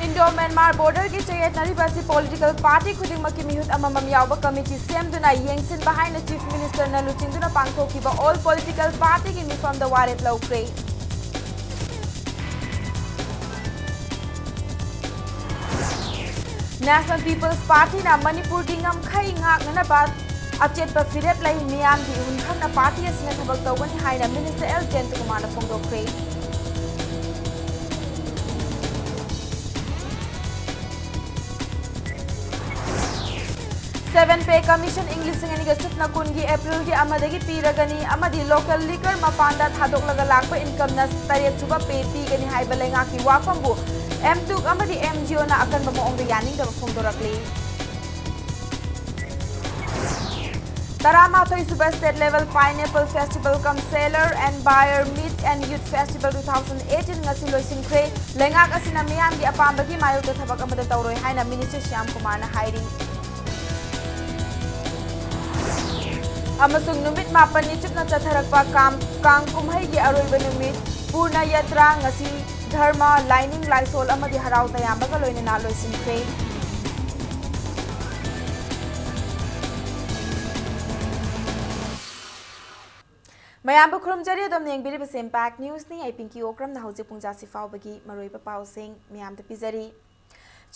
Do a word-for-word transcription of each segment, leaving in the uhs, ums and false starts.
Indo Myanmar ꯕꯣꯔꯗꯔꯒꯤ ꯆꯌꯦꯠꯅꯔꯤꯕ ꯑꯁꯤ political party ꯈꯨꯗꯤꯡꯃꯛꯀꯤ ꯃꯤꯍꯨꯠ ꯑꯃꯃꯝ ꯌꯥꯎꯕ ꯀꯃꯤꯇꯤ ꯁꯦꯝꯗꯨꯅ ꯌꯦꯡꯁꯤꯟꯕ ꯍꯥꯏꯅ ꯆꯤꯐ ꯃꯤꯅꯤꯁꯇꯔꯅ ꯂꯨꯆꯤꯡꯗꯨꯅ ꯄꯥꯡꯊꯣꯛꯈꯤꯕ ꯑꯣꯜ ꯄꯣꯂꯤꯇꯤꯀꯦꯜ ꯄꯥꯔꯇꯤꯒꯤ ꯃꯤꯐꯝꯗ ꯋꯥꯔꯦꯞ ꯂꯧꯈ꯭ꯔꯦ꯫ ꯅꯦꯁꯅꯦꯜ ꯄꯤꯄꯜꯁ ꯄꯥꯔꯇꯤꯅ ꯃꯅꯤꯄꯨꯔꯒꯤ ꯉꯝꯈꯩ ꯉꯥꯛꯅꯅꯕ ꯑꯆꯦꯠꯄ ꯐꯤꯔꯦꯞ ꯂꯩ, ꯃꯤꯌꯥꯝꯒꯤ ꯏꯍꯨꯜ ꯈꯪꯅ ꯄꯥꯔꯇꯤ ꯑꯁꯤꯅ ꯊꯕꯛ ꯇꯧꯒꯅꯤ ꯍꯥꯏꯅ ꯃꯤꯅꯤꯁꯇꯔ ꯑꯦꯜ ꯖꯌꯟꯇꯀꯨꯃꯥꯔꯅ ꯐꯣꯡꯗꯣꯛꯈ꯭ꯔꯦ꯫ ꯁꯦꯚꯦꯟ ꯄꯦ ꯀꯃꯤꯁꯟ ꯏꯪ ꯂꯤꯁꯤꯡ ꯑꯅꯤꯒ ꯁꯨꯞꯅ ꯀꯨꯟꯒꯤ ꯑꯦꯄ꯭ꯔꯤꯜꯒꯤ ꯑꯃꯗꯒꯤ ꯄꯤꯔꯒꯅꯤ ꯑꯃꯗꯤ ꯂꯣꯀꯦꯜ ꯂꯤꯀꯔ ꯃꯄꯥꯟꯗ ꯊꯥꯗꯣꯛꯂꯒ ꯂꯥꯛꯄ ꯏꯟꯀꯝꯅ ꯇꯔꯦꯠ ꯁꯨꯕ ꯄꯦ ꯄꯤꯒꯅꯤ ꯍꯥꯏꯕ ꯂꯩꯉꯥꯛꯀꯤ ꯋꯥꯐꯝꯕꯨ ꯑꯦꯝꯇꯨꯛ ꯑꯃꯗꯤ ꯑꯦꯝꯖꯤꯑꯣꯅ ꯑꯀꯟꯕ ꯃꯑꯣꯡꯗ ꯌꯥꯅꯤꯡꯗꯕ ꯐꯣꯡꯗꯣꯔꯛꯂꯤ꯫ ꯇꯔꯥꯃꯥꯊꯣꯏ ꯁꯨꯕ State Level Pineapple Festival cum Seller and Buyer Meet and Youth Festival two thousand eighteen ꯉꯁꯤ ꯂꯣꯏꯁꯤꯟꯈ꯭ꯔꯦ꯫ ꯂꯩꯉꯥꯛ ꯑꯁꯤꯅ ꯃꯤꯌꯥꯝꯒꯤ ꯑꯄꯥꯝꯕꯒꯤ ꯃꯥꯌꯣꯛꯇ ꯊꯕꯛ ꯑꯃꯠꯇ ꯇꯧꯔꯣꯏ ꯍꯥꯏꯅ ꯃꯤꯅꯤꯁꯇꯔ ꯁ꯭ꯌꯥꯝ ꯀꯨꯃꯥꯔꯅ ꯍꯥꯏꯔꯤ꯫ ꯑꯃꯁꯨꯡ ꯅꯨꯃꯤꯠ ꯃꯥꯄꯟꯅꯤ ꯆꯨꯞꯅ ꯆꯠꯊꯔꯛꯄ ꯀꯥꯡ, ꯀꯥꯡ ꯀꯨꯝꯍꯩꯒꯤ ꯑꯔꯣꯏꯕ ꯅꯨꯃꯤꯠ ꯄꯨꯔꯅ ꯌꯥꯇ꯭ꯔꯥ ꯉꯁꯤ ꯙꯔꯃ, ꯂꯥꯏꯅꯤꯡ, ꯂꯥꯏꯁꯣꯜ ꯑꯃꯗꯤ ꯍꯔꯥꯎ ꯇꯌꯥꯝꯕꯒ ꯂꯣꯏꯅꯅ ꯂꯣꯏꯁꯤꯟꯈ꯭ꯔꯦ꯫ ꯃꯌꯥꯝꯕꯨ ꯈꯨꯔꯨꯝꯖꯔꯤ, ꯑꯗꯣꯝꯅ ꯌꯦꯡꯕꯤꯔꯤꯕꯁꯤ Impact Newsꯅꯤ꯫ ꯑꯩ ꯄꯤꯡꯀꯤ ꯑꯣꯀ꯭ꯔꯝꯅ ꯍꯧꯖꯤꯛ ꯄꯨꯡ ꯖꯥꯁꯤ ꯐꯥꯎꯕꯒꯤ ꯃꯔꯨꯑꯣꯏꯕ ꯄꯥꯎꯁꯤꯡ ꯃꯌꯥꯝꯗ ꯄꯤꯖꯔꯤ꯫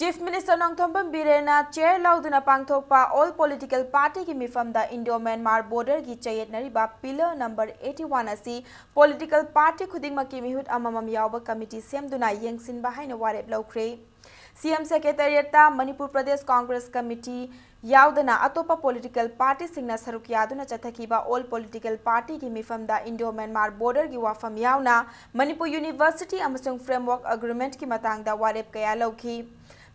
ꯆꯤꯐ ꯃꯤꯅꯤꯁꯇꯔ ꯅꯣꯡꯊꯣꯝꯕꯝ ꯕꯤꯔꯦꯟꯅ ꯆꯦꯌꯔ ꯂꯧꯗꯨꯅ ꯄꯥꯡꯊꯣꯛꯄ ꯑꯣꯜ ꯄꯣꯂꯤꯇꯤꯀꯦꯜ ꯄꯥꯔꯇꯤꯒꯤ ꯃꯤꯐꯝꯗ ꯏꯟꯗꯣ ꯃ꯭ꯌꯥꯟꯃꯥꯔ ꯕꯣꯔꯗꯔꯒꯤ ꯆꯌꯦꯠꯅꯔꯤꯕ ꯄꯤꯂꯔ ꯅꯝꯕꯔ eighty one ꯑꯁꯤ ꯄꯣꯂꯤꯇꯤꯀꯦꯜ ꯄꯥꯔꯇꯤ ꯈꯨꯗꯤꯡꯃꯛꯀꯤ ꯃꯤꯍꯨꯠ ꯑꯃꯃꯝ ꯌꯥꯎꯕ ꯀꯃꯤꯇꯤ ꯁꯦꯝꯗꯨꯅ ꯌꯦꯡꯁꯤꯟꯕ ꯍꯥꯏꯅ ꯋꯥꯔꯦꯞ ꯂꯧꯈ꯭ꯔꯦ꯫ ꯁꯤ ꯑꯦꯝ ꯁꯦꯀ꯭ꯔꯦꯇꯦꯔꯤꯌꯦꯠꯇ ꯃꯅꯤꯄꯨꯔ ꯄ꯭ꯔꯗꯦꯁ ꯀꯣꯡꯒ꯭ꯔꯦꯁ ꯀꯃꯤꯇꯤ ꯌꯥꯎꯗꯅ ꯑꯇꯣꯞꯄ ꯄꯣꯂꯤꯇꯤꯀꯦꯜ ꯄꯥꯔꯇꯤꯁꯤꯡꯅ ꯁꯔꯨꯛ ꯌꯥꯗꯨꯅ ꯆꯠꯊꯈꯤꯕ ꯑꯣꯜ ꯄꯣꯂꯤꯇꯤꯀꯦꯜ ꯄꯥꯔꯇꯤꯒꯤ ꯃꯤꯐꯝꯗ ꯏꯟꯗꯣ ꯃ꯭ꯌꯥꯟꯃꯥꯔ ꯕꯣꯔꯗꯔꯒꯤ ꯋꯥꯐꯝ ꯌꯥꯎꯅ ꯃꯅꯤꯄꯨꯔ ꯌꯨꯅꯤꯚꯔꯁꯤꯇꯤ ꯑꯃꯁꯨꯡ ꯐ꯭ꯔꯦꯝꯋꯔꯛ ꯑꯦꯒ꯭ꯔꯤꯃꯦꯟꯠꯀꯤ ꯃꯇꯥꯡꯗ ꯋꯥꯔꯦꯞ ꯀꯌꯥ ꯂꯧꯈꯤ꯫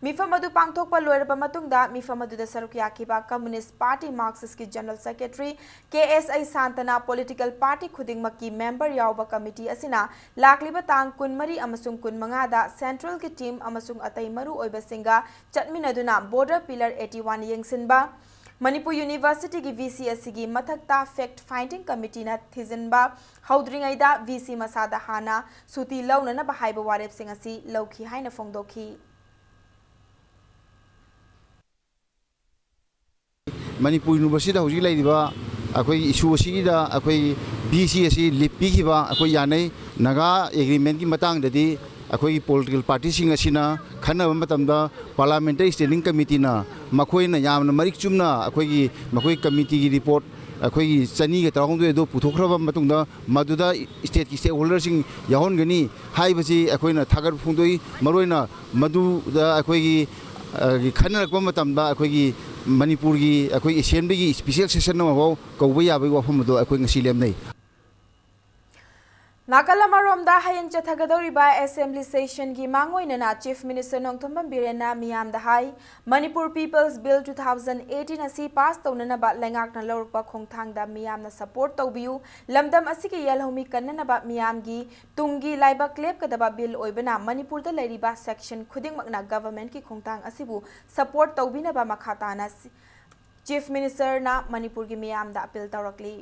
ꯃꯤꯐꯝ ꯑꯗꯨ ꯄꯥꯡꯊꯣꯛꯄ ꯂꯣꯏꯔꯕ ꯃꯇꯨꯡꯗ ꯃꯤꯐꯝ ꯑꯗꯨꯗ ꯁꯔꯨꯛ ꯌꯥꯈꯤꯕ ꯀꯝꯃꯨꯅꯤꯁ꯭ꯠ ꯄꯥꯔꯇꯤ ꯃꯥꯔꯛꯁꯤꯁ꯭ꯠꯀꯤ ꯖꯦꯅꯔꯦꯜ ꯁꯦꯀ꯭ꯔꯦꯇꯔꯤ ꯀꯦ ꯑꯦꯁ ꯑꯩ ꯁꯥꯟꯇꯅ ꯄꯣꯂꯤꯇꯤꯀꯦꯜ ꯄꯥꯔꯇꯤ ꯈꯨꯗꯤꯡꯃꯛꯀꯤ ꯃꯦꯝꯕꯔ ꯌꯥꯎꯕ ꯀꯃꯤꯇꯤ ꯑꯁꯤꯅ ꯂꯥꯛꯂꯤꯕ ꯇꯥꯡ ꯀꯨꯟꯃꯔꯤ ꯑꯃꯁꯨꯡ ꯀꯨꯟꯃꯉꯥꯗ ꯁꯦꯟꯇ꯭ꯔꯦꯜꯒꯤ ꯇꯤꯝ ꯑꯃꯁꯨꯡ ꯑꯇꯩ ꯃꯔꯨ ꯑꯣꯏꯕꯁꯤꯡꯒ ꯆꯠꯃꯤꯟꯅꯗꯨꯅ ꯕꯣꯔꯗꯔ ꯄꯤꯂꯔ eighty one ꯌꯦꯡꯁꯤꯟꯕ, ꯃꯅꯤꯄꯨꯔ ꯌꯨꯅꯤꯚꯔꯁꯤꯇꯤꯒꯤ ꯚꯤ ꯁꯤ ꯑꯁꯤꯒꯤ ꯃꯊꯛꯇ ꯐꯦꯛꯠ ꯐꯥꯏꯟꯗꯤꯡ ꯀꯃꯤꯇꯤꯅ ꯊꯤꯖꯤꯟꯕ ꯍꯧꯗ꯭ꯔꯤꯉꯩꯗ ꯚꯤ ꯁꯤ ꯃꯁꯥꯗ ꯍꯥꯟꯅ ꯁꯨꯇꯤ ꯂꯧꯅꯅꯕ ꯍꯥꯏꯕ ꯋꯥꯔꯦꯞꯁꯤꯡ ꯑꯁꯤ ꯂꯧꯈꯤ ꯍꯥꯏꯅ ꯐꯣꯡꯗꯣꯛꯈꯤ꯫ ꯃꯅꯤꯄꯨꯔ ꯌꯨꯅꯤꯚꯔꯁꯤꯇꯤꯗ ꯍꯧꯖꯤꯛ ꯂꯩꯔꯤꯕ ꯑꯩꯈꯣꯏꯒꯤ ꯏꯁꯨ ꯑꯁꯤꯒꯤꯗ ꯑꯩꯈꯣꯏ ꯕꯤ ꯁꯤ ꯑꯁꯤ ꯂꯤꯞ ꯄꯤꯈꯤꯕ ꯑꯩꯈꯣꯏ ꯌꯥꯅꯩ꯫ ꯅꯥꯒꯥ ꯑꯦꯒ꯭ꯔꯤꯃꯦꯟꯒꯤ ꯃꯇꯥꯡꯗꯗꯤ ꯑꯩꯈꯣꯏꯒꯤ ꯄꯣꯂꯤꯇꯤꯀꯦꯜ ꯄꯥꯔꯇꯤꯁꯤꯡ ꯑꯁꯤꯅ ꯈꯟꯅꯕ ꯃꯇꯝꯗ ꯄꯥꯔꯂꯥꯃꯦꯟꯇꯔꯤ ꯁ꯭ꯇꯦꯟꯗꯤꯡ ꯀꯃꯤꯇꯤꯅ ꯃꯈꯣꯏꯅ ꯌꯥꯝꯅ ꯃꯔꯤꯛ ꯆꯨꯝꯅ ꯑꯩꯈꯣꯏꯒꯤ, ꯃꯈꯣꯏ ꯀꯃꯤꯇꯤꯒꯤ ꯔꯤꯄꯣꯔꯠ ꯑꯩꯈꯣꯏꯒꯤ ꯆꯅꯤꯒ ꯇꯔꯥꯍꯨꯝꯗꯣꯏ ꯑꯗꯨ ꯄꯨꯊꯣꯛꯈ꯭ꯔꯕ ꯃꯇꯨꯡꯗ ꯃꯗꯨꯗ ꯁ꯭ꯇꯦꯠꯀꯤ ꯁ꯭ꯇꯦꯛꯍꯣꯜꯗꯔꯁꯤꯡ ꯌꯥꯎꯍꯟꯒꯅꯤ ꯍꯥꯏꯕꯁꯤ ꯑꯩꯈꯣꯏꯅ ꯊꯥꯒꯠꯄ ꯐꯣꯡꯗꯣꯛꯏ꯫ ꯃꯔꯨꯑꯣꯏꯅ ꯃꯗꯨꯗ ꯑꯩꯈꯣꯏꯒꯤ, ꯑ, ꯈꯟꯅꯔꯛꯄ ꯃꯇꯝꯗ ꯑꯩꯈꯣꯏꯒꯤ ꯃꯅꯤꯄꯨꯔꯒꯤ ꯑꯩꯈꯣꯏ ꯑꯦꯁꯦꯝꯕ꯭ꯂꯤꯒꯤ ꯁ꯭ꯄꯤꯁꯦꯜ ꯁꯦꯁꯟ ꯑꯃꯐꯥꯎ ꯀꯧꯕ ꯌꯥꯕꯒꯤ ꯋꯥꯐꯝ ꯑꯗꯣ ꯑꯩꯈꯣꯏ ꯉꯁꯤ ꯂꯦꯞꯅꯩ꯫ ꯅꯥꯀꯜ ꯑꯃꯔꯣꯝꯗ, ꯍꯌꯦꯡ ꯆꯠꯊꯒꯗꯧꯔꯤꯕ ꯑꯦꯁꯦꯝꯕ꯭ꯂꯤ ꯁꯦꯁꯟꯒꯤ ꯃꯥꯡꯑꯣꯏꯅꯅ ꯆꯤꯐ ꯃꯤꯅꯤꯁꯇꯔ ꯅꯣꯡꯊꯣꯝꯕꯝ ꯕꯤꯔꯦꯟꯅ ꯃꯤꯌꯥꯝꯗ ꯍꯥꯏ, Manipur people's bill two thousand eighteen ꯑꯁꯤ ꯄꯥꯁ ꯇꯧꯅꯅꯕ ꯂꯩꯉꯥꯛꯅ ꯂꯧꯔꯛꯄ ꯈꯣꯡꯊꯥꯡꯗ ꯃꯤꯌꯥꯝꯅ ꯁꯄꯣꯔꯠ ꯇꯧꯕꯤꯌꯨ, ꯂꯝꯗꯝ ꯑꯁꯤꯒꯤ ꯌꯦꯜꯍꯧꯃꯤ ꯀꯟꯅꯅꯕ ꯃꯤꯌꯥꯝꯒꯤ ꯇꯨꯡꯒꯤ ꯂꯥꯏꯕꯛ ꯂꯦꯞꯀꯗꯕ ꯕꯤꯜ ꯑꯣꯏꯕꯅ ꯃꯅꯤꯄꯨꯔꯗ ꯂꯩꯔꯤꯕ ꯁꯦꯛꯁꯟ ꯈꯨꯗꯤꯡꯃꯛꯅ ꯒꯚꯔꯟꯃꯦꯟꯠꯀꯤ ꯈꯣꯡꯊꯥꯡ ꯑꯁꯤꯕꯨ ꯁꯄꯣꯔꯠ ꯇꯧꯕꯤꯅꯕ ꯃꯈꯥ ꯇꯥꯅ ꯁꯤ-, ꯆꯤꯐ ꯃꯤꯅꯤꯁꯇꯔꯅ ꯃꯅꯤꯄꯨꯔꯒꯤ ꯃꯤꯌꯥꯝꯗ ꯑꯄꯤꯜ ꯇꯧꯔꯛꯂꯤ꯫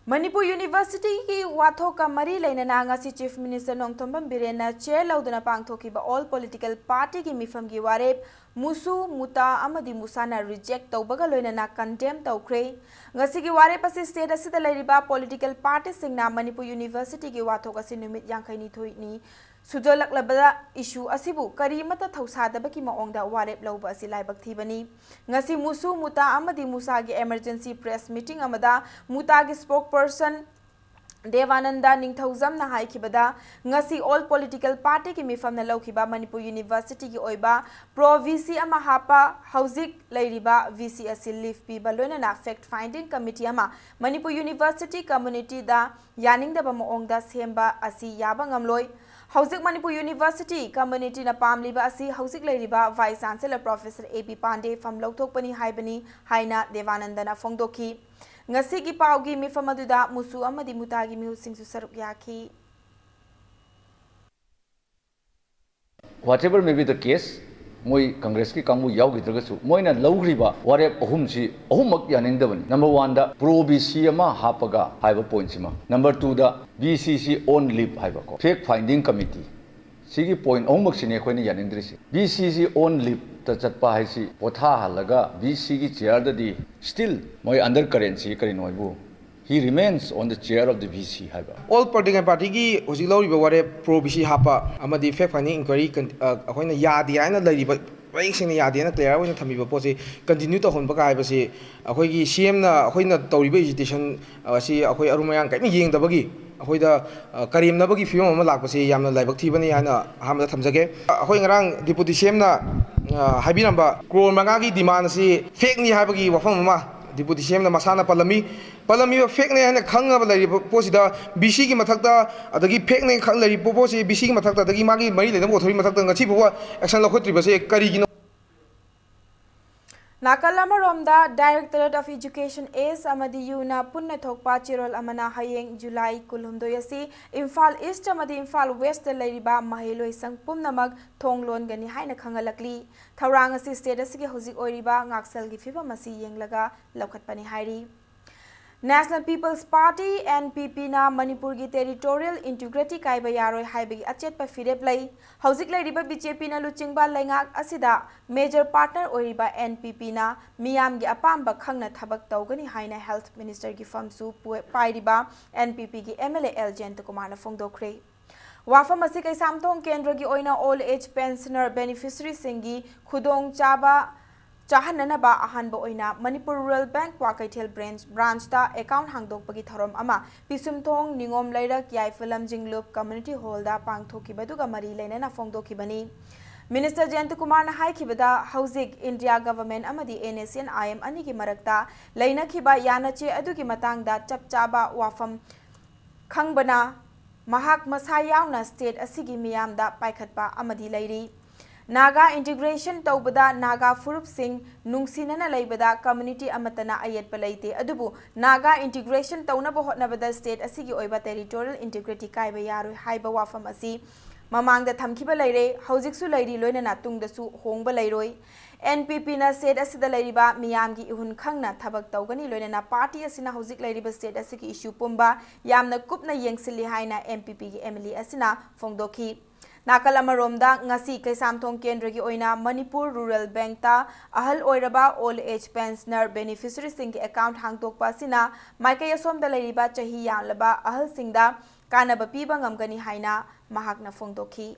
ꯃꯅꯤꯄꯨꯔ ꯌꯨꯅꯤꯚꯔꯁꯤꯇꯤꯒꯤ ꯋꯥꯊꯣꯛꯀ ꯃꯔꯤ ꯂꯩꯅꯅ ꯉꯁꯤ ꯆꯤꯐ ꯃꯤꯅꯤꯁꯇꯔ ꯅꯣꯡꯊꯣꯝꯕꯝ ꯕꯤꯔꯦꯟꯅ ꯆꯦꯌꯔ ꯂꯧꯗꯨꯅ ꯄꯥꯡꯊꯣꯛꯈꯤꯕ ꯑꯣꯜ ꯄꯣꯂꯤꯇꯤꯀꯦꯜ ꯄꯥꯔꯇꯤꯒꯤ ꯃꯤꯐꯝꯒꯤ ꯋꯥꯔꯦꯞ ꯃꯨꯁꯨ, ꯃꯨꯇꯥ ꯑꯃꯗꯤ ꯃꯨꯁꯥꯅ ꯔꯤꯖꯦꯛ ꯇꯧꯕꯒ ꯂꯣꯏꯅꯅ ꯀꯟꯗꯦꯝ ꯇꯧꯈ꯭ꯔꯦ꯫ ꯉꯁꯤꯒꯤ ꯋꯥꯔꯦꯞ ꯑꯁꯤ ꯁ꯭ꯇꯦꯠ ꯑꯁꯤꯗ ꯂꯩꯔꯤꯕ ꯄꯣꯂꯤꯇꯤꯀꯦꯜ ꯄꯥꯔꯇꯤꯁꯤꯡꯅ ꯃꯅꯤꯄꯨꯔ ꯌꯨꯅꯤꯚꯔꯁꯤꯇꯤꯒꯤ ꯋꯥꯊꯣꯛ ꯑꯁꯤ ꯅꯨꯃꯤꯠ ꯌꯥꯡꯈꯩꯅꯤꯊꯣꯏꯅꯤ ꯁꯨꯖꯜꯂꯛꯂꯕꯗ ꯏꯁꯨ ꯑꯁꯤꯕꯨ ꯀꯔꯤꯃꯠꯇ ꯊꯧꯁꯥꯗꯕꯒꯤ ꯃꯑꯣꯡꯗ ꯋꯥꯔꯦꯞ ꯂꯧꯕ ꯑꯁꯤ ꯂꯥꯏꯕꯛ ꯊꯤꯕꯅꯤ꯫ ꯉꯁꯤ ꯃꯨꯁꯨ, ꯃꯨꯇꯥ ꯑꯃꯗꯤ ꯃꯨꯁꯥꯒꯤ emergency press meeting ꯑꯃꯗ ꯃꯨꯇꯥꯒꯤ spokesperson ꯗꯦꯕꯥꯅꯟꯗ ꯅꯤꯡꯊꯧꯖꯝꯅ ꯍꯥꯏꯈꯤꯕꯗ, ꯉꯁꯤ ꯑꯣꯜ ꯄꯣꯂꯤꯇꯤꯀꯦꯜ ꯄꯥꯔꯇꯤꯒꯤ ꯃꯤꯐꯝꯅ ꯂꯧꯈꯤꯕ ꯃꯅꯤꯄꯨꯔ ꯌꯨꯅꯤꯚꯔꯁꯤꯇꯤꯒꯤ ꯑꯣꯏꯕ ꯄ꯭ꯔꯣ ꯚꯤ ꯁꯤ ꯑꯃ ꯍꯥꯞꯄ ꯍꯧꯖꯤꯛ ꯂꯩꯔꯤꯕ ꯚꯤ ꯁꯤ ꯑꯁꯤ ꯂꯤꯐ ꯄꯤꯕ ꯂꯣꯏꯅꯅ fact finding committee ꯑꯃ ꯃꯅꯤꯄꯨꯔ ꯌꯨꯅꯤꯚꯔꯁꯤꯇꯤ ꯀꯝꯃꯨꯅꯤꯇꯤꯗ ꯌꯥꯅꯤꯡꯗꯕ ꯃꯑꯣꯡꯗ ꯁꯦꯝꯕ ꯑꯁꯤ ꯌꯥꯕ ꯉꯝꯂꯣꯏ꯫ ꯍꯧꯖꯤꯛ ꯃꯅꯤꯄꯨꯔ ꯌꯨꯅꯤꯚꯔꯁꯤꯇꯤ ꯀꯝꯃꯨꯅꯤꯇꯤꯅ ꯄꯥꯝꯂꯤꯕ ꯑꯁꯤ ꯍꯧꯖꯤꯛ ꯂꯩꯔꯤꯕ vice chancellor professor A B Pandey ꯐꯝ ꯂꯧꯊꯣꯛꯄꯅꯤ ꯍꯥꯏꯕꯅꯤ ꯍꯥꯏꯅ ꯗꯦꯕꯥꯅꯟꯗꯅ ꯐꯣꯡꯗꯣꯛꯈꯤ꯫ ꯉꯁꯤꯒꯤ ꯄꯥꯎꯒꯤ ꯃꯤꯐꯝ ꯑꯗꯨꯗ ꯃꯨꯁꯨ ꯑꯃꯗꯤ ꯃꯨꯇꯥꯒꯤ ꯃꯤꯍꯨꯠꯁꯤꯡꯁꯨ ꯁꯔꯨꯛ ꯌꯥꯈꯤ꯫ Whatever may be the case, ꯃꯣꯏ ꯀꯪꯒ꯭ꯔꯦꯁꯀꯤ ꯀꯥꯡꯕꯨ ꯌꯥꯎꯈꯤꯗ꯭ꯔꯒꯁꯨ ꯃꯣꯏꯅ ꯂꯧꯈ꯭ꯔꯤꯕ ꯋꯥꯔꯦꯞ ꯑꯍꯨꯝꯁꯤ ꯑꯍꯨꯝꯃꯛ ꯌꯥꯅꯤꯡꯗꯕꯅꯤ꯫ ꯅꯝꯕꯔ ꯋꯥꯟꯗ ꯄ꯭ꯔꯣ ꯕꯤ ꯁꯤ ꯑꯃ ꯍꯥꯞꯄꯒ ꯍꯥꯏꯕ ꯄꯣꯏꯟꯠꯁꯤꯃ, ꯅꯝꯕꯔ ꯇꯨꯗ ꯕꯤ ꯁꯤ ꯁꯤ ꯑꯣꯟ ꯂꯤꯞ ꯍꯥꯏꯕꯀꯣ, ꯐꯦꯛ ꯐꯥꯏꯟꯗꯤꯡ ꯀꯃꯤꯇꯤ, ꯁꯤꯒꯤ ꯄꯣꯏꯟꯠ ꯑꯍꯨꯝꯃꯛꯁꯤꯅꯤ ꯑꯩꯈꯣꯏꯅ ꯌꯥꯅꯤꯡꯗ꯭ꯔꯤꯁꯤ꯫ ꯕꯤ ꯁꯤꯁꯤ ꯑꯣꯟ ꯂꯤꯞꯇ ꯆꯠꯄ ꯍꯥꯏꯁꯤ, ꯄꯣꯊꯥꯍꯜꯂꯒ ꯕꯤ ꯁꯤꯒꯤ ꯆꯤꯌꯔꯗꯗꯤ ꯁ꯭ꯇꯤꯜ ꯃꯣꯏ ꯑꯟꯗꯔ ꯀꯔꯦꯟꯁꯤ ꯀꯔꯤꯅꯣ ꯍꯥꯏꯕꯨ, he remains on the chair of the B C ꯍꯥꯏꯕ꯫ ꯑꯣꯜ ꯄꯣꯂꯤꯇꯤꯀꯦꯜ ꯄꯥꯔꯇꯤꯒꯤ ꯍꯧꯖꯤꯛ ꯂꯧꯔꯤꯕ ꯋꯥꯔꯦꯞ ꯄ꯭ꯔꯣ ꯕꯤ ꯁꯤ ꯍꯥꯞꯄ ꯑꯃꯗꯤ ꯐꯦꯛ ꯐꯥꯏꯟꯗꯤꯡ ꯏꯟꯀ꯭ꯋꯥꯏꯔꯤ ꯀꯟ-, ꯑ, ꯑꯩꯈꯣꯏꯅ ꯌꯥꯗꯦ ꯍꯥꯏꯅ ꯂꯩꯔꯤꯕ, ꯃꯌꯦꯛ ꯁꯦꯡꯅ ꯌꯥꯗꯦꯅ ꯀ꯭ꯂꯤꯌꯥꯔ ꯑꯣꯏꯅ ꯊꯝꯕꯤꯕ ꯄꯣꯠꯁꯤ ꯀꯟꯇꯤꯅ꯭ꯌꯨ ꯇꯧꯍꯟꯕ ꯀꯥꯏ ꯍꯥꯏꯕꯁꯤ ꯑꯩꯈꯣꯏꯒꯤ ꯁꯤ ꯑꯦꯝꯅ ꯑꯩꯈꯣꯏꯅ ꯇꯧꯔꯤꯕ ꯑꯦꯖꯤꯇꯦꯁꯟ ꯑꯁꯤ ꯑꯩꯈꯣꯏ ꯑꯔꯨꯝ ꯑꯌꯥꯡ ꯀꯔꯤꯝ ꯌꯦꯡꯗꯕꯒꯤ ꯑꯩꯈꯣꯏꯗ, ꯑ, ꯀꯔꯦꯝꯅꯕꯒꯤ ꯐꯤꯕꯝ ꯑꯃ ꯂꯥꯛꯄꯁꯤ ꯌꯥꯝꯅ ꯂꯥꯏꯕꯛ ꯊꯤꯕꯅꯤ ꯍꯥꯏꯅ ꯑꯍꯥꯟꯕꯗ ꯊꯝꯖꯒꯦ꯫ ꯑꯩꯈꯣꯏ ꯉꯔꯥꯡ ꯗꯤꯄꯨꯇꯤ ꯁꯤ ꯑꯦꯝꯅ, ꯑ, ꯍꯥꯏꯕꯤꯔꯝꯕ ꯀ꯭ꯔꯣꯔ ꯃꯉꯥꯒꯤ ꯗꯤꯃꯥꯟ ꯑꯁꯤ ꯐꯦꯛꯅꯤ ꯍꯥꯏꯕꯒꯤ ꯋꯥꯐꯝ ꯑꯃ ꯗꯤꯄꯨꯇꯤ ꯁꯤ ꯑꯦꯝꯅ ꯃꯁꯥꯅ ꯄꯜꯂꯝꯃꯤ꯫ ꯄꯜꯂꯝꯃꯤꯕ ꯐꯦꯛꯅꯦ ꯍꯥꯏꯅ ꯈꯪꯉꯕ ꯂꯩꯔꯤꯕ ꯄꯣꯠꯁꯤꯗ ꯕꯤ ꯁꯤꯒꯤ ꯃꯊꯛꯇ, ꯑꯗꯒꯤ ꯐꯦꯛꯅꯦ ꯈꯪ ꯂꯩꯔꯤꯕ ꯄꯣꯠꯁꯤ ꯕꯤ ꯁꯤꯒꯤ ꯃꯊꯛꯇ, ꯑꯗꯒꯤ ꯃꯥꯒꯤ ꯃꯔꯤ ꯂꯩꯅꯕ ꯑꯣꯊꯣꯔꯤꯇꯤ ꯃꯊꯛꯇ ꯉꯁꯤ ꯐꯥꯎꯕ ꯑꯦꯛꯁꯟ ꯂꯧꯈꯠꯇ꯭ꯔꯤꯕꯁꯦ ꯀꯔꯤꯒꯤꯅꯣ? ꯅꯥꯀꯜ ꯑꯃꯔꯣꯝꯗ, Directorate of Education East ꯑꯃꯗꯤ ꯌꯨꯅ ꯄꯨꯟꯅ ꯊꯣꯛꯄ ꯆꯦꯔꯣꯜ ꯑꯃꯅ ꯍꯌꯦꯡ ꯖꯨꯂꯥꯏ ꯀꯨꯟꯍꯨꯝꯗꯣꯏ ꯑꯁꯤ ꯏꯝꯐꯥꯜ ꯏꯁ꯭ꯠ ꯑꯃꯗꯤ ꯏꯝꯐꯥꯜ ꯋꯦꯁ꯭ꯠꯇ ꯂꯩꯔꯤꯕ ꯃꯍꯩꯂꯣꯏꯁꯪ ꯄꯨꯝꯅꯃꯛ ꯊꯣꯡ ꯂꯣꯟꯒꯅꯤ ꯍꯥꯏꯅ ꯈꯪꯍꯜꯂꯛꯂꯤ꯫ ꯊꯧꯔꯥꯡ ꯑꯁꯤ ꯁ꯭ꯇꯦꯠ ꯑꯁꯤꯒꯤ ꯍꯧꯖꯤꯛ ꯑꯣꯏꯔꯤꯕ ꯉꯥꯛꯁꯦꯜꯒꯤ ꯐꯤꯕꯝ ꯑꯁꯤ ꯌꯦꯡꯂꯒ ꯂꯧꯈꯠꯄꯅꯤ ꯍꯥꯏꯔꯤ꯫ National People's Party, N P P ꯅ ꯃꯅꯤꯄꯨꯔꯒꯤ ꯇꯦꯔꯤꯇꯣꯔꯤꯌꯦꯜ ꯏꯟꯇꯤꯒ꯭ꯔꯤꯇꯤ ꯀꯥꯏꯕ ꯌꯥꯔꯣꯏ ꯍꯥꯏꯕꯒꯤ ꯑꯆꯦꯠꯄ ꯐꯤꯔꯦꯞ ꯂꯩ꯫ ꯍꯧꯖꯤꯛ ꯂꯩꯔꯤꯕ ꯕꯤ ꯖꯦ ꯄꯤꯅ ꯂꯨꯆꯤꯡꯕ ꯂꯩꯉꯥꯛ ꯑꯁꯤꯗ ꯃꯦꯖꯔ ꯄꯥꯔꯠꯅꯔ ꯑꯣꯏꯔꯤꯕ ꯑꯦꯟ ꯄꯤ ꯄꯤꯅ ꯃꯤꯌꯥꯝꯒꯤ ꯑꯄꯥꯝꯕ ꯈꯪꯅ ꯊꯕꯛ ꯇꯧꯒꯅꯤ ꯍꯥꯏꯅ ꯍꯦꯜꯊ ꯃꯤꯅꯤꯁꯇꯔꯒꯤ ꯐꯝꯁꯨ ꯄꯨ-, ꯄꯥꯏꯔꯤꯕ ꯑꯦꯟ ꯄꯤ ꯄꯤꯒꯤ ꯑꯦꯝ ꯑꯦꯜ ꯑꯦ ꯑꯦꯜ ꯖꯌꯟꯇꯀꯨꯃꯥꯔꯅ ꯐꯣꯡꯗꯣꯛꯈ꯭ꯔꯦ꯫ ꯋꯥꯐꯝ ꯑꯁꯤ ꯀꯩꯁꯥꯝꯊꯣꯡ ꯀꯦꯟꯗ꯭ꯔꯒꯤ ꯑꯣꯏꯅ ꯑꯣꯜ ꯑꯦꯖ ꯄꯦꯟꯁꯅꯔ ꯕꯦꯅꯤꯐꯤꯁꯔꯤꯁꯤꯡꯒꯤ ꯈꯨꯗꯣꯡꯆꯥꯕ ꯆꯥꯍꯟꯅꯅꯕ ꯑꯍꯥꯟꯕ ꯑꯣꯏꯅ Manipur rural bank Kwakeithel ꯕ꯭ꯔꯦꯟꯆ, ꯕ꯭ꯔꯥꯟꯆꯇ account ꯍꯥꯡꯗꯣꯛꯄꯒꯤ ꯊꯧꯔꯝ ꯑꯃ ꯄꯤꯁꯨꯝꯊꯣꯡ ꯅꯤꯉꯣꯝ ꯂꯩꯔꯛ ꯌꯥꯏꯐ ꯂꯝꯖꯤꯡꯂꯨꯞ ꯀꯝꯃ꯭ꯌꯨꯅꯤꯇꯤ ꯍꯣꯜꯗ ꯄꯥꯡꯊꯣꯛꯈꯤꯕꯗꯨꯒ ꯃꯔꯤ ꯂꯩꯅꯅ ꯐꯣꯡꯗꯣꯛꯈꯤꯕꯅꯤ꯫ ꯃꯤꯅꯤꯁꯇꯔ ꯖꯌꯟꯇꯀꯨꯃꯥꯔꯅ ꯍꯥꯏꯈꯤꯕꯗ, ꯍꯧꯖꯤꯛ ꯏꯟꯗꯤꯌꯥ ꯒꯚꯔꯟꯃꯦꯟꯠ ꯑꯃꯗꯤ N S N I M ꯑꯅꯤꯒꯤ ꯃꯔꯛꯇ ꯂꯩꯅꯈꯤꯕ ꯌꯥꯅꯆꯦ ꯑꯗꯨꯒꯤ ꯃꯇꯥꯡꯗ ꯆꯞ ꯆꯥꯕ ꯋꯥꯐꯝ ꯈꯪꯕꯅ ꯃꯍꯥꯛ ꯃꯁꯥ ꯌꯥꯎꯅ ꯁ꯭ꯇꯦꯠ ꯑꯁꯤꯒꯤ ꯃꯤꯌꯥꯝꯗ ꯄꯥꯏꯈꯠꯄ ꯑꯃꯗꯤ ꯂꯩꯔꯤ꯫ ꯅꯥꯒꯥ ꯏꯟꯇꯤꯒ꯭ꯔꯦꯁꯟ ꯇꯧꯕꯗ ꯅꯥꯒꯥ ꯐꯨꯔꯨꯞꯁꯤꯡ ꯅꯨꯡꯁꯤꯅꯅ ꯂꯩꯕꯗ ꯀꯝꯃ꯭ꯌꯨꯅꯤꯇꯤ ꯑꯃꯠꯇꯅ ꯑꯌꯦꯠꯄ ꯂꯩꯇꯦ, ꯑꯗꯨꯕꯨ ꯅꯥꯒꯥ ꯏꯟꯇꯤꯒ꯭ꯔꯦꯁꯟ ꯇꯧꯅꯕ ꯍꯣꯠꯅꯕꯗ ꯁ꯭ꯇꯦꯠ ꯑꯁꯤꯒꯤ ꯑꯣꯏꯕ ꯇꯦꯔꯤꯇꯣꯔꯤꯌꯦꯜ ꯏꯟꯇꯤꯒ꯭ꯔꯤꯇꯤ ꯀꯥꯏꯕ ꯌꯥꯔꯣꯏ ꯍꯥꯏꯕ ꯋꯥꯐꯝ ꯑꯁꯤ ꯃꯃꯥꯡꯗ ꯊꯝꯈꯤꯕ ꯂꯩꯔꯦ, ꯍꯧꯖꯤꯛꯁꯨ ꯂꯩꯔꯤ, ꯂꯣꯏꯅꯅ ꯇꯨꯡꯗꯁꯨ ꯍꯣꯡꯕ ꯂꯩꯔꯣꯏ꯫ ꯑꯦꯟ ꯄꯤ ꯄꯤꯅ ꯁ꯭ꯇꯦꯠ ꯑꯁꯤꯗ ꯂꯩꯔꯤꯕ ꯃꯤꯌꯥꯝꯒꯤ ꯏꯍꯨꯟ ꯈꯪꯅ ꯊꯕꯛ ꯇꯧꯒꯅꯤ, ꯂꯣꯏꯅꯅ ꯄꯥꯔꯇꯤ ꯑꯁꯤꯅ ꯍꯧꯖꯤꯛ ꯂꯩꯔꯤꯕ ꯁ꯭ꯇꯦꯠ ꯑꯁꯤꯒꯤ ꯏꯁꯨ ꯄꯨꯝꯕ ꯌꯥꯝꯅ ꯀꯨꯞꯅ ꯌꯦꯡꯁꯤꯜꯂꯤ ꯍꯥꯏꯅ ꯑꯦꯟ ꯄꯤ ꯄꯤꯒꯤ ꯑꯦꯝ ꯑꯦꯜ ꯑꯦ ꯑꯁꯤꯅ ꯐꯣꯡꯗꯣꯛꯈꯤ꯫ ꯅꯥꯀꯜ ꯑꯃꯔꯣꯝꯗ, ꯉꯁꯤ ꯀꯩꯁꯥꯝꯊꯣꯡ ꯀꯦꯟꯗ꯭ꯔꯒꯤ ꯑꯣꯏꯅ ꯃꯅꯤꯄꯨꯔ ꯔꯨꯔꯦꯜ ꯕꯦꯡꯛꯇ ꯑꯍꯜ ꯑꯣꯏꯔꯕ ꯑꯣꯜ ꯑꯦꯖ ꯄꯦꯟꯁꯅꯔ ꯕꯦꯅꯤꯐꯤꯁꯔꯤꯁꯤꯡꯒꯤ ꯑꯦꯀꯥꯎꯟꯠ ꯍꯥꯡꯗꯣꯛꯄ ꯑꯁꯤꯅ ꯃꯥꯏꯀꯩ ꯑꯁꯣꯝꯗ ꯂꯩꯔꯤꯕ ꯆꯍꯤ ꯌꯥꯝꯂꯕ ꯑꯍꯜꯁꯤꯡꯗ ꯀꯥꯟꯅꯕ ꯄꯤꯕ ꯉꯝꯒꯅꯤ ꯍꯥꯏꯅ ꯃꯍꯥꯛꯅ ꯐꯣꯡꯗꯣꯛꯈꯤ꯫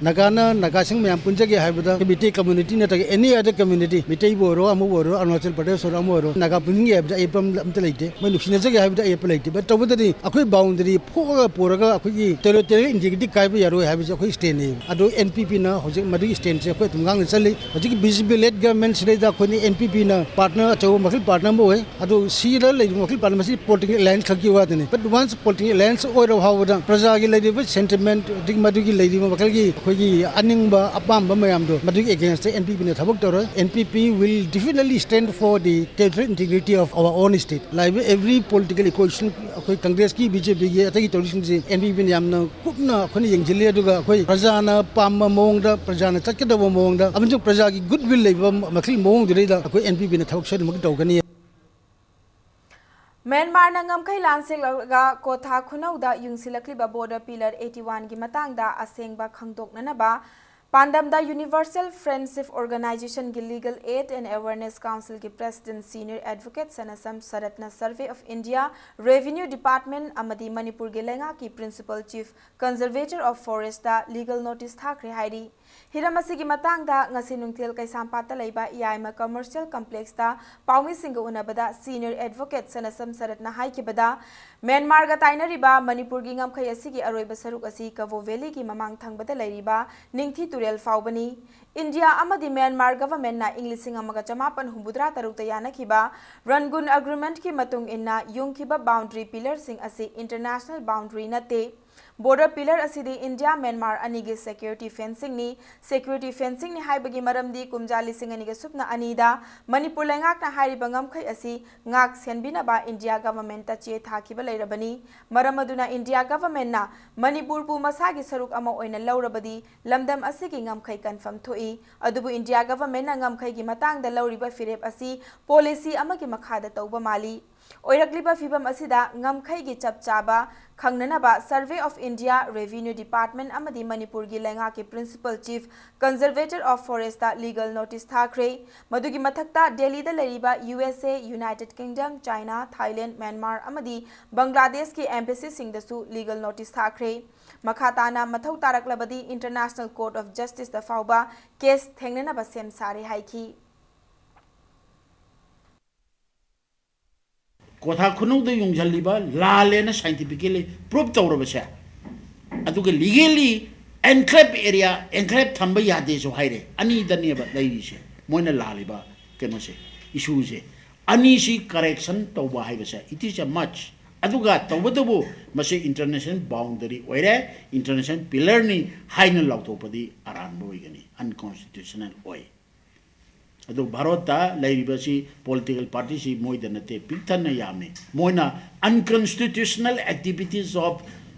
ꯅꯥꯒꯥꯅ ꯅꯥꯒꯥꯁꯤꯡ ꯃꯌꯥꯝ ꯄꯨꯟꯖꯒꯦ ꯍꯥꯏꯕꯗ ꯃꯤꯇꯩ ꯀꯝꯃ꯭ꯌꯨꯅꯤꯇꯤ ꯅꯠꯇ꯭ꯔꯒ ꯑꯦꯅꯤ ꯑꯗꯔ ꯀꯝꯃ꯭ꯌꯨꯅꯤꯇꯤ, ꯃꯤꯇꯩꯕꯨ ꯑꯣꯏꯔꯣ, ꯑꯃꯕꯨ ꯑꯣꯏꯔꯣ, ꯑꯔꯨꯅꯥꯆꯜ ꯄ꯭ꯔꯗꯦꯁ ꯑꯣꯏꯔꯣ, ꯑꯃ ꯑꯣꯏꯔꯣ, ꯅꯥꯒꯥ ꯄꯨꯟꯖꯒꯦ ꯍꯥꯏꯕꯗ ꯑꯌꯦꯠꯄ ꯑꯝ-, ꯑꯝꯇ ꯂꯩꯇꯦ꯫ ꯃꯣꯏ ꯅꯨꯡꯁꯤꯅꯖꯒꯦ ꯍꯥꯏꯕꯗ ꯑꯌꯦꯠꯄ ꯂꯩꯇꯦ꯫ But ꯇꯧꯕꯇꯗꯤ ꯑꯩꯈꯣꯏ ꯕꯥꯎꯟꯗꯔꯤ ꯐꯣꯛꯑꯒ ꯄꯨꯔꯒ ꯑꯩꯈꯣꯏꯒꯤ ꯇꯦꯔꯤꯇꯣꯔꯤꯌꯦꯜ ꯏꯟꯇꯤꯒ꯭ꯔꯤꯇꯤ ꯀꯥꯏꯕ ꯌꯥꯔꯣꯏ ꯍꯥꯏꯕꯁꯦ ꯑꯩꯈꯣꯏ ꯁ꯭ꯇꯦꯟꯅꯦ꯫ ꯑꯗꯣ ꯑꯦꯟ ꯄꯤ ꯄꯤꯅ ꯍꯧꯖꯤꯛ ꯃꯗꯨꯒꯤ ꯁ꯭ꯇꯦꯟꯁꯦ ꯑꯩꯈꯣꯏ ꯑꯗꯨꯝ ꯉꯥꯛꯅ ꯆꯠꯂꯤ꯫ ꯍꯧꯖꯤꯛꯀꯤ ꯕꯤ ꯖꯦ ꯄꯤ ꯂꯦꯗ ꯒꯚꯔꯟꯃꯦꯟꯠꯁꯤꯗꯩꯗ ꯑꯩꯈꯣꯏꯅ ꯑꯦꯟ ꯄꯤ ꯄꯤꯅ ꯄꯥꯔꯠꯅꯔ ꯑꯆꯧꯕ ꯃꯈꯜ ꯄꯥꯔꯠꯅꯔ ꯑꯃ ꯑꯣꯏ꯫ ꯑꯗꯨ ꯁꯤꯗ ꯂꯩꯔꯤꯕ ꯃꯈꯜ ꯄꯥꯟꯕ ꯃꯁꯤ ꯄꯣꯂꯤꯇꯤꯀꯦꯜ ꯑꯦꯂꯥꯏꯟꯁ ꯈꯛꯀꯤ ꯋꯥꯗꯅꯤ꯫ But once ꯄꯣꯂꯤꯇꯤꯀꯦꯜ ꯑꯦꯂꯥꯏꯟꯁ ꯑꯣꯏꯔꯕ ꯐꯥꯎꯕꯗ ꯄ꯭ꯔꯖꯥꯒꯤ ꯂꯩꯔꯤꯕ ꯁꯦꯟꯇꯤꯃꯦꯟꯠ, ꯑꯗꯒꯤ ꯃꯗꯨꯒꯤ ꯂꯩꯔꯤꯕ ꯃꯈꯜꯒꯤ ꯑꯩꯈꯣꯏꯒꯤ ꯑꯅꯤꯡꯕ ꯑꯄꯥꯝꯕ ꯃꯌꯥꯝꯗꯣ ꯃꯗꯨꯒꯤ ꯑꯦꯒꯦꯟꯁꯇ ꯑꯦꯟ ꯄꯤ ꯄꯤꯅ ꯊꯕꯛ ꯇꯧꯔꯣꯏ꯫ N P P will definitely stand for the territorial integrity of our own state. ꯂꯥꯛꯏꯕ every political equation ꯑꯩꯈꯣꯏ ꯀꯪꯒ꯭ꯔꯦꯁꯀꯤ, ꯕꯤ ꯖꯦ ꯄꯤꯒꯤ, ꯑꯇꯩꯒꯤ ꯇꯧꯔꯤꯁꯤꯡꯁꯤ ꯑꯦꯟ ꯄꯤ ꯄꯤꯅ ꯌꯥꯝꯅ ꯀꯨꯞꯅ ꯑꯩꯈꯣꯏꯅ ꯌꯦꯡꯁꯤꯜꯂꯤ꯫ ꯑꯗꯨꯒ ꯑꯩꯈꯣꯏ ꯄ꯭ꯔꯖꯥꯅ ꯄꯥꯝꯕ ꯃꯑꯣꯡꯗ, ꯄ꯭ꯔꯖꯥꯅ ꯆꯠꯀꯗꯧꯕ ꯃꯑꯣꯡꯗ ꯑꯃꯁꯨꯡ ꯄ꯭ꯔꯖꯥꯒꯤ ꯒꯨꯗ ꯋꯤꯜ ꯂꯩꯕ ꯃꯈꯜꯒꯤ ꯃꯑꯣꯡꯗꯨꯗꯩꯗ ꯑꯩꯈꯣꯏ ꯑꯦꯟ ꯄꯤ ꯄꯤꯅ ꯊꯕꯛ ꯁꯣꯏꯗꯅꯃꯛꯀꯤ ꯇꯧꯒꯅꯤ꯫ ꯃ꯭ꯌꯥꯟꯃꯥꯔꯅ ꯉꯝꯈꯩ ꯂꯥꯟꯁꯤꯜꯂꯒ ꯀꯣꯊꯥ ꯈꯨꯅꯧꯗ ꯌꯨꯡꯁꯤꯜꯂꯛꯂꯤꯕ ꯕꯣꯔꯗꯔ ꯄꯤꯂꯔ ꯑꯩꯠꯇꯤ ꯋꯥꯟꯒꯤ ꯃꯇꯥꯡꯗ ꯑꯁꯦꯡꯕ ꯈꯪꯗꯣꯛꯅꯅꯕ ꯄꯥꯟꯗꯝꯗ Universal Friendship Organizationꯒꯤ Legal Aid and Awareness Councilꯒꯤ President Senior Advocate ꯁꯅꯁꯝ ꯁꯔꯠꯅ Survey of India, Revenue Department ꯑꯃꯗꯤ ꯃꯅꯤꯄꯨꯔꯒꯤ ꯂꯩꯉꯥꯛꯀꯤ Principal Chief Conservator of Forestꯇ legal notice ꯊꯥꯈ꯭ꯔꯦ ꯍꯥꯏꯔꯤ꯫ ꯍꯤꯔꯝ ꯑꯁꯤꯒꯤ ꯃꯇꯥꯡꯗ ꯉꯁꯤ ꯅꯨꯡꯊꯤꯜ ꯀꯩꯁꯥꯝꯄꯥꯠꯇ ꯂꯩꯕ ꯌꯥꯏꯃ Commercial Complexꯇ ꯄꯥꯎꯃꯤꯁꯤꯡꯒ ꯎꯅꯕꯗ Senior Advocate ꯁꯅꯁꯝ ꯁꯔꯠꯅ ꯍꯥꯏꯈꯤꯕꯗ, ꯃ꯭ꯌꯥꯟꯃꯥꯔꯒ ꯇꯥꯏꯅꯔꯤꯕ ꯃꯅꯤꯄꯨꯔꯒꯤ ꯉꯝꯈꯩ ꯑꯁꯤꯒꯤ ꯑꯔꯣꯏꯕ ꯁꯔꯨꯛ ꯑꯁꯤ ꯀꯕꯣ ꯚꯦꯂꯤꯒꯤ ꯃꯃꯥꯡ ꯊꯪꯕꯗ ꯂꯩꯔꯤꯕ ꯅꯤꯡꯊꯤ ꯇꯨꯔꯦꯜ ꯐꯥꯎꯕꯅꯤ꯫ ꯏꯟꯗꯤꯌꯥ ꯑꯃꯗꯤ ꯃ꯭ꯌꯥꯟꯃꯥꯔ ꯒꯚꯔꯟꯃꯦꯟꯠꯅ ꯏꯪ ꯂꯤꯁꯤꯡ ꯑꯃꯒ ꯆꯃꯥꯄꯟ ꯍꯨꯝꯐꯨꯇꯔꯥ ꯇꯔꯨꯛꯇ ꯌꯥꯅꯈꯤꯕ ꯔꯟꯒꯨꯟ ꯑꯦꯒ꯭ꯔꯤꯃꯦꯟꯠꯀꯤ ꯃꯇꯨꯡ ꯏꯟꯅ ꯌꯨꯡꯈꯤꯕ ꯕꯥꯎꯟꯗꯔꯤ ꯄꯤꯂꯔꯁꯤꯡ ꯑꯁꯤ ꯏꯟꯇꯔꯅꯦꯁꯅꯦꯜ ꯕꯥꯎꯟꯗꯔꯤ ꯅꯠꯇꯦ꯫ ꯕꯣꯔꯗꯔ ꯄꯤꯂꯔ ꯑꯁꯤꯗꯤ ꯏꯟꯗꯤꯌꯥ ꯃ꯭ꯌꯥꯟꯃꯥꯔ ꯑꯅꯤꯒꯤ ꯁꯦꯀ꯭ꯌꯨꯔꯤꯇꯤ ꯐꯦꯟꯁꯤꯡꯅꯤ꯫ ꯁꯦꯀ꯭ꯌꯨꯔꯤꯇꯤ ꯐꯦꯟꯁꯤꯡꯅꯤ ꯍꯥꯏꯕꯒꯤ ꯃꯔꯝꯗꯤ ꯀꯨꯝꯖꯥ ꯂꯤꯁꯤꯡ ꯑꯅꯤꯒ ꯁꯨꯞꯅ ꯑꯅꯤꯗ ꯃꯅꯤꯄꯨꯔ ꯂꯩꯉꯥꯛꯅ ꯍꯥꯏꯔꯤꯕ ꯉꯝꯈꯩ ꯑꯁꯤ ꯉꯥꯛ ꯁꯦꯟꯕꯤꯅꯕ ꯏꯟꯗꯤꯌꯥ ꯒꯚꯔꯟꯃꯦꯟꯠꯇ ꯆꯦ ꯊꯥꯈꯤꯕ ꯂꯩꯔꯕꯅꯤ꯫ ꯃꯔꯝ ꯑꯗꯨꯅ ꯏꯟꯗꯤꯌꯥ ꯒꯚꯔꯟꯃꯦꯟꯠꯅ ꯃꯅꯤꯄꯨꯔꯕꯨ ꯃꯁꯥꯒꯤ ꯁꯔꯨꯛ ꯑꯃ ꯑꯣꯏꯅ ꯂꯧꯔꯕꯗꯤ ꯂꯝꯗꯝ ꯑꯁꯤꯒꯤ ꯉꯝꯈꯩ ꯀꯟꯐꯝ ꯊꯣꯛꯏ꯫ ꯑꯗꯨꯕꯨ ꯏꯟꯗꯤꯌꯥ ꯒꯚꯔꯟꯃꯦꯟꯠꯅ ꯉꯝꯈꯩꯒꯤ ꯃꯇꯥꯡꯗ ꯂꯧꯔꯤꯕ ꯐꯤꯔꯦꯞ ꯑꯁꯤ ꯄꯣꯂꯤꯁꯤ ꯑꯃꯒꯤ ꯃꯈꯥꯗ ꯇꯧꯕ ꯃꯥꯜꯂꯤ꯫ ꯑꯣꯏꯔꯛꯂꯤꯕ ꯐꯤꯚꯝ ꯑꯁꯤꯗ ꯉꯝꯈꯩꯒꯤ ꯆꯞ ꯆꯥꯕ ꯈꯪꯅꯅꯕ Survey of India, Revenue Department ꯑꯃꯗꯤ ꯃꯅꯤꯄꯨꯔꯒꯤ ꯂꯩꯉꯥꯛꯀꯤ Principal Chief Conservator of Forestꯇ legal notice ꯊꯥꯈ꯭ꯔꯦ꯫ ꯃꯗꯨꯒꯤ ꯃꯊꯛꯇ ꯗꯦꯜꯂꯤꯗ ꯂꯩꯔꯤꯕ ꯌꯨ ꯑꯦꯁ ꯑꯦ, United Kingdom, China, Thailand, Myanmar ꯑꯃꯗꯤ ꯕꯪꯒ꯭ꯂꯥꯗꯦꯁꯀꯤ embassysꯁꯤꯡꯗꯁꯨ legal notice ꯊꯥꯈ꯭ꯔꯦ꯫ ꯃꯈꯥ ꯇꯥꯅ ꯃꯊꯧ ꯇꯥꯔꯛꯂꯕꯗꯤ International Court of Justiceꯇ ꯐꯥꯎꯕ case ꯊꯦꯡꯅꯅꯕ ꯁꯦꯝ ꯁꯥꯔꯦ ꯍꯥꯏꯈꯤ꯫ ꯀ꯭ꯋꯥꯊꯥ ꯈꯨꯅꯧꯗ ꯌꯨꯡꯁꯤꯜꯂꯤꯕ ꯂꯥꯜꯂꯦꯅ scientifically prove ꯇꯧꯔꯕꯁꯦ, ꯑꯗꯨꯒ legally enclave area, enclave ꯊꯝꯕ ꯌꯥꯗꯦꯁꯨ ꯍꯥꯏꯔꯦ꯫ ꯑꯅꯤꯗꯅꯦꯕ ꯂꯩꯔꯤꯁꯦ ꯃꯣꯏꯅ ꯂꯥꯜꯂꯤꯕ ꯀꯩꯅꯣꯁꯦ, issueꯁꯦ꯫ ꯑꯅꯤꯁꯤ correction ꯇꯧꯕ ꯍꯥꯏꯕꯁꯦ, it is a must꯫ ꯑꯗꯨꯒ ꯇꯧꯕꯇꯕꯨ ꯃꯁꯤ international boundary ꯑꯣꯏꯔꯦ, international pillarꯅꯤ ꯍꯥꯏꯅ ꯂꯥꯎꯊꯣꯛꯄꯗꯤ ꯑꯔꯥꯟꯕ ꯑꯣꯏꯒꯅꯤ, unconstitutional ꯑꯣꯏ꯫ ꯑꯗꯨ ꯚꯥꯔꯠꯇ ꯂꯩꯔꯤꯕꯁꯤ political partyꯁꯤ ꯃꯣꯏꯗ ꯅꯠꯇꯦ, ꯄꯤꯛ ꯊꯟꯅ ꯌꯥꯝꯃꯤ꯫ ꯃꯣꯏꯅ unconstitutional activities of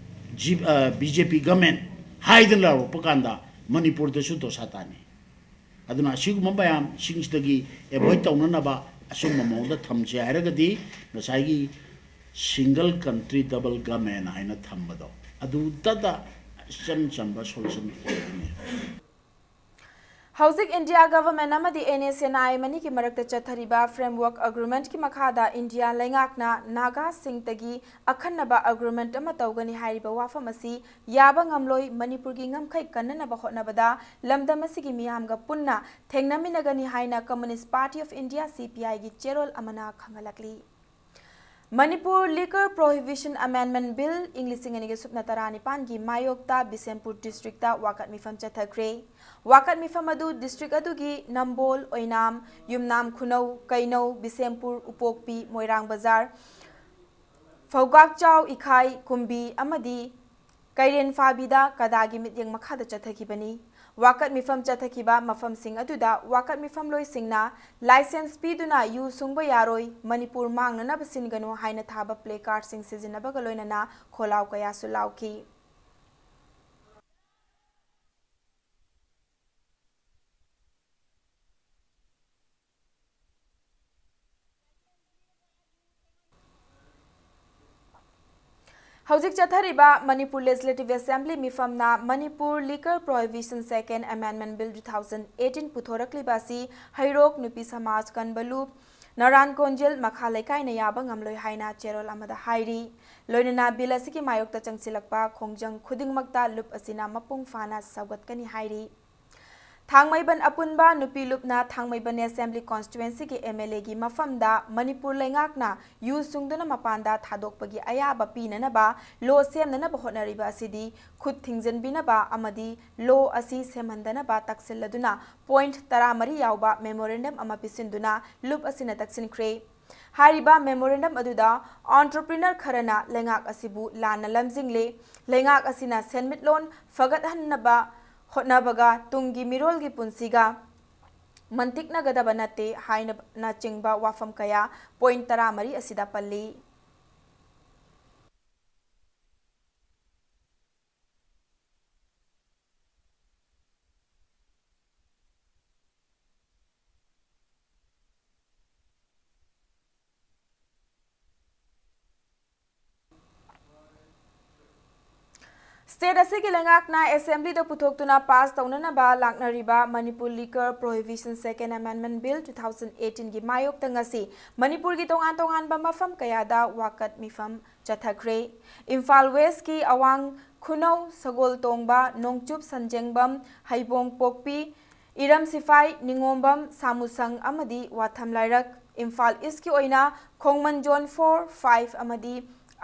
G-, ꯑ, B J P government ꯍꯥꯏꯗꯅ ꯂꯥꯎꯔꯛꯄ ꯀꯥꯟꯗ ꯃꯅꯤꯄꯨꯔꯗꯁꯨ ꯗꯣꯁꯥ ꯇꯥꯅꯤ꯫ ꯑꯗꯨꯅ ꯑꯁꯤꯒꯨꯝꯕ ꯃꯌꯥꯝꯁꯤꯡꯁꯤꯗꯒꯤ avoid ꯇꯧꯅꯅꯕ ꯑꯆꯨꯝꯕ ꯃꯑꯣꯡꯗ ꯊꯝꯁꯦ ꯍꯥꯏꯔꯒꯗꯤ ꯉꯁꯥꯏꯒꯤ single country double government ꯍꯥꯏꯅ ꯊꯝꯕꯗꯣ ꯑꯗꯨꯗꯇ ꯏꯆꯝ ꯆꯝꯕ solution ꯑꯣꯏꯒꯅꯤ꯫ ꯍꯧꯖꯤꯛ India Government ꯑꯃꯗꯤ N S N I M ꯑꯅꯤꯒꯤ ꯃꯔꯛꯇ ꯆꯠꯊꯔꯤꯕ Framework Agreementꯀꯤ ꯃꯈꯥꯗ ꯏꯟꯗꯤꯌꯥ ꯂꯩꯉꯥꯛꯅ ꯅꯥꯒꯥꯁꯤꯡꯇꯒꯤ ꯑꯈꯟꯅꯕ agreement ꯑꯃ ꯇꯧꯒꯅꯤ ꯍꯥꯏꯔꯤꯕ ꯋꯥꯐꯝ ꯑꯁꯤ ꯌꯥꯕ ꯉꯝꯂꯣꯏ꯫ ꯃꯅꯤꯄꯨꯔꯒꯤ ꯉꯝꯈꯩ ꯀꯟꯅꯅꯕ ꯍꯣꯠꯅꯕꯗ ꯂꯝꯗꯝ ꯑꯁꯤꯒꯤ ꯃꯤꯌꯥꯝꯒ ꯄꯨꯟꯅ ꯊꯦꯡꯅꯃꯤꯟꯅꯒꯅꯤ ꯍꯥꯏꯅ Communist Party of India, C P I ꯒꯤ ꯆꯦꯔꯣꯜ ꯑꯃꯅ ꯈꯪꯍꯜꯂꯛꯂꯤ꯫ Manipur Liquor Prohibition Amendment Bill ꯏꯪ ꯂꯤꯁꯤꯡ ꯑꯅꯤꯒ ꯁꯨꯞꯅ ꯇꯔꯥꯅꯤꯄꯥꯟꯒꯤ ꯃꯥꯌꯣꯛꯇ ꯕꯤꯁꯦꯝꯄꯨꯔ districtꯇ ꯋꯥꯀꯠ ꯃꯤꯐꯝ ꯆꯠꯊꯈ꯭ꯔꯦ꯫ ꯋꯥꯀꯠ ꯃꯤꯐꯝ ꯑꯗꯨ district ꯑꯗꯨꯒꯤ ꯅꯝꯕꯣꯜ, ꯑꯣꯏꯅꯥꯝ, ꯌꯨꯝꯅꯥꯝ ꯈꯨꯅꯧ, ꯀꯩꯅꯧ, ꯕꯤꯁꯦꯝꯄꯨꯔ, ꯎꯄꯣꯛꯄꯤ, ꯃꯣꯏꯔꯥꯡ ꯕꯖꯥꯔ, ꯐꯧꯒꯥꯛꯆꯥꯎ, ꯏꯈꯥꯏ, ꯀꯨꯝꯕꯤ ꯑꯃꯗꯤ ꯀꯩꯔꯦꯟ ꯐꯥꯕꯤꯗ ꯀꯗꯥꯒꯤ ꯃꯤꯠꯌꯦꯡ ꯃꯈꯥꯗ ꯆꯠꯊꯈꯤꯕꯅꯤ꯫ ꯋꯥꯀꯠ ꯃꯤꯐꯝ ꯆꯠꯊꯈꯤꯕ ꯃꯐꯝꯁꯤꯡ ꯑꯗꯨꯗ ꯋꯥꯀꯠ ꯃꯤꯐꯝꯂꯣꯏꯁꯤꯡꯅ licence ꯄꯤꯗꯨꯅ ꯌꯨ ꯁꯨꯡꯕ ꯌꯥꯔꯣꯏ, ꯃꯅꯤꯄꯨꯔ ꯃꯥꯡꯅꯅꯕ ꯁꯤꯟꯒꯅꯨ ꯍꯥꯏꯅ ꯊꯥꯕ placardꯁꯤꯡ ꯁꯤꯖꯤꯟꯅꯕꯒ ꯂꯣꯏꯅꯅ ꯈꯣꯜꯂꯥꯎ ꯀꯌꯥꯁꯨ ꯂꯥꯎꯈꯤ꯫ ꯍꯧꯖꯤꯛ ꯆꯠꯊꯔꯤꯕ Manipur Legislative Assembly ꯃꯤꯐꯝꯅ Manipur Liquor Prohibition Second Amendment Bill two thousand eighteen ꯄꯨꯊꯣꯔꯛꯂꯤꯕ ꯑꯁꯤ ꯍꯩꯔꯣꯛ ꯅꯨꯄꯤ ꯁꯃꯥꯖ ꯀꯟꯕ ꯂꯨꯞ, ꯅꯔꯥꯟ ꯀꯣꯟꯖꯦꯜ ꯃꯈꯥ ꯂꯩꯀꯥꯏꯅ ꯌꯥꯕ ꯉꯝꯂꯣꯏ ꯍꯥꯏꯅ ꯆꯦꯔꯣꯜ ꯑꯃꯗ ꯍꯥꯏꯔꯤ꯫ ꯂꯣꯏꯅꯅ ꯕꯤꯜ ꯑꯁꯤꯒꯤ ꯃꯥꯌꯣꯛꯇ ꯆꯪꯁꯤꯜꯂꯛꯄ ꯈꯣꯡꯖꯪ ꯈꯨꯗꯤꯡꯃꯛꯇ ꯂꯨꯞ ꯑꯁꯤꯅ ꯃꯄꯨꯡ ꯐꯥꯅ ꯁꯧꯒꯠꯀꯅꯤ ꯍꯥꯏꯔꯤ꯫ ꯊꯥꯡꯃꯩꯕꯟ ꯑꯄꯨꯟꯕ ꯅꯨꯄꯤ ꯂꯨꯞꯅ ꯊꯥꯡꯃꯩꯕꯟ Assembly Constituencyꯒꯤ MLAꯒꯤ ꯃꯐꯝꯗ ꯃꯅꯤꯄꯨꯔ ꯂꯩꯉꯥꯛꯅ ꯌꯨ ꯁꯨꯡꯗꯨꯅ ꯃꯄꯥꯟꯗ ꯊꯥꯗꯣꯛꯄꯒꯤ ꯑꯌꯥꯕ ꯄꯤꯅꯅꯕ law ꯁꯦꯝꯅꯅꯕ ꯍꯣꯠꯅꯔꯤꯕ ꯑꯁꯤꯗꯤ ꯈꯨꯠ ꯊꯤꯡꯖꯤꯟꯕꯤꯅꯕ ꯑꯃꯗꯤ law ꯑꯁꯤ ꯁꯦꯝꯍꯟꯗꯅꯕ ꯇꯛꯁꯤꯜꯂꯗꯨꯅ point ꯇꯔꯥꯃꯔꯤ ꯌꯥꯎꯕ memorandum ꯑꯃ ꯄꯤꯁꯤꯟꯗꯨꯅ ꯂꯨꯞ ꯑꯁꯤꯅ ꯇꯛꯁꯤꯟꯈ꯭ꯔꯦ꯫ ꯍꯥꯏꯔꯤꯕ memorandum ꯑꯗꯨꯗ entrepreneur ꯈꯔꯅ ꯂꯩꯉꯥꯛ ꯑꯁꯤꯕꯨ ꯂꯥꯟꯅ ꯂꯝꯖꯤꯡꯂꯦ, ꯂꯩꯉꯥꯛ ꯑꯁꯤꯅ ꯁꯦꯟꯃꯤꯠꯂꯣꯟ ꯐꯒꯠꯍꯟꯅꯕ ꯍꯣꯠꯅꯕꯒ ꯇꯨꯡꯒꯤ ꯃꯤꯔꯣꯜꯒꯤ ꯄꯨꯟꯁꯤꯒ ꯃꯟꯇꯤꯛꯅꯒꯗꯕ ꯅꯠꯇꯦ ꯍꯥꯏꯅꯆꯤꯡꯕ ꯋꯥꯐꯝ ꯀꯌꯥ point ꯇꯔꯥꯃꯔꯤ ꯑꯁꯤꯗ ꯄꯜꯂꯤ꯫ State ꯑꯁꯤꯒꯤ ꯂꯩꯉꯥꯛꯅ Assemblyꯗ ꯄꯨꯊꯣꯛꯇꯨꯅ pass ꯇꯧꯅꯅꯕ ꯂꯥꯛꯅꯔꯤꯕ Manipur Liquor Prohibition Second Amendment Bill two thousand eighteenꯒꯤ ꯃꯥꯌꯣꯛꯇ ꯉꯁꯤ ꯃꯅꯤꯄꯨꯔꯒꯤ ꯇꯣꯉꯥꯟ ꯇꯣꯉꯥꯟꯕ ꯃꯐꯝ ꯀꯌꯥꯗ ꯋꯥꯀꯠ ꯃꯤꯐꯝ ꯆꯠꯊꯈ꯭ꯔꯦ꯫ ꯏꯝꯐꯥꯜ Westꯀꯤ ꯑꯋꯥꯡ ꯈꯨꯅꯧ, ꯁꯒꯣꯜꯇꯣꯡꯕ, ꯅꯣꯡꯆꯨꯞ ꯁꯟꯖꯦꯡꯕꯝ, ꯍꯩꯕꯣꯡ ꯄꯣꯛꯄꯤ, ꯏꯔꯝ ꯁꯤꯐꯥꯏ, ꯅꯤꯉꯣꯝꯕꯝ, ꯁꯥꯃꯨꯁꯪ ꯑꯃꯗꯤ ꯋꯥꯊꯝ ꯂꯥꯏꯔꯛ꯫ ꯏꯝꯐꯥꯜ Eastꯀꯤ ꯑꯣꯏꯅ ꯈꯣꯡꯃꯟ Zone four, five ꯑꯃꯗꯤ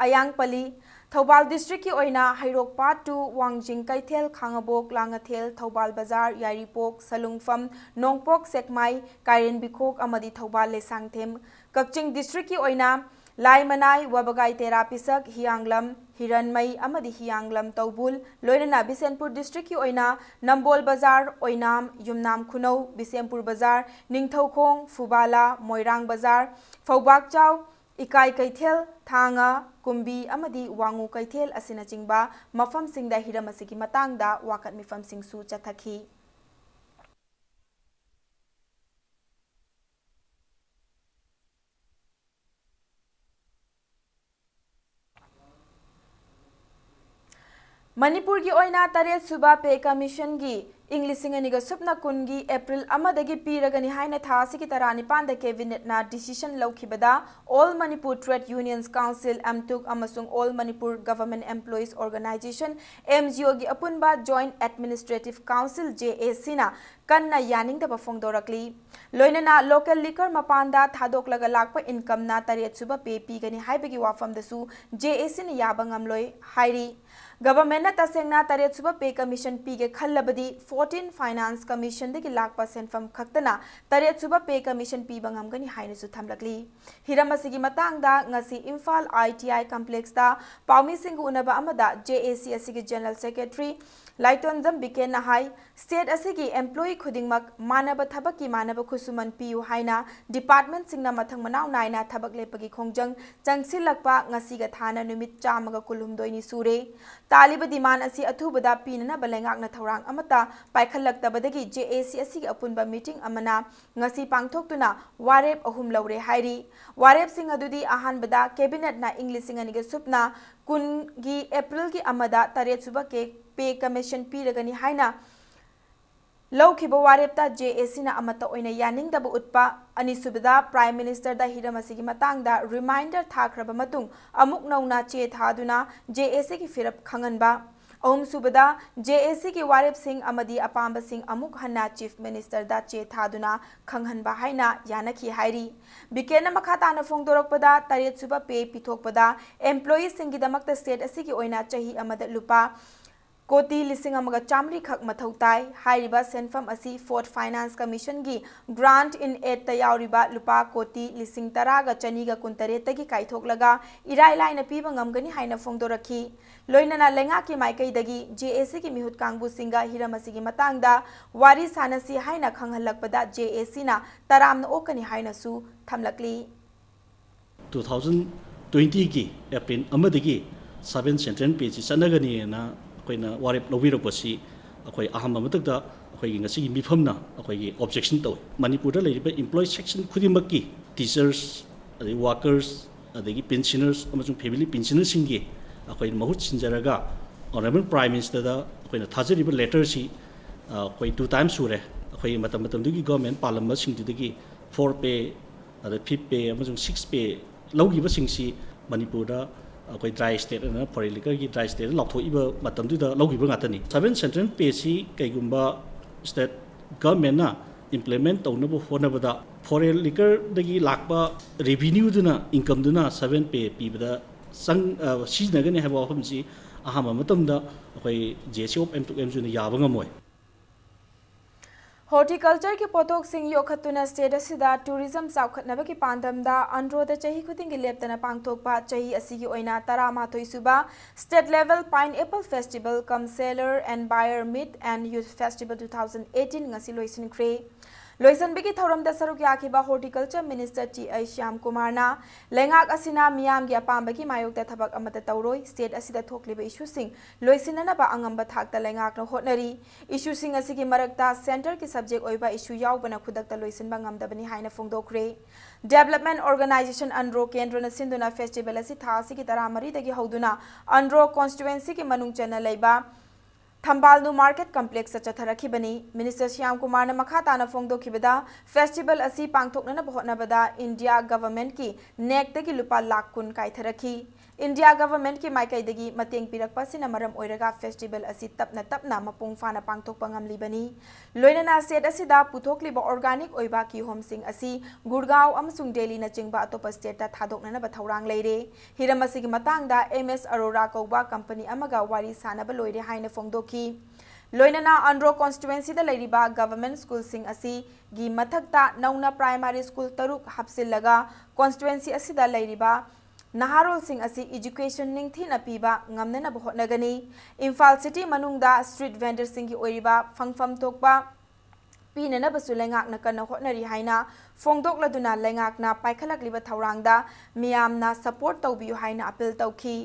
ꯑꯌꯥꯡꯄꯜꯂꯤ꯫ ꯊꯧꯕꯥꯜ Districtꯀꯤ ꯑꯣꯏꯅ ꯍꯩꯔꯣꯛ Part two, ꯋꯥꯡꯖꯤꯡ ꯀꯩꯊꯦꯜ, ꯈꯥꯉꯕꯣꯛ, ꯂꯥꯡꯉꯊꯦꯜ, ꯊꯧꯕꯥꯜ ꯕꯖꯥꯔ, ꯌꯥꯏꯔꯤꯄꯣꯛ, ꯁꯂꯨꯡꯐꯝ, ꯅꯣꯡꯄꯣꯛ ꯁꯦꯛꯃꯥꯏ, ꯀꯥꯏꯔꯦꯟꯕꯤꯈꯣꯛ ꯑꯃꯗꯤ ꯊꯧꯕꯥꯜ ꯂꯩꯁꯥꯡꯊꯦꯝ꯫ ꯀꯛꯆꯤꯡ Districtꯀꯤ ꯑꯣꯏꯅ ꯂꯥꯏꯃꯅꯥꯏ, ꯋꯥꯕꯒꯥꯏ, ꯇꯦꯔꯥ ꯄꯤꯁꯛ, ꯍꯤꯌꯥꯡꯂꯝ, ꯍꯤꯔꯟꯃꯩ ꯑꯃꯗꯤ ꯍꯤꯌꯥꯡꯂꯝ ꯇꯧꯕꯨꯜ, ꯂꯣꯏꯅꯅ ꯕꯤꯁꯦꯟꯄꯨꯔ Districtꯀꯤ ꯑꯣꯏꯅ ꯅꯝꯕꯣꯜ ꯕꯖꯥꯔ, ꯑꯣꯏꯅꯥꯝ, ꯌꯨꯝꯅꯥꯝ ꯈꯨꯅꯧ, ꯕꯤꯁꯦꯝꯄꯨꯔ ꯕꯖꯥꯔ, ꯅꯤꯡꯊꯧꯈꯣꯡ, ꯐꯨꯕꯥꯂꯥ, ꯃꯣꯏꯔꯥꯡ ꯕꯖꯥꯔ, ꯐꯧꯕꯥꯛꯆꯥꯎ, ꯏꯀꯥꯏ ꯀꯩꯊꯦꯜ, ꯊꯥꯡꯉ, ꯀꯨꯝꯕꯤ ꯑꯃꯗꯤ ꯋꯥꯉꯨ ꯀꯩꯊꯦꯜ ꯑꯁꯤꯅꯆꯤꯡꯕ ꯃꯐꯝꯁꯤꯡꯗ ꯍꯤꯔꯝ ꯑꯁꯤꯒꯤ ꯃꯇꯥꯡꯗ ꯋꯥꯀꯠ ꯃꯤꯐꯝꯁꯤꯡꯁꯨ ꯆꯠꯊꯈꯤ꯫ ꯃꯅꯤꯄꯨꯔꯒꯤ ꯑꯣꯏꯅ ꯇꯔꯦꯠ ꯁꯨꯕ Pay Commissionꯒꯤ ꯏꯪ ꯂꯤꯁꯤꯡ ꯑꯅꯤꯒ ꯁꯨꯞꯅ ꯀꯨꯟꯒꯤ April ꯑꯃꯗꯒꯤ ꯄꯤꯔꯒꯅꯤ ꯍꯥꯏꯅ ꯊꯥ ꯑꯁꯤꯒꯤ ꯇꯔꯥꯅꯤꯄꯥꯟꯗ Cabinetꯅ decision ꯂꯧꯈꯤꯕꯗ All Manipur Trade Unions Council, AMTUC, ꯑꯃꯁꯨꯡ All Manipur Government Employees Organisation, MGOꯒꯤ ꯑꯄꯨꯟꯕ Joint Administrative Council, JACꯅ ꯀꯟꯅ ꯌꯥꯅꯤꯡꯗꯕ ꯐꯣꯡꯗꯣꯔꯛꯂꯤ꯫ ꯂꯣꯏꯅꯅ local liquor ꯃꯄꯥꯟꯗ ꯊꯥꯗꯣꯛꯂꯒ ꯂꯥꯛꯄ incomeꯅ ꯇꯔꯦꯠ ꯁꯨꯕ pay ꯄꯤꯒꯅꯤ ꯍꯥꯏꯕꯒꯤ ꯋꯥꯐꯝꯗꯁꯨ JACꯅ ꯌꯥꯕ ꯉꯝꯂꯣꯏ ꯍꯥꯏꯔꯤ꯫ Governmentꯅ ꯇꯁꯦꯡꯅ ꯇꯔꯦꯠ ꯁꯨꯕ Pay Commission ꯄꯤꯒꯦ ꯈꯜꯂꯕꯗꯤ fourteen Finance Commissionꯗꯒꯤ ꯂꯥꯛꯄ ꯁꯦꯟꯐꯝ ꯈꯛꯇꯅ ꯇꯔꯦꯠ ꯁꯨꯕ Pay Commission ꯄꯤꯕ ꯉꯝꯒꯅꯤ ꯍꯥꯏꯅꯁꯨ ꯊꯝꯂꯛꯂꯤ꯫ ꯍꯤꯔꯝ ꯑꯁꯤꯒꯤ ꯃꯇꯥꯡꯗ ꯉꯁꯤ ꯏꯝꯐꯥꯜ ITI Complexꯇ ꯄꯥꯎꯃꯤꯁꯤꯡꯒ ꯎꯅꯕ ꯑꯃꯗ JAC ꯑꯁꯤꯒꯤ General Secretary ꯂꯥꯏꯇꯣꯟꯖꯝ ꯕꯤꯀꯦꯟꯅ ꯍꯥꯏ, state ꯑꯁꯤꯒꯤ employee ꯈꯨꯗꯤꯡꯃꯛ ꯃꯥꯟꯅꯕ ꯊꯕꯛꯀꯤ ꯃꯥꯟꯅꯕ ꯈꯨꯠꯁꯨꯃꯟ ꯄꯤꯌꯨ ꯍꯥꯏꯅ departmentꯁꯤꯡꯅ ꯃꯊꯪ ꯃꯅꯥꯎ ꯅꯥꯏꯅ ꯊꯕꯛ ꯂꯦꯞꯄꯒꯤ ꯈꯣꯡꯖꯪ ꯆꯪꯁꯤꯜꯂꯛꯄ ꯉꯁꯤꯒ ꯊꯥꯅ ꯅꯨꯃꯤꯠ ꯆꯥꯝꯃꯒ ꯀꯨꯟꯍꯨꯝꯗꯣꯏꯅꯤ ꯁꯨꯔꯦ꯫ ꯇꯥꯜꯂꯤꯕ demand ꯑꯁꯤ ꯑꯊꯨꯕꯗ ꯄꯤꯅꯅꯕ ꯂꯩꯉꯥꯛꯅ ꯊꯧꯔꯥꯡ ꯑꯃꯠꯇ ꯄꯥꯏꯈꯠꯂꯛꯇꯕꯗꯒꯤ JAC ꯑꯁꯤꯒꯤ ꯑꯄꯨꯟꯕ meeting ꯑꯃꯅ ꯉꯁꯤ ꯄꯥꯡꯊꯣꯛꯇꯨꯅ ꯋꯥꯔꯦꯞ ꯑꯍꯨꯝ ꯂꯧꯔꯦ ꯍꯥꯏꯔꯤ꯫ ꯋꯥꯔꯦꯞꯁꯤꯡ ꯑꯗꯨꯗꯤ ꯑꯍꯥꯟꯕꯗ Cabinetꯅ ꯏꯪ ꯂꯤꯁꯤꯡ ꯑꯅꯤꯒ ꯁꯨꯞꯅ ꯀꯨꯟꯒꯤ Aprilꯒꯤ ꯑꯃꯗ ꯇꯔꯦꯠ ꯁꯨꯕ ꯀꯦ-, Pay Commission ꯄꯤꯔꯒꯅꯤ ꯍꯥꯏꯅ ꯂꯧꯈꯤꯕ ꯋꯥꯔꯦꯞꯇ JACꯅ ꯑꯃꯠꯇ ꯑꯣꯏꯅ ꯌꯥꯅꯤꯡꯗꯕ ꯎꯠꯄ, ꯑꯅꯤꯁꯨꯕꯗ Prime Ministerꯗ ꯍꯤꯔꯝ ꯑꯁꯤꯒꯤ ꯃꯇꯥꯡꯗ reminder ꯊꯥꯈ꯭ꯔꯕ ꯃꯇꯨꯡ ꯑꯃꯨꯛ ꯅꯧꯅ ꯆꯦ ꯊꯥꯗꯨꯅ JACꯒꯤ ꯐꯤꯔꯞ ꯈꯪꯍꯟꯕ, ꯑꯍꯨꯝꯁꯨꯕꯗ JACꯒꯤ ꯋꯥꯔꯦꯞꯁꯤꯡ ꯑꯃꯗꯤ ꯑꯄꯥꯝꯕꯁꯤꯡ ꯑꯃꯨꯛ ꯍꯟꯅ Chief Ministerꯗ ꯆꯦ ꯊꯥꯗꯨꯅ ꯈꯪꯍꯟꯕ ꯍꯥꯏꯅ ꯌꯥꯅꯈꯤ ꯍꯥꯏꯔꯤ꯫ ꯕꯤꯀꯦꯟꯅ ꯃꯈꯥ ꯇꯥꯅ ꯐꯣꯡꯗꯣꯔꯛꯄꯗ, ꯇꯔꯦꯠ ꯁꯨꯕ pay ꯄꯤꯊꯣꯛꯄꯗ employeeꯁꯤꯡꯒꯤꯗꯃꯛꯇ state ꯑꯁꯤꯒꯤ ꯑꯣꯏꯅ ꯆꯍꯤ ꯑꯃꯗ ꯂꯨꯄꯥ ꯀꯣꯇꯤ ꯂꯤꯁꯤꯡ ꯑꯃꯒ ꯆꯥꯃꯔꯤ ꯈꯛ ꯃꯊꯧ ꯇꯥꯏ꯫ ꯍꯥꯏꯔꯤꯕ ꯁꯦꯟꯐꯝ ꯑꯁꯤ fourth Finance Commissionꯒꯤ Grant in Aidꯇ ꯌꯥꯎꯔꯤꯕ ꯂꯨꯄꯥ ꯀꯣꯇꯤ ꯂꯤꯁꯤꯡ ꯇꯔꯥꯒ ꯆꯅꯤꯒ ꯀꯨꯟꯇꯔꯦꯠꯇꯒꯤ ꯀꯥꯏꯊꯣꯛꯂꯒ ꯏꯔꯥꯏ ꯂꯥꯏꯅ ꯄꯤꯕ ꯉꯝꯒꯅꯤ ꯍꯥꯏꯅ ꯐꯣꯡꯗꯣꯔꯛꯈꯤ꯫ ꯂꯣꯏꯅꯅ ꯂꯩꯉꯥꯛꯀꯤ ꯃꯥꯏꯀꯩꯗꯒꯤ JACꯒꯤ ꯃꯤꯍꯨꯠ ꯀꯥꯡꯕꯨꯁꯤꯡꯒ ꯍꯤꯔꯝ ꯑꯁꯤꯒꯤ ꯃꯇꯥꯡꯗ ꯋꯥꯔꯤ ꯁꯥꯅꯁꯤ ꯍꯥꯏꯅ ꯈꯪꯍꯜꯂꯛꯄꯗ JACꯅ ꯇꯔꯥꯝꯅ ꯑꯣꯛꯀꯅꯤ ꯍꯥꯏꯅꯁꯨ ꯊꯝꯂꯛꯂꯤ꯫ Two thousand twentyꯒꯤ April ꯑꯃꯗꯒꯤ seven central payꯁꯤ ꯆꯠꯅꯒꯅꯤꯅ ꯑꯩꯈꯣꯏꯅ ꯋꯥꯔꯦꯞ ꯂꯧꯕꯤꯔꯛꯄꯁꯤ ꯑꯩꯈꯣꯏ ꯑꯍꯥꯟꯕ ꯃꯛꯇꯗ ꯑꯩꯈꯣꯏꯒꯤ ꯉꯁꯤꯒꯤ ꯃꯤꯐꯝꯅ ꯑꯩꯈꯣꯏꯒꯤ objection ꯇꯧꯏ꯫ ꯃꯅꯤꯄꯨꯔꯗ ꯂꯩꯔꯤꯕ employee section ꯈꯨꯗꯤꯡꯃꯛꯀꯤ, teachers, ꯑꯗꯒꯤ workers, ꯑꯗꯒꯤ pensioners ꯑꯃꯁꯨꯡ family pensionerꯁꯤꯡꯒꯤ ꯑꯩꯈꯣꯏ ꯃꯍꯨꯠ ꯁꯤꯟꯖꯔꯒ Honourable Prime Ministerꯗ ꯑꯩꯈꯣꯏꯅ ꯊꯥꯖꯔꯤꯕ letterꯁꯤ, ꯑ, ꯑꯩꯈꯣꯏ two times ꯁꯨꯔꯦ꯫ ꯑꯩꯈꯣꯏ ꯃꯇꯝ ꯃꯇꯝꯗꯨꯒꯤ government ꯄꯥꯜꯂꯝꯕꯁꯤꯡꯗꯨꯗꯒꯤ four pay, ꯑꯗ fifth pay ꯑꯃꯁꯨꯡ sixth pay ꯂꯧꯈꯤꯕꯁꯤꯡꯁꯤ ꯃꯅꯤꯄꯨꯔꯗ ꯑꯩꯈꯣꯏ dry state ꯑꯅ foreign liquorꯒꯤ dry stateꯇ ꯂꯥꯎꯊꯣꯛꯏꯕ ꯃꯇꯝꯗꯨꯗ ꯂꯧꯈꯤꯕ ꯉꯥꯛꯇꯅꯤ꯫ Seven central payꯁꯤ ꯀꯩꯒꯨꯝꯕ state governmentꯅ implement ꯇꯧꯅꯕ ꯍꯣꯠꯅꯕꯗ foreign liquorꯗꯒꯤ ꯂꯥꯛꯄ revenueꯗꯨꯅ, incomeꯗꯨꯅ seven pay ꯄꯤꯕꯗ ꯆꯪ-, ꯑ, ꯁꯤꯖꯤꯟꯅꯒꯅꯤ ꯍꯥꯏꯕ ꯋꯥꯐꯝꯁꯤ ꯑꯍꯥꯟꯕ ꯃꯇꯝꯗ ꯑꯩꯈꯣꯏ J C of M to M ꯁꯤꯅ ꯌꯥꯕ ꯉꯝꯃꯣꯏ꯫ Horticultureꯒꯤ ꯄꯣꯠꯊꯣꯛꯁꯤꯡ ꯌꯣꯛꯈꯠꯇꯨꯅ state ꯑꯁꯤꯗ tourism ꯆꯥꯎꯈꯠꯅꯕꯒꯤ ꯄꯥꯟꯗꯝꯗ ꯑꯟꯗ꯭ꯔꯣꯗ ꯆꯍꯤ ꯈꯨꯗꯤꯡꯒꯤ ꯂꯦꯞꯇꯅ ꯄꯥꯡꯊꯣꯛꯄ ꯆꯍꯤ ꯑꯁꯤꯒꯤ ꯑꯣꯏꯅ ꯇꯔꯥꯃꯥꯊꯣꯏ ꯁꯨꯕ State Level Pineapple Festival cum Seller and Buyer Meet and Youth Festival two thousand eighteen ꯉꯁꯤ ꯂꯣꯏꯁꯤꯟꯈ꯭ꯔꯦ꯫ ꯂꯣꯏꯁꯤꯟꯕꯒꯤ ꯊꯧꯔꯝꯗ ꯁꯔꯨꯛ ꯌꯥꯈꯤꯕ Horticulture Minister T I Shyam ꯀꯨꯃꯥꯔꯅ ꯂꯩꯉꯥꯛ ꯑꯁꯤꯅ ꯃꯤꯌꯥꯝꯒꯤ ꯑꯄꯥꯝꯕꯒꯤ ꯃꯥꯌꯣꯛꯇ ꯊꯕꯛ ꯑꯃꯠꯇ ꯇꯧꯔꯣꯏ, state ꯑꯁꯤꯗ ꯊꯣꯛꯂꯤꯕ issueꯁꯤꯡ ꯂꯣꯏꯁꯤꯟꯅꯅꯕ ꯑꯉꯝꯕ ꯊꯥꯛꯇ ꯂꯩꯉꯥꯛꯅ ꯍꯣꯠꯅꯔꯤ꯫ Issueꯁꯤꯡ ꯑꯁꯤꯒꯤ ꯃꯔꯛꯇ centreꯒꯤ subject ꯑꯣꯏꯕ issue ꯌꯥꯎꯕꯅ ꯈꯨꯗꯛꯇ ꯂꯣꯏꯁꯤꯟꯕ ꯉꯝꯗꯕꯅꯤ ꯍꯥꯏꯅ ꯐꯣꯡꯗꯣꯛꯈ꯭ꯔꯦ꯫ Development Organisation ꯑꯟꯗ꯭ꯔꯣ ꯀꯦꯟꯗ꯭ꯔꯅ ꯁꯤꯟꯗꯨꯅ festival ꯑꯁꯤ ꯊꯥ ꯑꯁꯤꯒꯤ ꯇꯔꯥꯃꯔꯤꯗꯒꯤ ꯍꯧꯗꯨꯅ ꯑꯟꯗ꯭ꯔꯣ constituencyꯒꯤ ꯃꯅꯨꯡ ꯆꯟꯅ ꯂꯩꯕ ꯊꯝꯕꯥꯜꯅꯨ market complexꯇ ꯆꯠꯊꯔꯛꯈꯤꯕꯅꯤ꯫ Minister ꯁ꯭ꯌꯥꯝ ꯀꯨꯃꯥꯔꯅ ꯃꯈꯥ ꯇꯥꯅ ꯐꯣꯡꯗꯣꯛꯈꯤꯕꯗ, festival ꯑꯁꯤ ꯄꯥꯡꯊꯣꯛꯅꯅꯕ ꯍꯣꯠꯅꯕꯗ India governmentꯀꯤ NECꯇꯒꯤ ꯂꯨꯄꯥ ꯂꯥꯈ ꯀꯨꯟ ꯀꯥꯏꯊꯔꯛꯈꯤ꯫ India governmentꯀꯤ ꯃꯥꯏꯀꯩꯗꯒꯤ ꯃꯇꯦꯡ ꯄꯤꯔꯛꯄ ꯑꯁꯤꯅ ꯃꯔꯝ ꯑꯣꯏꯔꯒ festival ꯑꯁꯤ ꯇꯞꯅ ꯇꯞꯅ ꯃꯄꯨꯡ ꯐꯥꯅ ꯄꯥꯡꯊꯣꯛꯄ ꯉꯝꯂꯤꯕꯅꯤ꯫ ꯂꯣꯏꯅꯅ state ꯑꯁꯤꯗ ꯄꯨꯊꯣꯛꯂꯤꯕ organic ꯑꯣꯏꯕ ꯀꯤꯍꯣꯝꯁꯤꯡ ꯑꯁꯤ ꯒꯨꯔꯒꯥꯎ ꯑꯃꯁꯨꯡ ꯗꯦꯜꯂꯤꯅꯆꯤꯡꯕ ꯑꯇꯣꯞꯄ stateꯇ ꯊꯥꯗꯣꯛꯅꯅꯕ ꯊꯧꯔꯥꯡ ꯂꯩꯔꯦ꯫ ꯍꯤꯔꯝ ꯑꯁꯤꯒꯤ ꯃꯇꯥꯡꯗ M S Arora ꯀꯧꯕ company ꯑꯃꯒ ꯋꯥꯔꯤ ꯁꯥꯅꯕ ꯂꯣꯏꯔꯦ ꯍꯥꯏꯅ ꯐꯣꯡꯗꯣꯛꯈꯤ꯫ ꯂꯣꯏꯅꯅ ꯑꯟꯗ꯭ꯔꯣ constituencyꯗ ꯂꯩꯔꯤꯕ government schoolꯁꯤꯡ ꯑꯁꯤꯒꯤ ꯃꯊꯛꯇ ꯅꯧꯅ primary school ꯇꯔꯨꯛ ꯍꯥꯞꯆꯤꯜꯂꯒ constituency ꯑꯁꯤꯗ ꯂꯩꯔꯤꯕ ꯅꯍꯥꯔꯣꯜꯁꯤꯡ ꯑꯁꯤ education ꯅꯤꯡꯊꯤꯅ ꯄꯤꯕ ꯉꯝꯅꯅꯕ ꯍꯣꯠꯅꯒꯅꯤ꯫ ꯏꯝꯐꯥꯜ city ꯃꯅꯨꯡꯗ street vendorꯁꯤꯡꯒꯤ ꯑꯣꯏꯔꯤꯕ ꯐꯪꯐꯝ ꯊꯣꯛꯄ ꯄꯤꯅꯅꯕꯁꯨ ꯂꯩꯉꯥꯛꯅ ꯀꯟꯅ ꯍꯣꯠꯅꯔꯤ ꯍꯥꯏꯅ ꯐꯣꯡꯗꯣꯛꯂꯗꯨꯅ ꯂꯩꯉꯥꯛꯅ ꯄꯥꯏꯈꯠꯂꯛꯂꯤꯕ ꯊꯧꯔꯥꯡꯗ ꯃꯤꯌꯥꯝꯅ support ꯇꯧꯕꯤꯌꯨ ꯍꯥꯏꯅ appeal ꯇꯧꯈꯤ꯫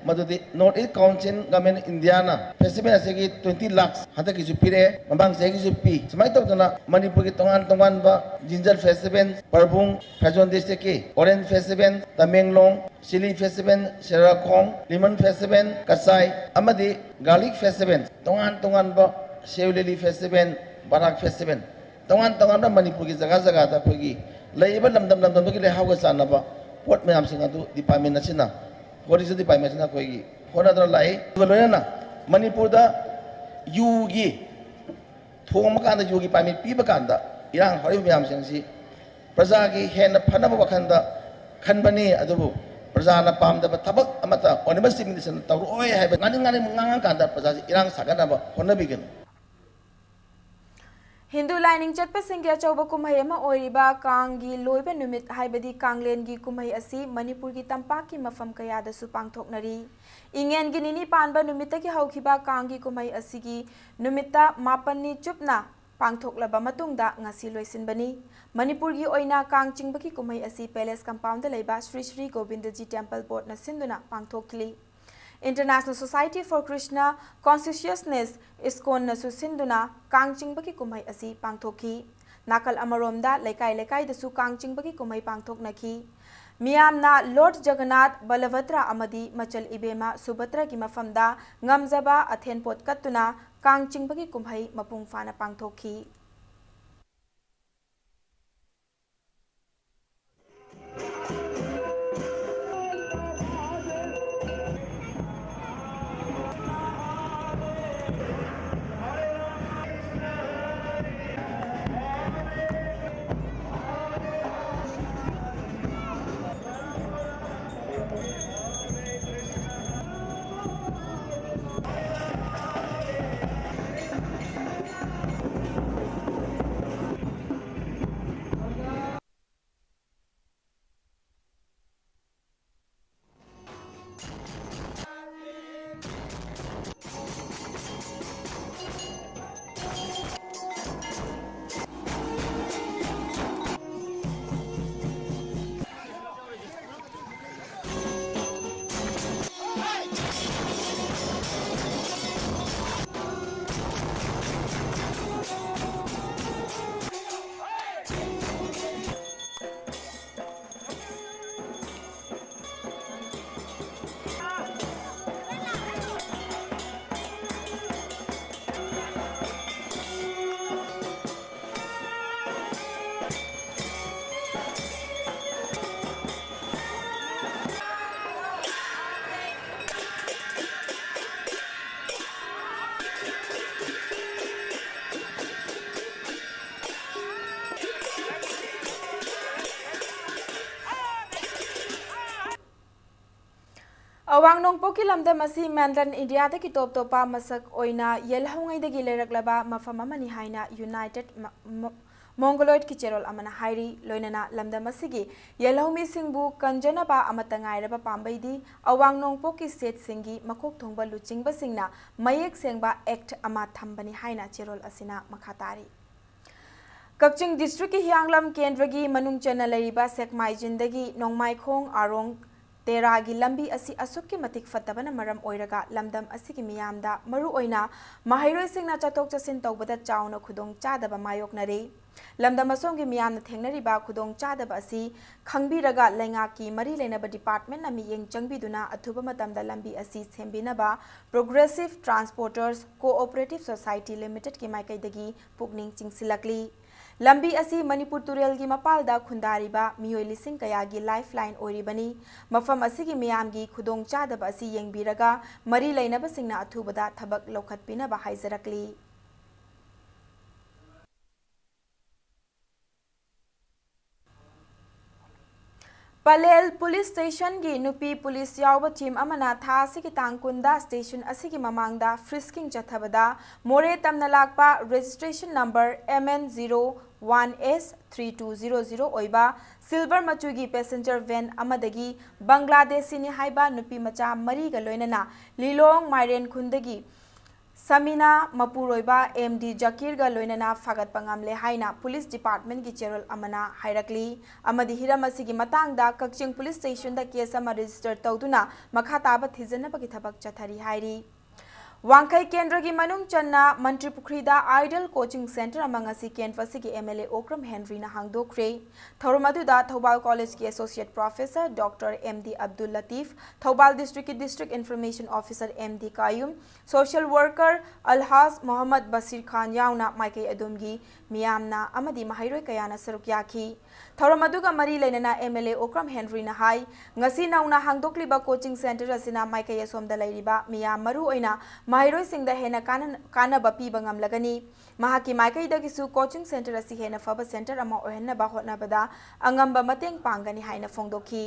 ꯃꯗꯨꯗꯤ North East Council Government Indiaꯅ festival ꯑꯁꯤꯒꯤ twenty lakhs ꯍꯟꯗꯛꯀꯤꯁꯨ ꯄꯤꯔꯛꯑꯦ, ꯃꯃꯥꯡ ꯆꯍꯤꯒꯤꯁꯨ ꯄꯤ꯫ ꯁꯨꯃꯥꯏꯅ ꯇꯧꯗꯅ ꯃꯅꯤꯄꯨꯔꯒꯤ ꯇꯣꯉꯥꯟ ꯇꯣꯉꯥꯟꯕ ginger festival, ꯄꯔꯕꯨꯡ, ꯐꯦꯖꯣꯟ districtꯀꯤ Orange Festival, Tamenglong, Chilli Festival, ꯁꯦꯔꯥꯈꯣꯡ, Lemon Festival, Kachai ꯑꯃꯗꯤ Garlic Festival, ꯇꯣꯉꯥꯟ ꯇꯣꯉꯥꯟꯕ Seoul Lily Festival, Barak Festival, ꯇꯣꯉꯥꯟ ꯇꯣꯉꯥꯟꯕ ꯃꯅꯤꯄꯨꯔꯒꯤ ꯖꯒꯥ ꯖꯒꯥꯗ ꯑꯩꯈꯣꯏꯒꯤ ꯂꯩꯔꯤꯕ ꯂꯝꯗꯝ ꯂꯝꯗꯝꯗꯨꯒꯤ ꯂꯩꯍꯥꯎꯒ ꯆꯥꯟꯅꯕ ꯄꯣꯠ ꯃꯌꯥꯝꯁꯤꯡ ꯑꯗꯨ department ꯑꯁꯤꯅ, Tourism Department ꯑꯁꯤꯅ ꯑꯩꯈꯣꯏꯒꯤ ꯍꯣꯠꯅꯗꯨꯅ ꯂꯥꯛꯏ꯫ ꯑꯗꯨꯒ ꯂꯣꯏꯅꯅ ꯃꯅꯤꯄꯨꯔꯗ ꯌꯨꯒꯤ ꯊꯣꯡꯕ ꯀꯥꯟꯗ, ꯌꯨꯒꯤ permit ꯄꯤꯕ ꯀꯥꯟꯗ ꯏꯔꯥꯡ ꯍꯧꯔꯛꯏꯕ ꯃꯌꯥꯝꯁꯤꯡꯁꯤ ꯄ꯭ꯔꯖꯥꯒꯤ ꯍꯦꯟꯅ ꯐꯅꯕ ꯋꯥꯈꯜꯗ ꯈꯟꯕꯅꯤ, ꯑꯗꯨꯕꯨ ꯄ꯭ꯔꯖꯥꯅ ꯄꯥꯝꯗꯕ ꯊꯕꯛ ꯑꯃꯠꯇ Honourable Chief Ministerꯅ ꯇꯧꯔꯛꯑꯣꯏ ꯍꯥꯏꯕ ꯉꯥꯡꯅꯤꯡ ꯉꯥꯡꯅꯤꯡꯕ ꯉꯥꯡꯉꯀꯥꯟꯗ ꯄ꯭ꯔꯖꯥꯁꯤ ꯏꯔꯥꯡ ꯁꯥꯒꯠꯅꯕ ꯍꯣꯠꯅꯕꯤꯒꯅꯨ꯫ ꯍꯤꯟꯗꯨ ꯂꯥꯏꯅꯤꯡ ꯆꯠꯄꯁꯤꯡꯒꯤ ꯑꯆꯧꯕ ꯀꯨꯝꯍꯩ ꯑꯃ ꯑꯣꯏꯔꯤꯕ ꯀꯥꯡꯒꯤ ꯂꯣꯏꯕ ꯅꯨꯃꯤꯠ ꯍꯥꯏꯕꯗꯤ ꯀꯥꯡꯂꯦꯟꯒꯤ ꯀꯨꯝꯍꯩ ꯑꯁꯤ ꯃꯅꯤꯄꯨꯔꯒꯤ ꯇꯝꯄꯥꯛꯀꯤ ꯃꯐꯝ ꯀꯌꯥꯗꯁꯨ ꯄꯥꯡꯊꯣꯛꯅꯔꯤ꯫ ꯏꯉꯦꯟꯒꯤ ꯅꯤꯅꯤ ꯄꯥꯟꯕ ꯅꯨꯃꯤꯠꯇꯒꯤ ꯍꯧꯈꯤꯕ ꯀꯥꯡꯒꯤ ꯀꯨꯝꯍꯩ ꯑꯁꯤꯒꯤ ꯅꯨꯃꯤꯠꯇ ꯃꯥꯄꯟꯅꯤ ꯆꯨꯞꯅ ꯄꯥꯡꯊꯣꯛꯂꯕ ꯃꯇꯨꯡꯗ ꯉꯁꯤ ꯂꯣꯏꯁꯤꯟꯕꯅꯤ꯫ ꯃꯅꯤꯄꯨꯔꯒꯤ ꯑꯣꯏꯅ ꯀꯥꯡ ꯆꯤꯡꯕꯒꯤ ꯀꯨꯝꯍꯩ ꯑꯁꯤ Palace Compoundꯗ ꯂꯩꯕ ꯁ꯭ꯔꯤ ꯁ꯭ꯔꯤ ꯒꯣꯕꯤꯟꯗꯖꯤ Temple Boardꯅ ꯁꯤꯟꯗꯨꯅ ꯄꯥꯡꯊꯣꯛꯂꯤ꯫ International Society for Christian Consciousness, ISKCONꯅꯁꯨ ꯁꯤꯟꯗꯨꯅ ꯀꯥꯡ ꯆꯤꯡꯕꯒꯤ ꯀꯨꯝꯍꯩ ꯑꯁꯤ ꯄꯥꯡꯊꯣꯛꯈꯤ꯫ ꯅꯥꯀꯜ ꯑꯃꯔꯣꯝꯗ ꯂꯩꯀꯥꯏ ꯂꯩꯀꯥꯏꯗꯁꯨ ꯀꯥꯡ ꯆꯤꯡꯕꯒꯤ ꯀꯨꯝꯍꯩ ꯄꯥꯡꯊꯣꯛꯅꯈꯤ꯫ ꯃꯤꯌꯥꯝꯅ Lord ꯖꯒꯟꯅꯥꯊ, ꯕꯂꯚꯗ꯭ꯔ ꯑꯃꯗꯤ ꯃꯆꯜ ꯏꯕꯦꯝꯃ ꯁꯨꯚꯗ꯭ꯔꯒꯤ ꯃꯐꯝꯗ ꯉꯝꯖꯕ ꯑꯊꯦꯟꯄꯣꯠ ꯀꯠꯇꯨꯅ ꯀꯥꯡ ꯆꯤꯡꯕꯒꯤ ꯀꯨꯝꯍꯩ ꯃꯄꯨꯡ ꯐꯥꯅ ꯄꯥꯡꯊꯣꯛꯈꯤ꯫ ꯑꯋꯥꯡ ꯅꯣꯡꯄꯣꯛꯀꯤ ꯂꯝꯗꯝ ꯑꯁꯤ mainland India ꯗꯒꯤ ꯇꯣꯞ ꯇꯣꯞꯄ ꯃꯁꯛ ꯑꯣꯏꯅ ꯌꯦꯜꯍꯧꯉꯩꯗꯒꯤ ꯂꯩꯔꯛꯂꯕ ꯃꯐꯝ ꯑꯃꯅꯤ ꯍꯥꯏꯅ United ꯃ-, ꯃ-, Mongoloid ꯀꯤ ꯆꯦꯔꯣꯜ ꯑꯃꯅ ꯍꯥꯏꯔꯤ꯫ ꯂꯣꯏꯅꯅ ꯂꯝꯗꯝ ꯑꯁꯤꯒꯤ ꯌꯦꯜꯍꯧꯃꯤꯁꯤꯡꯕꯨ ꯀꯟꯖꯅꯕ ꯑꯃꯠꯇ ꯉꯥꯏꯔꯕ ꯄꯥꯝꯕꯩꯗꯤ ꯑꯋꯥꯡ ꯅꯣꯡꯄꯣꯛꯀꯤ ꯁ꯭ꯇꯦꯠꯁꯤꯡꯒꯤ ꯃꯀꯣꯛ ꯊꯣꯡꯕ ꯂꯨꯆꯤꯡꯕꯁꯤꯡꯅ ꯃꯌꯦꯛ ꯁꯦꯡꯕ ꯑꯦꯛꯠ ꯑꯃ ꯊꯝꯕꯅꯤ ꯍꯥꯏꯅ ꯆꯦꯔꯣꯜ ꯑꯁꯤꯅ ꯃꯈꯥ ꯇꯥꯔꯤ꯫ ꯀꯛꯆꯤꯡ ꯗꯤꯁꯇ꯭ꯔꯤꯛꯀꯤ ꯍꯤꯌꯥꯡꯂꯝ ꯀꯦꯟꯗ꯭ꯔꯒꯤ ꯃꯅꯨꯡ ꯆꯟꯅ ꯂꯩꯔꯤꯕ ꯁꯦꯛꯃꯥꯏꯖꯤꯟꯗꯒꯤ ꯅꯣꯡꯃꯥꯏꯈꯣꯡ ꯑꯥꯔꯣꯡ ꯇꯦꯔꯥꯒꯤ ꯂꯝꯕꯤ ꯑꯁꯤ ꯑꯁꯨꯛꯀꯤ ꯃꯇꯤꯛ ꯐꯠꯇꯕꯅ ꯃꯔꯝ ꯑꯣꯏꯔꯒ ꯂꯝꯗꯝ ꯑꯁꯤꯒꯤ ꯃꯤꯌꯥꯝꯗ, ꯃꯔꯨꯑꯣꯏꯅ ꯃꯍꯩꯔꯣꯏꯁꯤꯡꯅ ꯆꯠꯊꯣꯛ ꯆꯠꯁꯤꯟ ꯇꯧꯕꯗ ꯆꯥꯎꯅ ꯈꯨꯗꯣꯡ ꯆꯥꯗꯕ ꯃꯥꯌꯣꯛꯅꯔꯦ꯫ ꯂꯝꯗꯝ ꯑꯁꯣꯝꯒꯤ ꯃꯤꯌꯥꯝꯅ ꯊꯦꯡꯅꯔꯤꯕ ꯈꯨꯗꯣꯡ ꯆꯥꯗꯕ ꯑꯁꯤ ꯈꯪꯕꯤꯔꯒ ꯂꯩꯉꯥꯛꯀꯤ ꯃꯔꯤ ꯂꯩꯅꯕ department ꯅ ꯃꯤꯠꯌꯦꯡ ꯆꯪꯕꯤꯗꯨꯅ ꯑꯊꯨꯕ ꯃꯇꯝꯗ ꯂꯝꯕꯤ ꯑꯁꯤ ꯁꯦꯝꯕꯤꯅꯕ Progressive Transporters Cooperative Society Limited ꯀꯤ ꯃꯥꯏꯀꯩꯗꯒꯤ ꯄꯨꯛꯅꯤꯡ ꯆꯤꯡꯁꯤꯜꯂꯛꯂꯤ꯫ ꯂꯝꯕꯤ ꯑꯁꯤ ꯃꯅꯤꯄꯨꯔ ꯇꯨꯔꯦꯜꯒꯤ ꯃꯄꯥꯜꯗ ꯈꯨꯟꯗꯥꯔꯤꯕ ꯃꯤꯑꯣꯏ ꯂꯤꯁꯤꯡ ꯀꯌꯥꯒꯤ lifeline ꯑꯣꯏꯔꯤꯕꯅꯤ꯫ ꯃꯐꯝ ꯑꯁꯤꯒꯤ ꯃꯤꯌꯥꯝꯒꯤ ꯈꯨꯗꯣꯡ ꯆꯥꯗꯕ ꯑꯁꯤ ꯌꯦꯡꯕꯤꯔꯒ ꯃꯔꯤ ꯂꯩꯅꯕꯁꯤꯡꯅ ꯑꯊꯨꯕꯗ ꯊꯕꯛ ꯂꯧꯈꯠꯄꯤꯅꯕ ꯍꯥꯏꯖꯔꯛꯂꯤ꯫ ꯄꯂꯦꯜ ꯄꯨꯂꯤꯁ ꯁ꯭ꯇꯦꯁꯟꯒꯤ ꯅꯨꯄꯤ ꯄꯨꯂꯤꯁ ꯌꯥꯎꯕ ꯇꯤꯝ ꯑꯃꯅ ꯊꯥ ꯑꯁꯤꯒꯤ ꯇꯥꯡ ꯀꯨꯟꯗ ꯁ꯭ꯇꯦꯁꯟ ꯑꯁꯤꯒꯤ ꯃꯃꯥꯡꯗ frisking ꯆꯠꯊꯕꯗ ꯃꯣꯔꯦ ꯇꯝꯅ ꯂꯥꯛꯄ registration number M N zero one S three two zero zero ꯑꯣꯏꯕ silver ꯃꯆꯨꯒꯤ passenger van ꯑꯃꯗꯒꯤ ꯕꯪꯒ꯭ꯂꯥꯗꯦꯁꯤꯅꯤ ꯍꯥꯏꯕ ꯅꯨꯄꯤ ꯃꯆꯥ ꯃꯔꯤꯒ ꯂꯣꯏꯅꯅ ꯂꯤꯂꯣꯡ ꯃꯥꯏꯔꯦꯟꯈꯨꯟꯗꯒꯤ ꯁꯃꯤꯅꯥ ꯃꯄꯨꯔꯣꯏꯕ M D ꯖꯀꯤꯔꯒ ꯂꯣꯏꯅꯅ ꯐꯥꯒꯠꯄ ꯉꯝꯂꯦ ꯍꯥꯏꯅ ꯄꯨꯂꯤꯁ department ꯀꯤ ꯆꯦꯔꯣꯜ ꯑꯃꯅ ꯍꯥꯏꯔꯛꯂꯤ꯫ ꯑꯃꯗꯤ ꯍꯤꯔꯝ ꯑꯁꯤꯒꯤ ꯃꯇꯥꯡꯗ ꯀꯛꯆꯤꯡ ꯄꯨꯂꯤꯁ ꯁ꯭ꯇꯦꯁꯟꯗ case ꯑꯃ register ꯇꯧꯗꯨꯅ ꯃꯈꯥ ꯇꯥꯕ ꯊꯤꯖꯤꯟꯅꯕꯒꯤ ꯊꯕꯛ ꯆꯠꯊꯔꯤ ꯍꯥꯏꯔꯤ꯫ ꯋꯥꯡꯈꯩ ꯀꯦꯟꯗ꯭ꯔꯒꯤ ꯃꯅꯨꯡ ꯆꯟꯅ ꯃꯟꯇ꯭ꯔꯤꯄꯨꯈ꯭ꯔꯤꯗ Idol Coaching Centre ꯑꯃ ꯉꯁꯤ ꯀꯦꯟꯗ꯭ꯔ ꯑꯁꯤꯒꯤ M L A ꯑꯣꯀ꯭ꯔꯝ ꯍꯦꯟꯔꯤꯅ ꯍꯥꯡꯗꯣꯛꯈ꯭ꯔꯦ꯫ ꯊꯧꯔꯝ ꯑꯗꯨꯗ ꯊꯧꯕꯥꯜ ꯀꯣꯂꯦꯖꯀꯤ associate professor Doctor M D Abdul ꯂꯇꯤꯐ, Thoubal district ꯀꯤ district information officer M D ꯀꯥꯌꯨꯝ, social worker ꯑꯜꯍꯥꯖ Mohammad Bashir ꯈꯥꯟ ꯌꯥꯎꯅ ꯃꯥꯏꯀꯩ ꯑꯗꯣꯝꯒꯤ ꯃꯤꯌꯥꯝꯅ ꯑꯃꯗꯤ ꯃꯍꯩꯔꯣꯏ ꯀꯌꯥꯅ ꯁꯔꯨꯛ ꯌꯥꯈꯤ꯫ ꯊꯧꯔꯝ ꯑꯗꯨꯒ ꯃꯔꯤ ꯂꯩꯅꯅ M L A ꯑꯣꯀ꯭ꯔꯝ ꯍꯦꯟꯔꯤꯅ ꯍꯥꯏ, ꯉꯁꯤ ꯅꯧꯅ ꯍꯥꯡꯗꯣꯛꯂꯤꯕ coaching centre ꯑꯁꯤꯅ ꯃꯥꯏꯀꯩ ꯑꯁꯣꯝꯗ ꯂꯩꯔꯤꯕ ꯃꯤꯌꯥꯝ, ꯃꯔꯨꯑꯣꯏꯅ ꯃꯍꯩꯔꯣꯏꯁꯤꯡꯗ ꯍꯦꯟꯅ ꯀꯥꯟꯅ-, ꯀꯥꯟꯅꯕ ꯄꯤꯕ ꯉꯝꯂꯒꯅꯤ꯫ ꯃꯍꯥꯛꯀꯤ ꯃꯥꯏꯀꯩꯗꯒꯤꯁꯨ coaching centre ꯑꯁꯤ ꯍꯦꯟꯅ ꯐꯕ centre ꯑꯃ ꯑꯣꯏꯍꯟꯅꯕ ꯍꯣꯠꯅꯕꯗ ꯑꯉꯝꯕ ꯃꯇꯦꯡ ꯄꯥꯡꯒꯅꯤ ꯍꯥꯏꯅ ꯐꯣꯡꯗꯣꯛꯈꯤ꯫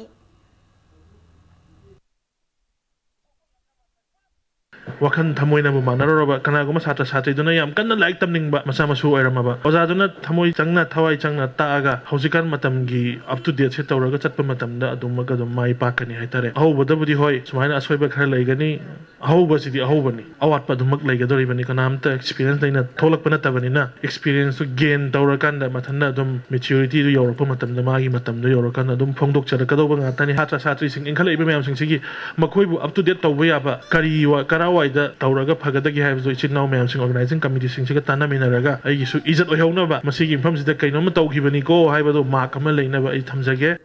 ꯋꯥꯈꯜ ꯊꯃꯣꯏꯅꯕꯨ ꯃꯥꯟꯅꯔꯨꯔꯕ, ꯀꯅꯥꯒꯨꯝꯕ ꯁꯥꯇ꯭ꯔ ꯁꯥꯇ꯭ꯔꯤꯗꯨꯅ ꯌꯥꯝ ꯀꯟꯅ ꯂꯥꯏꯔꯤꯛ ꯇꯝꯅꯤꯡꯕ ꯃꯆꯥ ꯃꯁꯨ ꯑꯣꯏꯔꯝꯃꯕ, ꯑꯣꯖꯥꯗꯨꯅ ꯊꯃꯣꯏ ꯆꯪꯅ, ꯊꯋꯥꯏ ꯆꯪꯅ ꯇꯥꯛꯑꯒ ꯍꯧꯖꯤꯛꯀꯥꯟ ꯃꯇꯝꯒꯤ up to date ꯁꯦ ꯇꯧꯔꯒ ꯆꯠꯄ ꯃꯇꯝꯗ ꯑꯗꯨꯃꯛ ꯑꯗꯨꯝ ꯃꯥꯏ ꯄꯥꯛꯀꯅꯤ ꯍꯥꯏꯇꯥꯔꯦ꯫ ꯑꯍꯧꯕꯗꯕꯨꯗꯤ ꯍꯣꯏ, ꯁꯨꯃꯥꯏꯅ ꯑꯁꯣꯏꯕ ꯈꯔ ꯂꯩꯒꯅꯤ, ꯑꯍꯧꯕꯁꯤꯗꯤ ꯑꯍꯧꯕꯅꯤ, ꯑꯋꯥꯠꯄ ꯑꯗꯨꯃꯛ ꯂꯩꯒꯗꯧꯔꯤꯕꯅꯤ꯫ ꯀꯅꯥꯝꯇ experience ꯂꯩꯅ ꯊꯣꯛꯂꯛꯄ ꯅꯠꯇꯕꯅꯤꯅ, experience ꯇꯨ gain ꯇꯧꯔꯀꯥꯟꯗ ꯃꯊꯟꯇ ꯑꯗꯨꯝ maturity ꯗꯨ ꯌꯧꯔꯛꯄ ꯃꯇꯝꯗ, ꯃꯥꯒꯤ ꯃꯇꯝꯗ ꯌꯧꯔꯀꯥꯟꯗ ꯑꯗꯨꯝ ꯐꯣꯡꯗꯣꯛꯆꯔꯛꯀꯗꯧꯕ ꯉꯥꯛꯇꯅꯤ꯫ ꯁꯥꯇ꯭ꯔ ꯁꯥꯇ꯭ꯔꯤꯁꯤꯡ ꯏꯟꯈꯠꯂꯛꯏꯕ ꯃꯌꯥꯝꯁꯤꯡꯁꯤꯒꯤ ꯃꯈꯣꯏꯕꯨ up to date ꯇꯧꯕ ꯌꯥꯕ, ꯀꯔꯤ ꯋꯥ-, ꯀꯔꯥꯏꯋꯥꯏꯗ ꯇꯧꯔꯒ ꯐꯒꯗꯒꯦ ꯍꯥꯏꯕꯗꯨ ꯏꯆꯤꯟ ꯏꯅꯥꯎ ꯃꯌꯥꯝꯁꯤꯡ, organizing committee ꯁꯤꯡꯁꯤꯒ ꯇꯥꯟꯅꯃꯤꯟꯅꯔꯒ ꯑꯩꯒꯤꯁꯨ ꯏꯖꯠ ꯑꯣꯏꯍꯧꯅꯕ, ꯃꯁꯤꯒꯤ ꯃꯐꯝꯁꯤꯗ ꯀꯩꯅꯣꯝꯃ ꯇꯧꯈꯤꯕꯅꯤꯀꯣ ꯍꯥꯏꯕꯗꯨ mark ꯑꯃ ꯂꯩꯅꯕ ꯑꯩ ꯊꯝꯖꯒꯦ꯫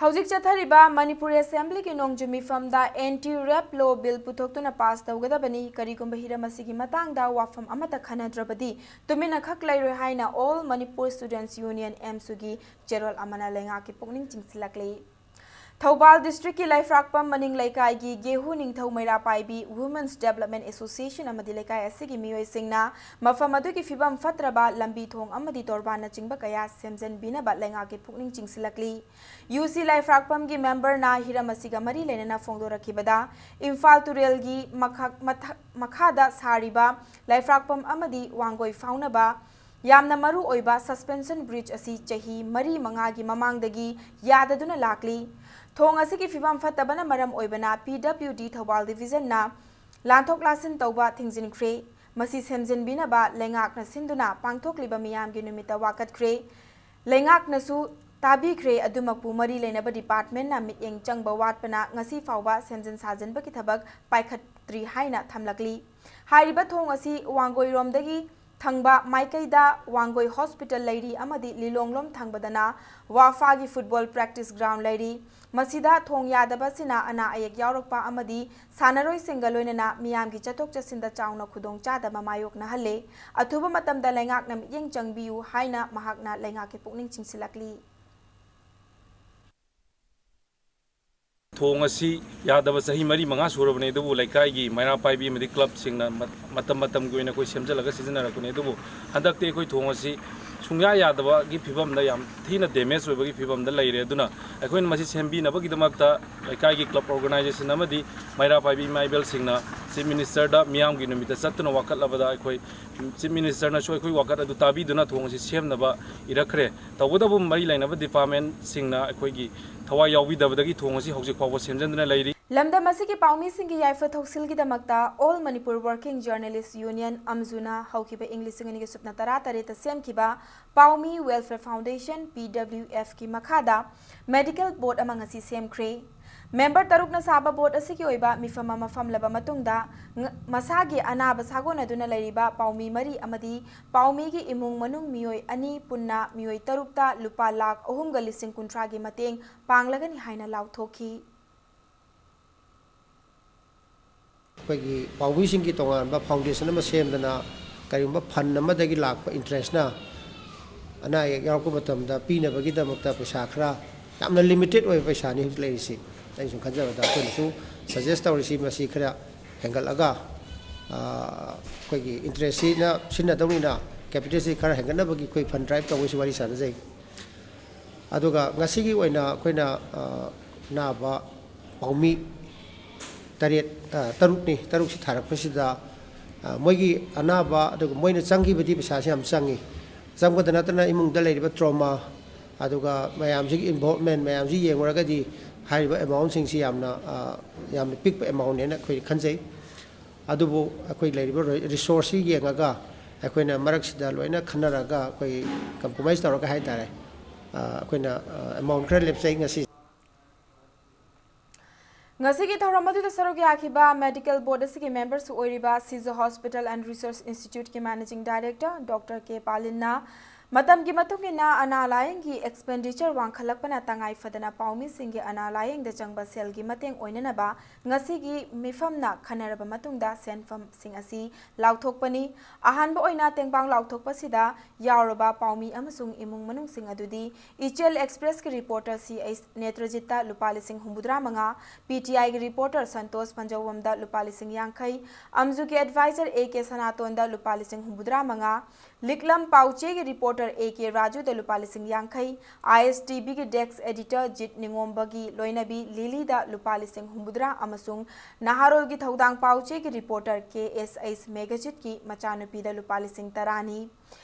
ꯍꯧꯖꯤꯛ ꯆꯠꯊꯔꯤꯕ ꯃꯅꯤꯄꯨꯔ ꯑꯦꯁꯦꯝꯕ꯭ꯂꯤꯒꯤ ꯅꯣꯡꯖꯨ ꯃꯤꯐꯝꯗ anti rape law bill ꯄꯨꯊꯣꯛꯇꯨꯅ pass ꯇꯧꯒꯗꯕꯅꯤ꯫ ꯀꯔꯤꯒꯨꯝꯕ ꯍꯤꯔꯝ ꯑꯁꯤꯒꯤ ꯃꯇꯥꯡꯗ ꯋꯥꯐꯝ ꯑꯃꯠꯇ ꯈꯟꯅꯗ꯭ꯔꯕꯗꯤ ꯇꯨꯃꯤꯟꯅ ꯈꯛ ꯂꯩꯔꯣꯏ ꯍꯥꯏꯅ All Manipur Students Union, ꯑꯦꯝꯁꯨꯒꯤ ꯆꯦꯔꯣꯜ ꯑꯃꯅ ꯂꯩꯉꯥꯛꯀꯤ ꯄꯨꯛꯅꯤꯡ ꯆꯤꯡꯁꯤꯜꯂꯛꯂꯤ꯫ ꯊꯧꯕꯥꯜ district ꯀꯤ ꯂꯩꯐ꯭ꯔꯥꯛꯄꯝ ꯃꯅꯤꯡ ꯂꯩꯀꯥꯏꯒꯤ ꯒꯦꯍꯨ ꯅꯤꯡꯊꯧ ꯃꯩꯔꯥ ꯄꯥꯏꯕꯤ Women's Development Association ꯑꯃꯗꯤ ꯂꯩꯀꯥꯏ ꯑꯁꯤꯒꯤ ꯃꯤꯑꯣꯏꯁꯤꯡꯅ ꯃꯐꯝ ꯑꯗꯨꯒꯤ ꯐꯤꯕꯝ ꯐꯠꯇ꯭ꯔꯕ ꯂꯝꯕꯤ ꯊꯣꯡ ꯑꯃꯗꯤ ꯇꯣꯔꯕꯥꯟꯅꯆꯤꯡꯕ ꯀꯌꯥ ꯁꯦꯝꯖꯤꯟꯕꯤꯅꯕ ꯂꯩꯉꯥꯛꯀꯤ ꯄꯨꯛꯅꯤꯡ ꯆꯤꯡꯁꯤꯜꯂꯛꯂꯤ꯫ ꯌꯨ ꯁꯤ ꯂꯥꯏꯐ꯭ꯔꯥꯛꯄꯝꯒꯤ member ꯅ ꯍꯤꯔꯝ ꯑꯁꯤꯒ ꯃꯔꯤ ꯂꯩꯅꯅ ꯐꯣꯡꯗꯣꯔꯛꯈꯤꯕꯗ, ꯏꯝꯐꯥꯜ ꯇꯨꯔꯦꯜꯒꯤ ꯃꯈꯛ-, ꯃꯊꯛ-, ꯃꯈꯥꯗ ꯁꯥꯔꯤꯕ ꯂꯥꯏꯐ꯭ꯔꯥꯛꯄꯝ ꯑꯃꯗꯤ ꯋꯥꯡꯒꯣꯏ ꯐꯥꯎꯅꯕ ꯌꯥꯝꯅ ꯃꯔꯨ ꯑꯣꯏꯕ suspension bridge ꯑꯁꯤ ꯆꯍꯤ ꯃꯔꯤ ꯃꯉꯥꯒꯤ ꯃꯃꯥꯡꯗꯒꯤ ꯌꯥꯗꯗꯨꯅ ꯂꯥꯛꯂꯤ꯫ ꯊꯣꯡ ꯑꯁꯤꯒꯤ ꯐꯤꯕꯝ ꯐꯠꯇꯕꯅ ꯃꯔꯝ ꯑꯣꯏꯕꯅ P W D Thoubal division ꯅ ꯂꯥꯟꯊꯣꯛ ꯂꯥꯟꯁꯤꯟ ꯇꯧꯕ ꯊꯤꯡꯖꯤꯟꯈ꯭ꯔꯦ꯫ ꯃꯁꯤ ꯁꯦꯝꯖꯤꯟꯕꯤꯅꯕ ꯂꯩꯉꯥꯛꯅ ꯁꯤꯟꯗꯨꯅ ꯄꯥꯡꯊꯣꯛꯂꯤꯕ ꯃꯤꯌꯥꯝꯒꯤ ꯅꯨꯃꯤꯠꯇ ꯋꯥꯀꯠꯈ꯭ꯔꯦ꯫ ꯂꯩꯉꯥꯛꯅꯁꯨ ꯇꯥꯕꯤꯈ꯭ꯔꯦ, ꯑꯗꯨꯃꯛꯄꯨ ꯃꯔꯤ ꯂꯩꯅꯕ department ꯅ ꯃꯤꯠꯌꯦꯡ ꯆꯪꯕ ꯋꯥꯠꯄꯅ ꯉꯁꯤ ꯐꯥꯎꯕ ꯁꯦꯝꯖꯤꯟ ꯁꯥꯖꯤꯟꯕꯒꯤ ꯊꯕꯛ ꯄꯥꯏꯈꯠꯇ꯭ꯔꯤ ꯍꯥꯏꯅ ꯊꯝꯂꯛꯂꯤ꯫ ꯍꯥꯏꯔꯤꯕ ꯊꯣꯡ ꯑꯁꯤ ꯋꯥꯡꯒꯣꯏꯔꯣꯝꯗꯒꯤ ꯊꯪꯕ ꯃꯥꯏꯀꯩꯗ ꯋꯥꯡꯒꯣꯏ hospital ꯂꯩꯔꯤ ꯑꯃꯗꯤ ꯂꯤꯂꯣꯡꯂꯣꯝ ꯊꯪꯕꯗꯅ ꯋꯥꯐꯥꯒꯤ football practice ground ꯂꯩꯔꯤ꯫ ꯃꯁꯤꯗ ꯊꯣꯡ ꯌꯥꯗꯕ ꯑꯁꯤꯅ ꯑꯅꯥ ꯑꯌꯦꯛ ꯌꯥꯎꯔꯛꯄ ꯑꯃꯗꯤ ꯁꯥꯟꯅꯔꯣꯏꯁꯤꯡꯒ ꯂꯣꯏꯅꯅ ꯃꯤꯌꯥꯝꯒꯤ ꯆꯠꯊꯣꯛ ꯆꯠꯁꯤꯟꯗ ꯆꯥꯎꯅ ꯈꯨꯗꯣꯡꯆꯥꯗꯕ ꯃꯥꯌꯣꯛꯅꯍꯜꯂꯦ꯫ ꯑꯊꯨꯕ ꯃꯇꯝꯗ ꯂꯩꯉꯥꯛꯅ ꯃꯤꯠꯌꯦꯡ ꯆꯪꯕꯤꯌꯨ ꯍꯥꯏꯅ ꯃꯍꯥꯛꯅ ꯂꯩꯉꯥꯛꯀꯤ ꯄꯨꯛꯅꯤꯡ ꯆꯤꯡꯁꯤꯜꯂꯛꯂꯤ꯫ ꯊꯣꯡ ꯑꯁꯤ ꯌꯥꯗꯕ ꯆꯍꯤ ꯃꯔꯤ ꯃꯉꯥ ꯁꯨꯔꯕꯅꯤ, ꯑꯗꯨꯕꯨ ꯂꯩꯀꯥꯏꯒꯤ ꯃꯩꯔꯥ ꯄꯥꯏꯕꯤ ꯑꯃꯗꯤ ꯀ꯭ꯂꯕꯁꯤꯡꯅ ꯃꯠ-, ꯃꯇꯝ ꯃꯇꯝꯒꯤ ꯑꯣꯏꯅ ꯑꯩꯈꯣꯏ ꯁꯦꯝꯖꯤꯜꯂꯒ ꯁꯤꯖꯤꯟꯅꯔꯛꯄꯅꯤ꯫ ꯑꯗꯨꯕꯨ ꯍꯟꯗꯛꯇꯤ ꯑꯩꯈꯣꯏ ꯊꯣꯡ ꯑꯁꯤ ꯁꯨꯡꯌꯥ ꯌꯥꯗꯕꯒꯤ ꯐꯤꯕꯝꯗ, ꯌꯥꯝ ꯊꯤꯅ damage ꯑꯣꯏꯕꯒꯤ ꯐꯤꯕꯝꯗ ꯂꯩꯔꯦ꯫ ꯑꯗꯨꯅ ꯑꯩꯈꯣꯏꯅ ꯃꯁꯤ ꯁꯦꯝꯕꯤꯅꯕꯒꯤꯗꯃꯛꯇ ꯂꯩꯀꯥꯏꯒꯤ ꯀ꯭ꯂꯕ organization ꯑꯃꯗꯤ ꯃꯩꯔꯥ ꯄꯥꯏꯕꯤ ꯏꯃꯥ ꯏꯕꯦꯜꯁꯤꯡꯅ Chief Ministerꯗ ꯃꯤꯌꯥꯝꯒꯤ ꯅꯨꯃꯤꯠꯇ ꯆꯠꯇꯨꯅ ꯋꯥꯀꯠꯂꯕꯗ ꯑꯩꯈꯣꯏ Chief Ministerꯅꯁꯨ ꯑꯩꯈꯣꯏ ꯋꯥꯀꯠ ꯑꯗꯨ ꯇꯥꯕꯤꯗꯨꯅ ꯊꯣꯡ ꯑꯁꯤ ꯁꯦꯝꯅꯕ ꯏꯔꯛꯈ꯭ꯔꯦ꯫ ꯇꯧꯕꯇꯕꯨ ꯃꯔꯤ ꯂꯩꯅꯕ departmentꯁꯤꯡꯅ ꯑꯩꯈꯣꯏꯒꯤ ꯊꯋꯥꯏ ꯌꯥꯎꯕꯤꯗꯕꯗꯒꯤ ꯊꯣꯡ ꯑꯁꯤ ꯍꯧꯖꯤꯛ ꯐꯥꯎꯕ ꯁꯦꯝꯖꯤꯟꯗꯨꯅ ꯂꯩꯔꯤ꯫ ꯂꯝꯗꯝ ꯑꯁꯤꯒꯤ ꯄꯥꯎꯃꯤꯁꯤꯡꯒꯤ ꯌꯥꯏꯐ ꯊꯧꯁꯤꯜꯒꯤꯗꯃꯛꯇ All Manipur Working Journalist Union, ꯑꯝꯖꯨꯅ ꯍꯧꯈꯤꯕ ꯏꯪ ꯂꯤꯁꯤꯡ ꯑꯅꯤꯒ ꯁꯨꯞꯅ ꯇꯔꯥ ꯇꯔꯦꯠꯇ ꯁꯦꯝꯈꯤꯕ ꯄꯥꯎꯃꯤ Welfare Foundation, P W Fꯀꯤ ꯃꯈꯥꯗ medical board ꯑꯃ ꯉꯁꯤ ꯁꯦꯝꯈ꯭ꯔꯦ꯫ ꯃꯦꯝꯕꯔ ꯇꯔꯨꯛꯅ ꯁꯥꯕ ꯕꯣꯔꯗ ꯑꯁꯤꯒꯤ ꯑꯣꯏꯕ ꯃꯤꯐꯝ ꯑꯃ ꯐꯝꯂꯕ ꯃꯇꯨꯡꯗ, ꯉ-, ꯃꯁꯥꯒꯤ ꯑꯅꯥꯕ ꯁꯥꯒꯣꯟꯅꯗꯨꯅ ꯂꯩꯔꯤꯕ ꯄꯥꯎꯃꯤ ꯃꯔꯤ ꯑꯃꯗꯤ ꯄꯥꯎꯃꯤꯒꯤ ꯏꯃꯨꯡ ꯃꯅꯨꯡ ꯃꯤꯑꯣꯏ ꯑꯅꯤ ꯄꯨꯟꯅ ꯃꯤꯑꯣꯏ ꯇꯔꯨꯛꯇ ꯂꯨꯄꯥ ꯂꯥꯈ ꯑꯍꯨꯝꯒ ꯂꯤꯁꯤꯡ ꯀꯨꯟꯊ꯭ꯔꯥꯒꯤ ꯃꯇꯦꯡ ꯄꯥꯡꯂꯒꯅꯤ ꯍꯥꯏꯅ ꯂꯥꯎꯊꯣꯛꯈꯤ꯫ ꯑꯩꯈꯣꯏꯒꯤ ꯄꯥꯎꯃꯤꯁꯤꯡꯒꯤ ꯇꯣꯉꯥꯟꯕ foundation ꯑꯃ ꯁꯦꯝꯗꯅ, ꯀꯔꯤꯒꯨꯝꯕ fund ꯑꯃꯗꯒꯤ ꯂꯥꯛꯄ interestꯅ ꯑꯅꯥ ꯑꯌꯦꯛ ꯌꯥꯎꯔꯛꯄ ꯃꯇꯝꯗ ꯄꯤꯅꯕꯒꯤꯗꯃꯛꯇ ꯄꯩꯁꯥ ꯈꯔ, ꯌꯥꯝꯅ limited ꯑꯣꯏꯕ ꯄꯩꯁꯥꯅꯤ ꯍꯧꯖꯤꯛ ꯂꯩꯔꯤꯁꯤ꯫ ꯑꯩꯅ ꯁꯨꯝ ꯈꯟꯖꯕꯗ ꯑꯩꯈꯣꯏꯅꯁꯨ suggest ꯇꯧꯔꯤꯁꯤ ꯃꯁꯤ ꯈꯔ ꯍꯦꯟꯒꯠꯂꯒ, ꯑ, ꯑꯩꯈꯣꯏꯒꯤ interestꯁꯤꯅ ꯁꯤꯖꯤꯟꯅꯗꯧꯅꯤꯅ capitalꯁꯤ ꯈꯔ ꯍꯦꯟꯒꯠꯅꯕꯒꯤ ꯑꯩꯈꯣꯏ fund drive ꯇꯧꯕꯒꯤꯁꯨ ꯋꯥꯔꯤ ꯁꯥꯟꯅꯖꯩ꯫ ꯑꯗꯨꯒ ꯉꯁꯤꯒꯤ ꯑꯣꯏꯅ ꯑꯩꯈꯣꯏꯅ, ꯑ, ꯑꯅꯥꯕ ꯄꯥꯎꯃꯤ ꯇꯔꯦꯠ, ꯑ, ꯇꯔꯨꯛꯅꯤ, ꯇꯔꯨꯛꯁꯤ ꯊꯥꯔꯛꯄꯁꯤꯗ, ꯑ, ꯃꯣꯏꯒꯤ ꯑꯅꯥꯕ, ꯑꯗꯨꯒ ꯃꯣꯏꯅ ꯆꯪꯈꯤꯕꯗꯤ ꯄꯩꯁꯥꯁꯤ ꯌꯥꯝ ꯆꯪꯉꯤ꯫ ꯆꯪꯕꯗ ꯅꯠꯇꯅ ꯏꯃꯨꯡꯗ ꯂꯩꯔꯤꯕ trauma, ꯑꯗꯨꯒ ꯃꯌꯥꯝꯁꯤꯒꯤ involvement ꯃꯌꯥꯝꯁꯤ ꯌꯦꯡꯉꯨꯔꯒꯗꯤ ꯍꯥꯏꯔꯤꯕ amountꯁꯤꯡꯁꯤ ꯌꯥꯝꯅ, ꯑ, ꯌꯥꯝꯅ ꯄꯤꯛꯄ amountꯅꯦꯅ ꯑꯩꯈꯣꯏ ꯈꯟꯖꯩ꯫ ꯑꯗꯨꯕꯨ ꯑꯩꯈꯣꯏ ꯂꯩꯔꯤꯕ ꯔꯤ-, resourceꯁꯤ ꯌꯦꯡꯉꯒ ꯑꯩꯈꯣꯏꯅ ꯃꯔꯛꯁꯤꯗ ꯂꯣꯏꯅ ꯈꯟꯅꯔꯒ ꯑꯩꯈꯣꯏ compromise ꯇꯧꯔꯒ ꯍꯥꯏꯇꯥꯔꯦ, ꯑ, ꯑꯩꯈꯣꯏꯅ, ꯑ, amount ꯈꯔ ꯂꯦꯞꯆꯩ ꯉꯁꯤ꯫ ꯉꯁꯤꯒꯤ ꯊꯧꯔꯝ ꯑꯗꯨꯗ ꯁꯔꯨꯛ ꯌꯥꯈꯤꯕ medical board ꯑꯁꯤꯒꯤ memberꯁꯨ ꯑꯣꯏꯔꯤꯕ Shija Hospital and Research Instituteꯀꯤ managing director Doctor K ꯄꯥꯂꯤꯟꯅ ꯃꯇꯝꯒꯤ ꯃꯇꯨꯡ ꯏꯟꯅ ꯑꯅꯥ ꯂꯥꯌꯦꯡꯒꯤ expenditure ꯋꯥꯡꯈꯠꯂꯛꯄꯅ ꯇꯉꯥꯏ ꯐꯗꯅ ꯄꯥꯎꯃꯤꯁꯤꯡꯒꯤ ꯑꯅꯥ ꯂꯥꯌꯦꯡꯗ ꯆꯪꯕ ꯁꯦꯜꯒꯤ ꯃꯇꯦꯡ ꯑꯣꯏꯅꯅꯕ ꯉꯁꯤꯒꯤ ꯃꯤꯐꯝꯅ ꯈꯟꯅꯔꯕ ꯃꯇꯨꯡꯗ ꯁꯦꯟꯐꯝꯁꯤꯡ ꯑꯁꯤ ꯂꯥꯎꯊꯣꯛꯄꯅꯤ꯫ ꯑꯍꯥꯟꯕ ꯑꯣꯏꯅ ꯇꯦꯡꯕꯥꯡ ꯂꯥꯎꯊꯣꯛꯄꯁꯤꯗ ꯌꯥꯎꯔꯕ ꯄꯥꯎꯃꯤ ꯑꯃꯁꯨꯡ ꯏꯃꯨꯡ ꯃꯅꯨꯡꯁꯤꯡ ꯑꯗꯨꯗꯤ ꯏꯆꯦꯜ Expressꯀꯤ reporter C H ꯅꯦꯇ꯭ꯔꯖꯤꯠꯇ ꯂꯨꯄꯥ ꯂꯤꯁꯤꯡ ꯍꯨꯝꯐꯨꯇꯔꯥ ꯃꯉꯥ, P T Iꯒꯤ reporter ꯁꯟꯇꯣꯁ ꯄꯟꯖꯧꯕꯝꯗ ꯂꯨꯄꯥ ꯂꯤꯁꯤꯡ ꯌꯥꯡꯈꯩ, ꯑꯝꯖꯨꯒꯤ adviser A K ꯁꯅꯥꯇꯣꯟꯗ ꯂꯨꯄꯥ ꯂꯤꯁꯤꯡ ꯍꯨꯝꯐꯨꯇꯔꯥ ꯃꯉꯥ, ꯂꯤꯛꯂꯝ ꯄꯥꯎꯆꯦꯒꯤ reporter A K ꯔꯥꯖꯨꯗ ꯂꯨꯄꯥ ꯂꯤꯁꯤꯡ ꯌꯥꯡꯈꯩ, I S T Vꯒꯤ desk editor ꯖꯤꯠ ꯅꯤꯉꯣꯝꯕꯒꯤ ꯂꯣꯏꯅꯕꯤ ꯂꯤꯂꯤꯗ ꯂꯨꯄꯥ ꯂꯤꯁꯤꯡ ꯍꯨꯝꯐꯨꯇꯔꯥ ꯑꯃꯁꯨꯡ ꯅꯍꯥꯔꯣꯜꯒꯤ ꯊꯧꯗꯥꯡ ꯄꯥꯎꯆꯦꯒꯤ reporter K S H ꯃꯦꯘꯖꯤꯠꯀꯤ ꯃꯆꯥꯅꯨꯄꯤꯗ ꯂꯨꯄꯥ ꯂꯤꯁꯤꯡ ꯇꯔꯥꯅꯤ꯫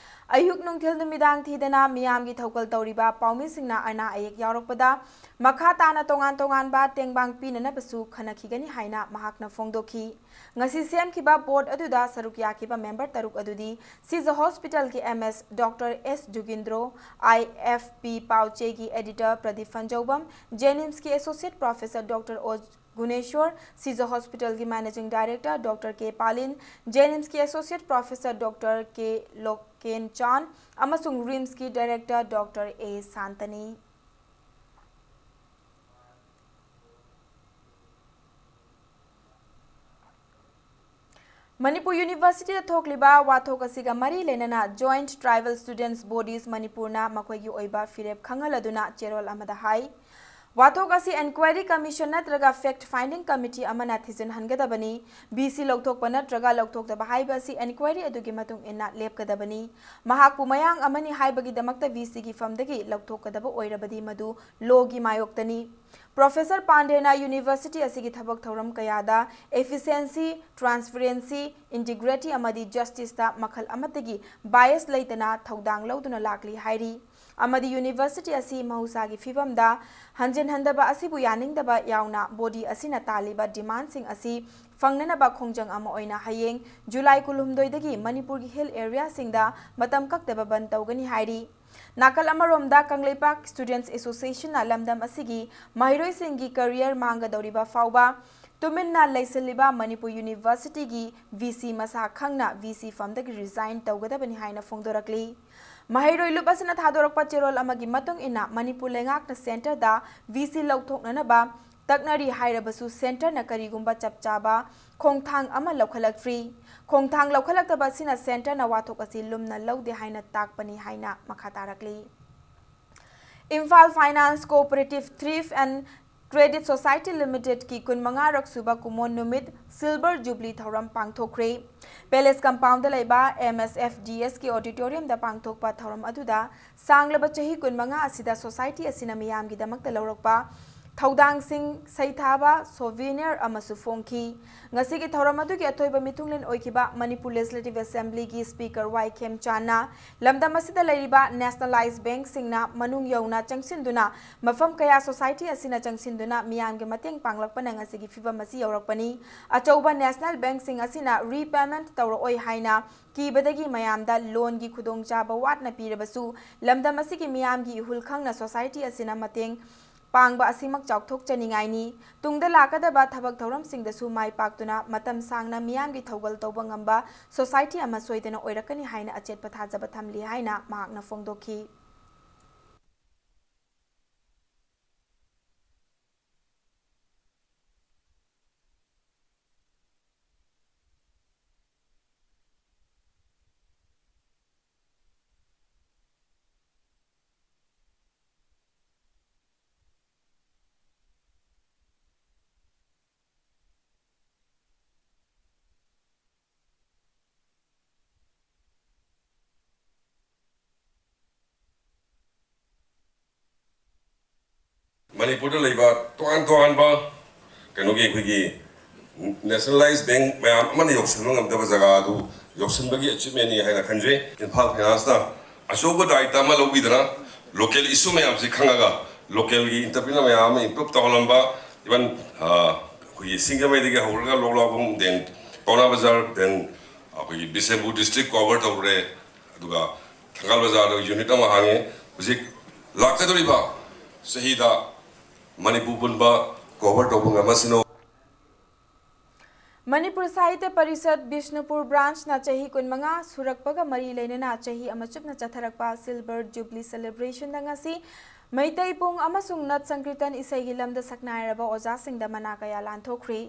ꯑꯌꯨꯛ ꯅꯨꯡꯊꯤꯜ ꯅꯨꯃꯤꯗꯥꯡ ꯊꯤꯗꯅ ꯃꯤꯌꯥꯝꯒꯤ ꯊꯧꯒꯜ ꯇꯧꯔꯤꯕ ꯄꯥꯎꯃꯤꯁꯤꯡꯅ ꯑꯅꯥ ꯑꯌꯦꯛ ꯌꯥꯎꯔꯛꯄꯗ ꯃꯈꯥ ꯇꯥꯅ ꯇꯣꯉꯥꯟ ꯇꯣꯉꯥꯟꯕ ꯇꯦꯡꯕꯥꯡ ꯄꯤꯅꯅꯕꯁꯨ ꯈꯟꯅꯈꯤꯒꯅꯤ ꯍꯥꯏꯅ ꯃꯍꯥꯛꯅ ꯐꯣꯡꯗꯣꯛꯈꯤ꯫ ꯉꯁꯤ ꯁꯦꯝꯈꯤꯕ board ꯑꯗꯨꯗ ꯁꯔꯨꯛ ꯌꯥꯈꯤꯕ member ꯇꯔꯨꯛ ꯑꯗꯨꯗꯤ ꯁꯤꯖ hospitalꯒꯤ M S Doctor S ꯖꯨꯒꯤꯟꯗ꯭ꯔꯣ, I F P ꯄꯥꯎꯆꯦꯒꯤ editor Pradeep ꯐꯟꯖꯧꯕꯝ, JNIMSꯀꯤ associate professor Doctor O Guneshor, Shija hospitalꯒꯤ managing director Doctor K ꯄꯥꯂꯤꯟ, JNIMSꯀꯤ associate professor Doctor K ꯂꯣꯀꯦꯟꯆꯥꯟ ꯑꯃꯁꯨꯡ RIMSꯀꯤ director Doctor A ꯁꯥꯟꯇꯅꯤ꯫ ꯃꯅꯤꯄꯨꯔ Universityꯗ ꯊꯣꯛꯂꯤꯕ ꯋꯥꯊꯣꯛ ꯑꯁꯤꯒ ꯃꯔꯤ ꯂꯩꯅꯅ Joint Tribal Students Bodies ꯃꯅꯤꯄꯨꯔꯅ ꯃꯈꯣꯏꯒꯤ ꯑꯣꯏꯕ ꯐꯤꯔꯦꯞ ꯈꯪꯍꯜꯂꯗꯨꯅ ꯆꯦꯔꯣꯜ ꯑꯃꯗ ꯍꯥꯏ, ꯋꯥꯊꯣꯛ ꯑꯁꯤ Enquiry Commission ꯅꯠꯇ꯭ꯔꯒ Fact Finding Committee ꯑꯃꯅ ꯊꯤꯖꯤꯟꯍꯟꯒꯗꯕꯅꯤ꯫ B C ꯂꯧꯊꯣꯛꯄ ꯅꯠꯇ꯭ꯔꯒ ꯂꯧꯊꯣꯛꯇꯕ ꯍꯥꯏꯕ ꯑꯁꯤ enquiry ꯑꯗꯨꯒꯤ ꯃꯇꯨꯡ ꯏꯟꯅ ꯂꯦꯞꯀꯗꯕꯅꯤ꯫ ꯃꯍꯥꯛꯄꯨ ꯃꯌꯥꯡ ꯑꯃꯅꯤ ꯍꯥꯏꯕꯒꯤꯗꯃꯛꯇ V Cꯒꯤ ꯐꯝꯗꯒꯤ ꯂꯧꯊꯣꯛꯀꯗꯕ ꯑꯣꯏꯔꯕꯗꯤ ꯃꯗꯨ lawꯒꯤ ꯃꯥꯌꯣꯛꯇꯅꯤ꯫ Professor ꯄꯥꯟꯗꯦꯅ university ꯑꯁꯤꯒꯤ ꯊꯕꯛ ꯊꯧꯔꯝ ꯀꯌꯥꯗ efficiency, transparency, integrity ꯑꯃꯗꯤ justiceꯇ ꯃꯈꯜ ꯑꯃꯠꯇꯒꯤ bias ꯂꯩꯇꯅ ꯊꯧꯗꯥꯡ ꯂꯧꯗꯨꯅ ꯂꯥꯛꯂꯤ ꯍꯥꯏꯔꯤ꯫ ꯑꯃꯗꯤ university ꯑꯁꯤ ꯃꯍꯧꯁꯥꯒꯤ ꯐꯤꯕꯝꯗ ꯍꯟꯖꯤꯟꯍꯟꯗꯕ ꯑꯁꯤꯕꯨ ꯌꯥꯅꯤꯡꯗꯕ ꯌꯥꯎꯅ body ꯑꯁꯤꯅ ꯇꯥꯜꯂꯤꯕ demandꯁꯤꯡ ꯑꯁꯤ ꯐꯪꯅꯅꯕ ꯈꯣꯡꯖꯪ ꯑꯃ ꯑꯣꯏꯅ ꯍꯌꯦꯡ July ꯀꯨꯟꯍꯨꯝꯗꯣꯏꯗꯒꯤ ꯃꯅꯤꯄꯨꯔꯒꯤ hill areaꯁꯤꯡꯗ ꯃꯇꯝ ꯀꯛꯇꯕ ꯕꯟ ꯇꯧꯒꯅꯤ ꯍꯥꯏꯔꯤ꯫ ꯅꯥꯀꯜ ꯑꯃꯔꯣꯝꯗ ꯀꯪꯂꯩꯄꯥꯛ Students Associationꯅ ꯂꯝꯗꯝ ꯑꯁꯤꯒꯤ ꯃꯍꯩꯔꯣꯏꯁꯤꯡꯒꯤ career ꯃꯥꯡꯒꯗꯧꯔꯤꯕ ꯐꯥꯎꯕ ꯇꯨꯃꯤꯟꯅ ꯂꯩꯁꯤꯜꯂꯤꯕ ꯃꯅꯤꯄꯨꯔ ꯌꯨꯅꯤꯚꯔꯁꯤꯇꯤꯒꯤ ꯚꯤ ꯁꯤ ꯃꯁꯥ ꯈꯪꯅ ꯚꯤ ꯁꯤ ꯐꯝꯗꯒꯤ ꯔꯤꯖꯥꯏꯟ ꯇꯧꯒꯗꯕꯅꯤ ꯍꯥꯏꯅ ꯐꯣꯡꯗꯣꯔꯛꯂꯤ꯫ ꯃꯍꯩꯔꯣꯏ ꯂꯨꯞ ꯑꯁꯤꯅ ꯊꯥꯗꯣꯔꯛꯄ ꯆꯦꯔꯣꯜ ꯑꯃꯒꯤ ꯃꯇꯨꯡ ꯏꯟꯅ, ꯃꯅꯤꯄꯨꯔ ꯂꯩꯉꯥꯛꯅ ꯁꯦꯟꯇꯔꯗ ꯚꯤ ꯁꯤ ꯂꯧꯊꯣꯛꯅꯅꯕ ꯇꯛꯅꯔꯤ ꯍꯥꯏꯔꯕꯁꯨ, ꯁꯦꯟꯇꯔꯅ ꯀꯔꯤꯒꯨꯝꯕ ꯆꯞ ꯆꯥꯕ ꯈꯣꯡꯊꯥꯡ ꯑꯃ ꯂꯧꯈꯠꯂꯛꯇ꯭ꯔꯤ꯫ ꯈꯣꯡꯊꯥꯡ ꯂꯧꯈꯠꯂꯛꯇꯕ ꯑꯁꯤꯅ ꯁꯦꯟꯇꯔꯅ ꯋꯥꯊꯣꯛ ꯑꯁꯤ ꯂꯨꯝꯅ ꯂꯧꯗꯦ ꯍꯥꯏꯅ ꯇꯥꯛꯄꯅꯤ ꯍꯥꯏꯅ ꯃꯈꯥ ꯇꯥꯔꯛꯂꯤ꯫ Imphal finance cooperative thrift and credit society ꯂꯤꯃꯤꯇꯦꯗꯀꯤ ꯀꯨꯟꯃꯉꯥꯔꯛ ꯁꯨꯕ ꯀꯨꯃꯣꯟ ꯅꯨꯃꯤꯠ ꯁꯤꯜꯚꯔ ꯖꯨꯕꯂꯤ ꯊꯧꯔꯝ ꯄꯥꯡꯊꯣꯛꯈ꯭ꯔꯦ꯫ ꯄꯦꯂꯦꯁ ꯀꯝꯄꯥꯎꯟꯗ ꯂꯩꯕ ꯑꯦꯝ ꯑꯦꯁ ꯑꯦꯐ ꯗꯤ ꯑꯦꯁꯀꯤ ꯑꯣꯗꯤꯇꯣꯔꯤꯌꯝꯗ ꯄꯥꯡꯊꯣꯛꯄ ꯊꯧꯔꯝ ꯑꯗꯨꯗ ꯁꯥꯡꯂꯕ ꯆꯍꯤ ꯀꯨꯟꯃꯉꯥ ꯑꯁꯤꯗ ꯁꯣꯁꯥꯏꯇꯤ ꯑꯁꯤꯅ ꯃꯤꯌꯥꯝꯒꯤꯗꯃꯛꯇ ꯂꯧꯔꯛꯄ ꯊꯧꯗꯥꯡꯁꯤꯡ ꯁꯩꯊꯥꯕ ꯁꯣꯚꯦꯅꯤꯌꯔ ꯑꯃꯁꯨ ꯐꯣꯡꯈꯤ꯫ ꯉꯁꯤꯒꯤ ꯊꯧꯔꯝ ꯑꯗꯨꯒꯤ ꯑꯊꯣꯏꯕ ꯃꯤꯊꯨꯡꯂꯦꯟ ꯑꯣꯏꯈꯤꯕ ꯃꯅꯤꯄꯨꯔ ꯂꯦꯖꯤꯁꯂꯦꯇꯤꯚ ꯑꯦꯁꯦꯝꯕ꯭ꯂꯤꯒꯤ ꯁ꯭ꯄꯤꯀꯔ ꯋꯥꯏ ꯈꯦꯝꯆꯥꯟꯅ ꯂꯝꯗꯝ ꯑꯁꯤꯗ ꯂꯩꯔꯤꯕ ꯅꯦꯁꯅꯦꯂꯥꯏꯖ ꯕꯦꯡꯛꯁꯤꯡꯅ ꯃꯅꯨꯡ ꯌꯧꯅ ꯆꯪꯁꯤꯟꯗꯨꯅ, ꯃꯐꯝ ꯀꯌꯥ ꯁꯣꯁꯥꯏꯇꯤ ꯑꯁꯤꯅ ꯆꯪꯁꯤꯟꯗꯨꯅ ꯃꯤꯌꯥꯝꯒꯤ ꯃꯇꯦꯡ ꯄꯥꯡꯂꯛꯄꯅ ꯉꯁꯤꯒꯤ ꯐꯤꯚꯝ ꯑꯁꯤ ꯌꯧꯔꯛꯄꯅꯤ꯫ ꯑꯆꯧꯕ ꯅꯦꯁꯅꯦꯜ ꯕꯦꯡꯛꯁꯤꯡ ꯑꯁꯤꯅ ꯔꯤꯄꯦꯃꯦꯟꯠ ꯇꯧꯔꯛꯑꯣꯏ ꯍꯥꯏꯅ ꯀꯤꯕꯗꯒꯤ ꯃꯌꯥꯝꯗ ꯂꯣꯟꯒꯤ ꯈꯨꯗꯣꯡꯆꯥꯕ ꯋꯥꯠꯅ ꯄꯤꯔꯕꯁꯨ, ꯂꯝꯗꯝ ꯑꯁꯤꯒꯤ ꯃꯤꯌꯥꯝꯒꯤ ꯏꯍꯨꯜ ꯈꯪꯅ ꯁꯣꯁꯥꯏꯇꯤ ꯑꯁꯤꯅ ꯃꯇꯦꯡ ꯄꯥꯡꯕ ꯑꯁꯤꯃꯛ ꯆꯥꯎꯊꯣꯛꯆꯅꯤꯡꯉꯥꯏꯅꯤ꯫ ꯇꯨꯡꯗ ꯂꯥꯛꯀꯗꯕ ꯊꯕꯛ ꯊꯧꯔꯝꯁꯤꯡꯗꯁꯨ ꯃꯥꯏ ꯄꯥꯛꯇꯨꯅ ꯃꯇꯝ ꯁꯥꯡꯅ ꯃꯤꯌꯥꯝꯒꯤ ꯊꯧꯒꯜ ꯇꯧꯕ ꯉꯝꯕ ꯁꯣꯁꯥꯏꯇꯤ ꯑꯃ ꯁꯣꯏꯗꯅ ꯑꯣꯏꯔꯛꯀꯅꯤ ꯍꯥꯏꯅ ꯑꯆꯦꯠꯄ ꯊꯥꯖꯕ ꯊꯝꯂꯤ ꯍꯥꯏꯅ ꯃꯍꯥꯛꯅ ꯐꯣꯡꯗꯣꯛꯈꯤ꯫ ꯃꯅꯤꯄꯨꯔꯗ ꯂꯩꯕ ꯇꯣꯉꯥꯟ ꯇꯣꯉꯥꯟꯕ ꯀꯩꯅꯣꯒꯤ ꯑꯩꯈꯣꯏꯒꯤ ꯅꯦꯁꯅꯦꯂꯥꯏꯖ ꯕꯦꯡꯛ ꯃꯌꯥꯝ ꯑꯃꯅ ꯌꯧꯁꯤꯟꯕ ꯉꯝꯗꯕ ꯖꯒꯥ ꯑꯗꯨ ꯌꯧꯁꯤꯟꯕꯒꯤ ꯑꯦꯆꯤꯞꯃꯦꯟꯅꯤ ꯍꯥꯏꯅ ꯈꯟꯖꯩ꯫ ꯏꯝꯐꯥꯜ ꯐꯥꯏꯅꯥꯟꯁꯅ ꯑꯆꯧꯕ ꯗꯥꯌꯤꯠꯇ ꯑꯃ ꯂꯧꯕꯤꯗꯅ ꯂꯣꯀꯦꯜ ꯏꯁꯨ ꯃꯌꯥꯝꯁꯤ ꯈꯪꯉꯒ ꯂꯣꯀꯦꯜꯒꯤ ꯏꯟꯇꯔꯄ꯭ꯔꯤꯅꯔ ꯃꯌꯥꯝ ꯑꯃ ꯏꯝꯄ꯭ꯔꯨꯞ ꯇꯧꯍꯜꯂꯝꯕ, ꯏꯚꯟ ꯑꯩꯈꯣꯏꯒꯤ ꯁꯤꯡꯖꯃꯩꯗꯒꯤ ꯍꯧꯔꯒ ꯂꯣꯛꯂꯥꯎꯕꯨꯡ, ꯗꯦꯟ ꯄꯥꯎꯅꯥ ꯕꯖꯥꯔ, ꯗꯦꯟ ꯑꯩꯈꯣꯏꯒꯤ ꯕꯤꯁꯦꯝꯄꯨꯔ ꯗꯤꯁꯇ꯭ꯔꯤꯛ ꯀꯣꯚꯔ ꯇꯧꯔꯦ꯫ ꯑꯗꯨꯒ ꯊꯪꯒꯥꯜ ꯕꯖꯥꯔꯗ ꯌꯨꯅꯤꯠ ꯑꯃ ꯍꯥꯡꯉꯦ꯫ ꯍꯧꯖꯤꯛ ꯂꯥꯛꯀꯗꯧꯔꯤꯕ ꯆꯍꯤꯗ ꯃꯅꯤꯄꯨꯔ ꯄꯨꯝꯕ ꯀꯣꯚꯔ ꯇꯧꯕ ꯉꯝꯃꯁꯅꯨ꯫ ꯃꯅꯤꯄꯨꯔ ꯁꯥꯍꯤꯇ꯭ꯌ ꯄꯔꯤꯁꯠ ꯕꯤꯁꯅꯨꯄꯨꯔ ꯕ꯭ꯔꯥꯟꯆꯅ ꯆꯍꯤ ꯀꯨꯟꯃꯉꯥ ꯁꯨꯔꯛꯄꯒ ꯃꯔꯤ ꯂꯩꯅꯅ ꯆꯍꯤ ꯑꯃ ꯆꯨꯞꯅ ꯆꯠꯊꯔꯛꯄ ꯁꯤꯜꯚꯔ ꯖꯨꯕꯂꯤ ꯁꯦꯂꯦꯕ꯭ꯔꯦꯁꯟꯗ ꯉꯁꯤ ꯃꯩꯇꯩ ꯄꯨꯡ ꯑꯃꯁꯨꯡ ꯅꯠ ꯁꯪꯀꯤꯔꯇꯟ ꯏꯁꯩꯒꯤ ꯂꯝꯗ ꯁꯛꯅꯥꯏꯔꯕ ꯑꯣꯖꯥꯁꯤꯡꯗ ꯃꯅꯥ ꯀꯌꯥ ꯂꯥꯟꯊꯣꯛꯈ꯭ꯔꯤ꯫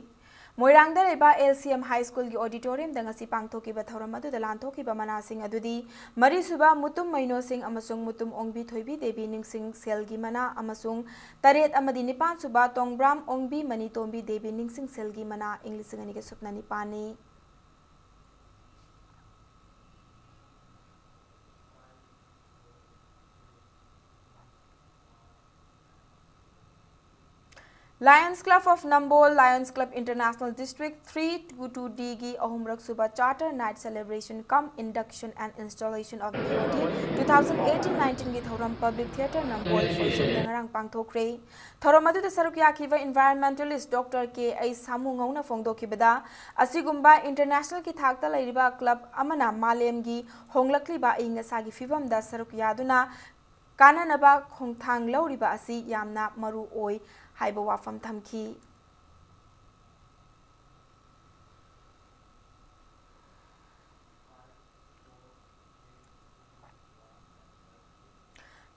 ꯃꯣꯏꯔꯥꯡꯗ ꯂꯩꯕ ꯑꯦꯜ ꯁꯤ ꯑꯦꯝ ꯍꯥꯏ ꯁ꯭ꯀꯨꯜꯒꯤ ꯑꯣꯗꯤꯇꯣꯔꯤꯌꯝꯗ ꯉꯁꯤ ꯄꯥꯡꯊꯣꯛꯈꯤꯕ ꯊꯧꯔꯝ ꯑꯗꯨꯗ ꯂꯥꯟꯊꯣꯛꯈꯤꯕ ꯃꯅꯥꯁꯤꯡ ꯑꯗꯨꯗꯤ ꯃꯔꯤꯁꯨꯕ ꯃꯨꯇꯨꯝ ꯃꯩꯅꯣꯁꯤꯡ ꯑꯃꯁꯨꯡ ꯃꯨꯇꯨꯝ ꯑꯣꯡꯕꯤ ꯊꯣꯏꯕꯤ ꯗꯦꯕꯤ ꯅꯤꯡꯁꯤꯡ ꯁꯦꯜꯒꯤ ꯃꯅꯥ ꯑꯃꯁꯨꯡ ꯇꯔꯦꯠ ꯑꯃꯗꯤ ꯅꯤꯄꯥꯟ ꯁꯨꯕ ꯇꯣꯡꯕ꯭ꯔꯥꯝ ꯑꯣꯡꯕꯤ ꯃꯅꯤꯇꯣꯝꯕꯤ ꯗꯦꯕꯤ ꯅꯤꯡꯁꯤꯡ ꯁꯦꯜꯒꯤ ꯃꯅꯥ ꯏꯪ ꯂꯤꯁꯤꯡ ꯑꯅꯤꯒ ꯁꯨꯞꯅ ꯅꯤꯄꯥꯟꯅꯤ꯫ Lions Club of Nambol, Lions Club International District three two two D ꯒꯤ ꯑꯍꯨꯝꯔꯛ ꯁꯨꯕ Charter Night Celebration cum Induction and Installation of B O D two thousand eighteen nineteen ꯒꯤ ꯊꯧꯔꯝ Public Theatre Nambol ꯐꯣꯏꯖꯤꯡꯗ ꯉꯔꯥꯡ ꯄꯥꯡꯊꯣꯛꯈ꯭ꯔꯦ꯫ ꯊꯧꯔꯝ ꯑꯗꯨꯗ ꯁꯔꯨꯛ ꯌꯥꯈꯤꯕ environmentalist Doctor K ꯑꯩꯆ ꯁꯥꯃꯨꯉꯧꯅ ꯐꯣꯡꯗꯣꯛꯈꯤꯕꯗ, ꯑꯁꯤꯒꯨꯝꯕ international ꯒꯤ ꯊꯥꯛꯇ ꯂꯩꯔꯤꯕ club ꯑꯃꯅ ꯃꯥꯂꯦꯝꯒꯤ ꯍꯣꯡꯂꯛꯂꯤꯕ ꯑꯏꯪ ꯑꯁꯥꯒꯤ ꯐꯤꯕꯝꯗ ꯁꯔꯨꯛ ꯌꯥꯗꯨꯅ ꯀꯥꯟꯅꯅꯕ ꯈꯣꯡꯊꯥꯡ ꯂꯧꯔꯤꯕ ꯑꯁꯤ ꯌꯥꯝꯅ ꯃꯔꯨ ꯑꯣꯏ ꯍꯥꯏꯕ ꯋꯥꯐꯝ ꯊꯝꯈꯤ꯫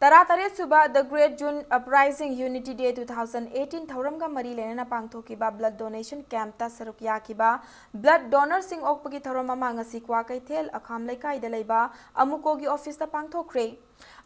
ꯇꯔꯥꯇꯔꯦꯠ ꯁꯨꯕ The Great June Uprising Unity Day two thousand eighteen ꯊꯧꯔꯝꯒ ꯃꯔꯤ ꯂꯩꯅꯅ ꯄꯥꯡꯊꯣꯛꯈꯤꯕ blood donation camp ꯇ ꯁꯔꯨꯛ ꯌꯥꯈꯤꯕ blood donor ꯁꯤꯡ ꯑꯣꯛꯄꯒꯤ ꯊꯧꯔꯝ ꯑꯃ ꯉꯁꯤ ꯀ꯭ꯋꯥꯀꯩꯊꯦꯜ ꯑꯈꯥꯝ ꯂꯩꯀꯥꯏꯗ ꯂꯩꯕ ꯑꯃꯨꯀꯣꯒꯤ office ꯇ ꯄꯥꯡꯊꯣꯛꯈ꯭ꯔꯦ꯫